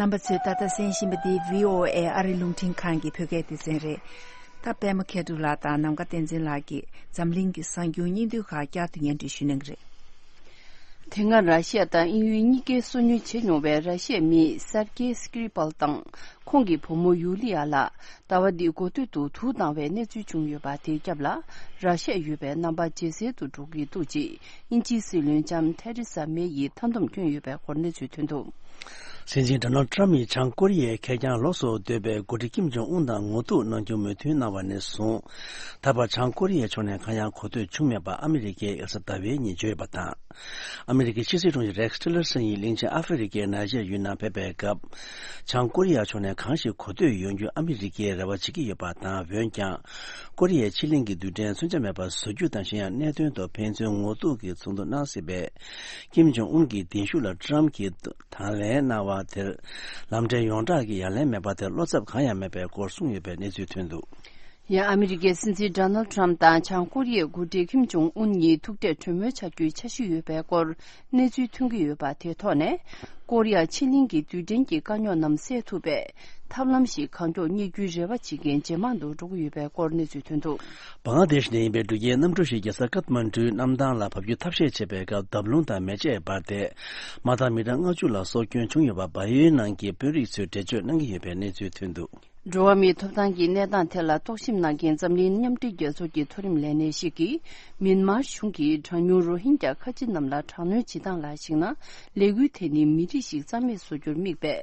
རྣམ་པ་ཚོས་ད་ལྟ་གསན་བཞིན་པ་འདི་བྷི་ཨོ་ཨེ་ཨ་རི་རླུང་འཕྲིན་ཁང་གི་བོད་སྐད་སྡེ་ཚན་རེད། ད་པད་མ་མཁས་གྲུབ་ལགས་དང་ནམ་མཁའ་བསྟན་འཛིན་ལགས་ཀྱིས་འཛམ་གླིང་གི་གསར་འགྱུར་སྙིང་བསྡུས་ཁག་བསྐྱར་དུ་སྙན་སྒྲོན་ཞུ་གནང་གི་རེད། དེ་སྔ་ར་ཤི་ཡ་དང་དབྱིན་ཡུལ་གཉིས་ཀས་སོ་ཉུལ་བྱེད་མྱོང་བའི་ར་ཤི་ཡའི་མི་སར་ཀེ་སི་ཀི་རི་པལ་དང་ཁོང་གི་བུ་མོ་ཡུ་ལི་ཡ་ལ་ཟླ་བ་འདིའི་འགོ་སྟོད་དུ་དུག་བཏང་བའི་གནས་ཚུལ་བྱུང་ཡོད་པ་དེའི་སྐབས་ལ། ར་ཤི་ཡ་ཡོད་པའི་རྣམ་པ་ཇེ་གསལ་དུ་འགྲོ་གི་འདུག་ཅེས་དབྱིན་ཇིའི་སྲིད་བློན་ལྕམ་ཐེ་རེ་ས་མེ་ཡིས་མཐའ་སྡོམ་བསྐྱོན་ཡོད་པའི་སྐོར་གནས་ཚུལ་ཐོན་འདུག། སྲིད་འཛིན་ཌོ་ནལ་ཊམ་ཡིས་བྱང་ཀོ་རི་ཡའི་ཁེར་རྐྱང་ལོགས་སུ་སྡོད་པའི་འགོ་ཁྲིད་ཀིམ་ཇོང་ཨུན་དང་ངོ་ཐུག་གནང་རྒྱུ་མོས་མཐུན་གནང་བ་ནས་བཟུང་། ད་བར་བྱང་ཀོ་རི་ཡའི་ཕྱོགས་ནས་གང་ཡང་གོ་ཐོས་བྱུང་མེད་པ་ཨ་མི་རི་ཀས་ཡ་ས་ཟླ་བའི་ཉིན་བརྗོད་ཡོད་པ་དང་། ཨ་མི་རི་ཀའི་ཕྱི་སྲིད་དྲུང་ཆེ་རེག་ཊི་ལར་སན་ཡིས་གླིང་ཆེན་ཨ་ཧྥེ་རི་ཀའི་ནཱི་ཇེ་རི་ཡ་ཡུལ་ནང་ཕེབས་པའི་སྐབས། བྱང་ཀོ་རི་ཡ་ཕྱོགས་ནས་གང་ཞིག་གོ་ཐོས་ཡོང་རྒྱུ་ཨ་མི་རི་ཀས་རེ་བ་བྱེད་ཀྱི་ཡོད་པ་དང་། འོན་ཀྱང་། ཀོ་རི་ཡའི་ཕྱེད་གླིང་གི་རྡུལ་ཕྲན་མཚོན་ཆ་མེད་པར་བཟོ་རྒྱུ་དང་། གཞན་ཡང་གནད་དོན་ཐོག་ཕན་ཚུན་ངོ་ཐུག་གི་ཚོགས་འདུ་གནང་སྲིད་པས། ཀིམ་ཇོང་ཨུན་གྱི་གདན་ཞུ་ལ་ཊམ་གྱིས་དང་ལེན་གནང་བ་དེར། ལམ་འབྲས་ཡོངས་གྲགས་ཀྱི་ཡ་ལན་མེད་པ་དེར་བློ་འཚབ་གང་ཡང་མེད་པའི་སྐོར་གསུངས་ཡོད་པའི་གནས་ཚུལ་ཐོན་འདུག། ཡང་ཨ་མི་རི་ཀའི་སྲིད་འཛིན་ཌོ་ནལ་ཊམ་དང་བྱང་ཀོ་རི་ཡའི་འགོ་ཁྲིད་ཀིམ་ཇོང་ཨུན་གཉིས་ཐུག་འཕྲད་གྲོས་མོལ་བྱ་རྒྱུའི་འཆར་གཞི་ཡོད་པའི་སྐོར་གནས་ཚུལ་ཐོན་གྱི་ཡོད་པ་དེའི་ཐོག་ནས། ཀོ་རི་ཡ་ཕྱེད་གླིང་གི་རྡུལ་ཕྲན་གྱི་དཀའ་རྙོག་རྣམས་སེལ་ཐུབ་པའི་ཐབས་ལམ་ཞིག་གང་མགྱོགས་རྙེད་རྒྱུའི་རེ་བ་བྱེད་མཁན་ཇེ་མང་དུ་འགྲོ་གི་ཡོད་པའི་སྐོར་གནས་ཚུལ་ཐོན་འདུག། བང་ལ་དེཤ་ནས་ཡིན་པའི་འགྲུལ་སྐྱེལ་གནམ་གྲུ་ཞིག་རྒྱལ་ས་ཀཏ་མན་གྲུའི་གནམ་ཐང་ལ་བབས་རྒྱུ་ཐབས་ཤེས་བྱས་པའི་སྐབས་བརྡབ་ལྷུང་དང་མེ་ལྕེ་འབར་ཏེ། མ་མཐའ་མི་གྲངས་ལྔ་བཅུ་ལ་སྲོག་སྐྱོན་བྱུང་ཡོད་པ་བལ་ཡུལ་ནང་གི་དཔོན་རིགས་ཚོས་འགྲེལ་བརྗོད་གནང་གི་ཡོད་པའི་གནས་ཚུལ་ཐོན་འདུག། འགྲོ་བ་མིའི་ཐོབ་ཐང་གི་གནས་སྟངས་ཐད་ལ་རྟོག་ཞིབ་གནང་མཁན་འཛམ་གླིང་མཉམ་འབྲེལ་རྒྱལ་ཚོགས་ཀྱི་མཐོ་རིམ་ལས་སྣེ་ཞིག་གིས། མིན་མར་གཞུང་གིས་གྲངས་ཉུང་རོ་ཧིན་གྱ་ཁ་ཆེ་རྣམས་ལ་དྲག་གནོན་བྱེད་སྟངས་ལ་གཞིགས་ན། ལས་འགུལ་དེ་ནི་མི་རིགས་ཤིག་རྩ་མེད་བཟོ་རྒྱུར་དམིགས་པའི་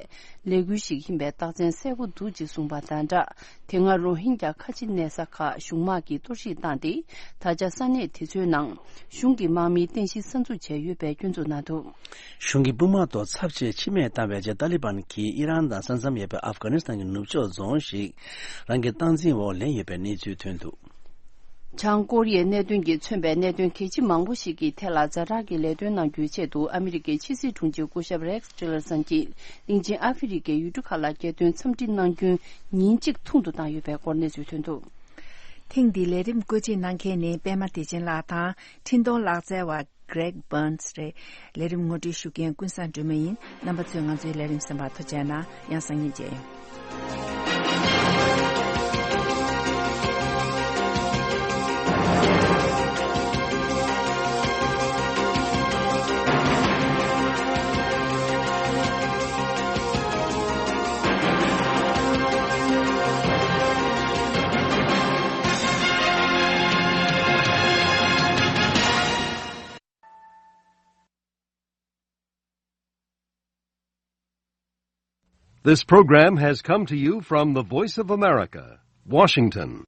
ལས་འགུལ་ཞིག་ཡིན་པའི་རྟགས་མཚན་གསལ་པོ་འདུག་ཅེས་གསུངས་པ་དང་སྦྲགས། དེ་སྔ་རོ་ཧིན་གྱ་ཁ་ཆེ་གནས་ས་ཁག་གཞུང་དམག་གིས་གཏོར་བཤིག་བཏང་སྟེ། ད་ཆ་ས་གནས་དེ་ཚོའི་ནང་གཞུང་གི་དམག་མིའི་རྟེན་གཞི་གསར་འཛུགས་བྱས་ཡོད་པའི་སྐྱོན་འཛུགས་གནང་འདུག། གཞུང་གི་དཔུང་དམག་ཐོག་ཚབས་ཆེ་འཆི་རྨས་བཏང་བའི་རྗེས། ཏཱ་ལི་བན་གྱིས་ཨི་རན་དང་ས་མཚམས་ཡོད་པའི་ཨབ་གྷ་ནི་སི་ཐན་གྱི་ནུབ་ཕྱོགས་རྫོང་ཞིག་རང་གི་སྟངས་འཛིན་འོག་ལེན་ཡོད་པའི་གནས་ཚུལ་ཐོན་འདུག། བྱང་ཀོ་རི་ཡའི་གནད་དོན་གྱིས་མཚོན་པའི་གནད་དོན་གལ་ཆེ་མང་པོ་ཞིག་གི་ཐད་ལ་ཛ་དྲག་གི་ལས་དོན་གནང་རྒྱུའི་ཆེད་དུ། ཨ་མི་རི་ཀའི་ཕྱི་སྲིད་དྲུང་ཆེ་སྐུ་ཞབས་རེག་ཊི་ལར་སན་གྱིས་གླིང་ཆེན་ཨ་ཧྥེ་རི་ཀའི་ཡུལ་གྲུ་ཁག་ལ་རྒྱལ་དོན་འཚམས་འདྲི་གནང་རྒྱུན་ཉིན་གཅིག་ཐུང་དུ་བཏང་ཡོད་པའི་སྐོར་གནས་ཚུལ་ཐོན་འདུག། ཐེངས་འདིའི་ལས་རིམ་བཀོད་སྒྲིག་གནང་མཁན་ནི་པད་མ་བདེ་ཆེན་ལགས་དང་། འཕྲིན་གཏོང་ལག་རྩལ་བ་Greg Burns་རེད། ལས་རིམ་ངོ་སྤྲོད་ཞུ་མཁན་ཀུན་བཟང་སྒྲོལ་མ་ཡིན། རྣམ་པ་ཚོས་ང་ཚོའི་ལས་རིམ་གསན་པར་ཐུགས་རྗེ་གནང་། ཡང་སང་ཉིན་མཇལ་ཡོང་། This program has come to you from the Voice of America, Washington.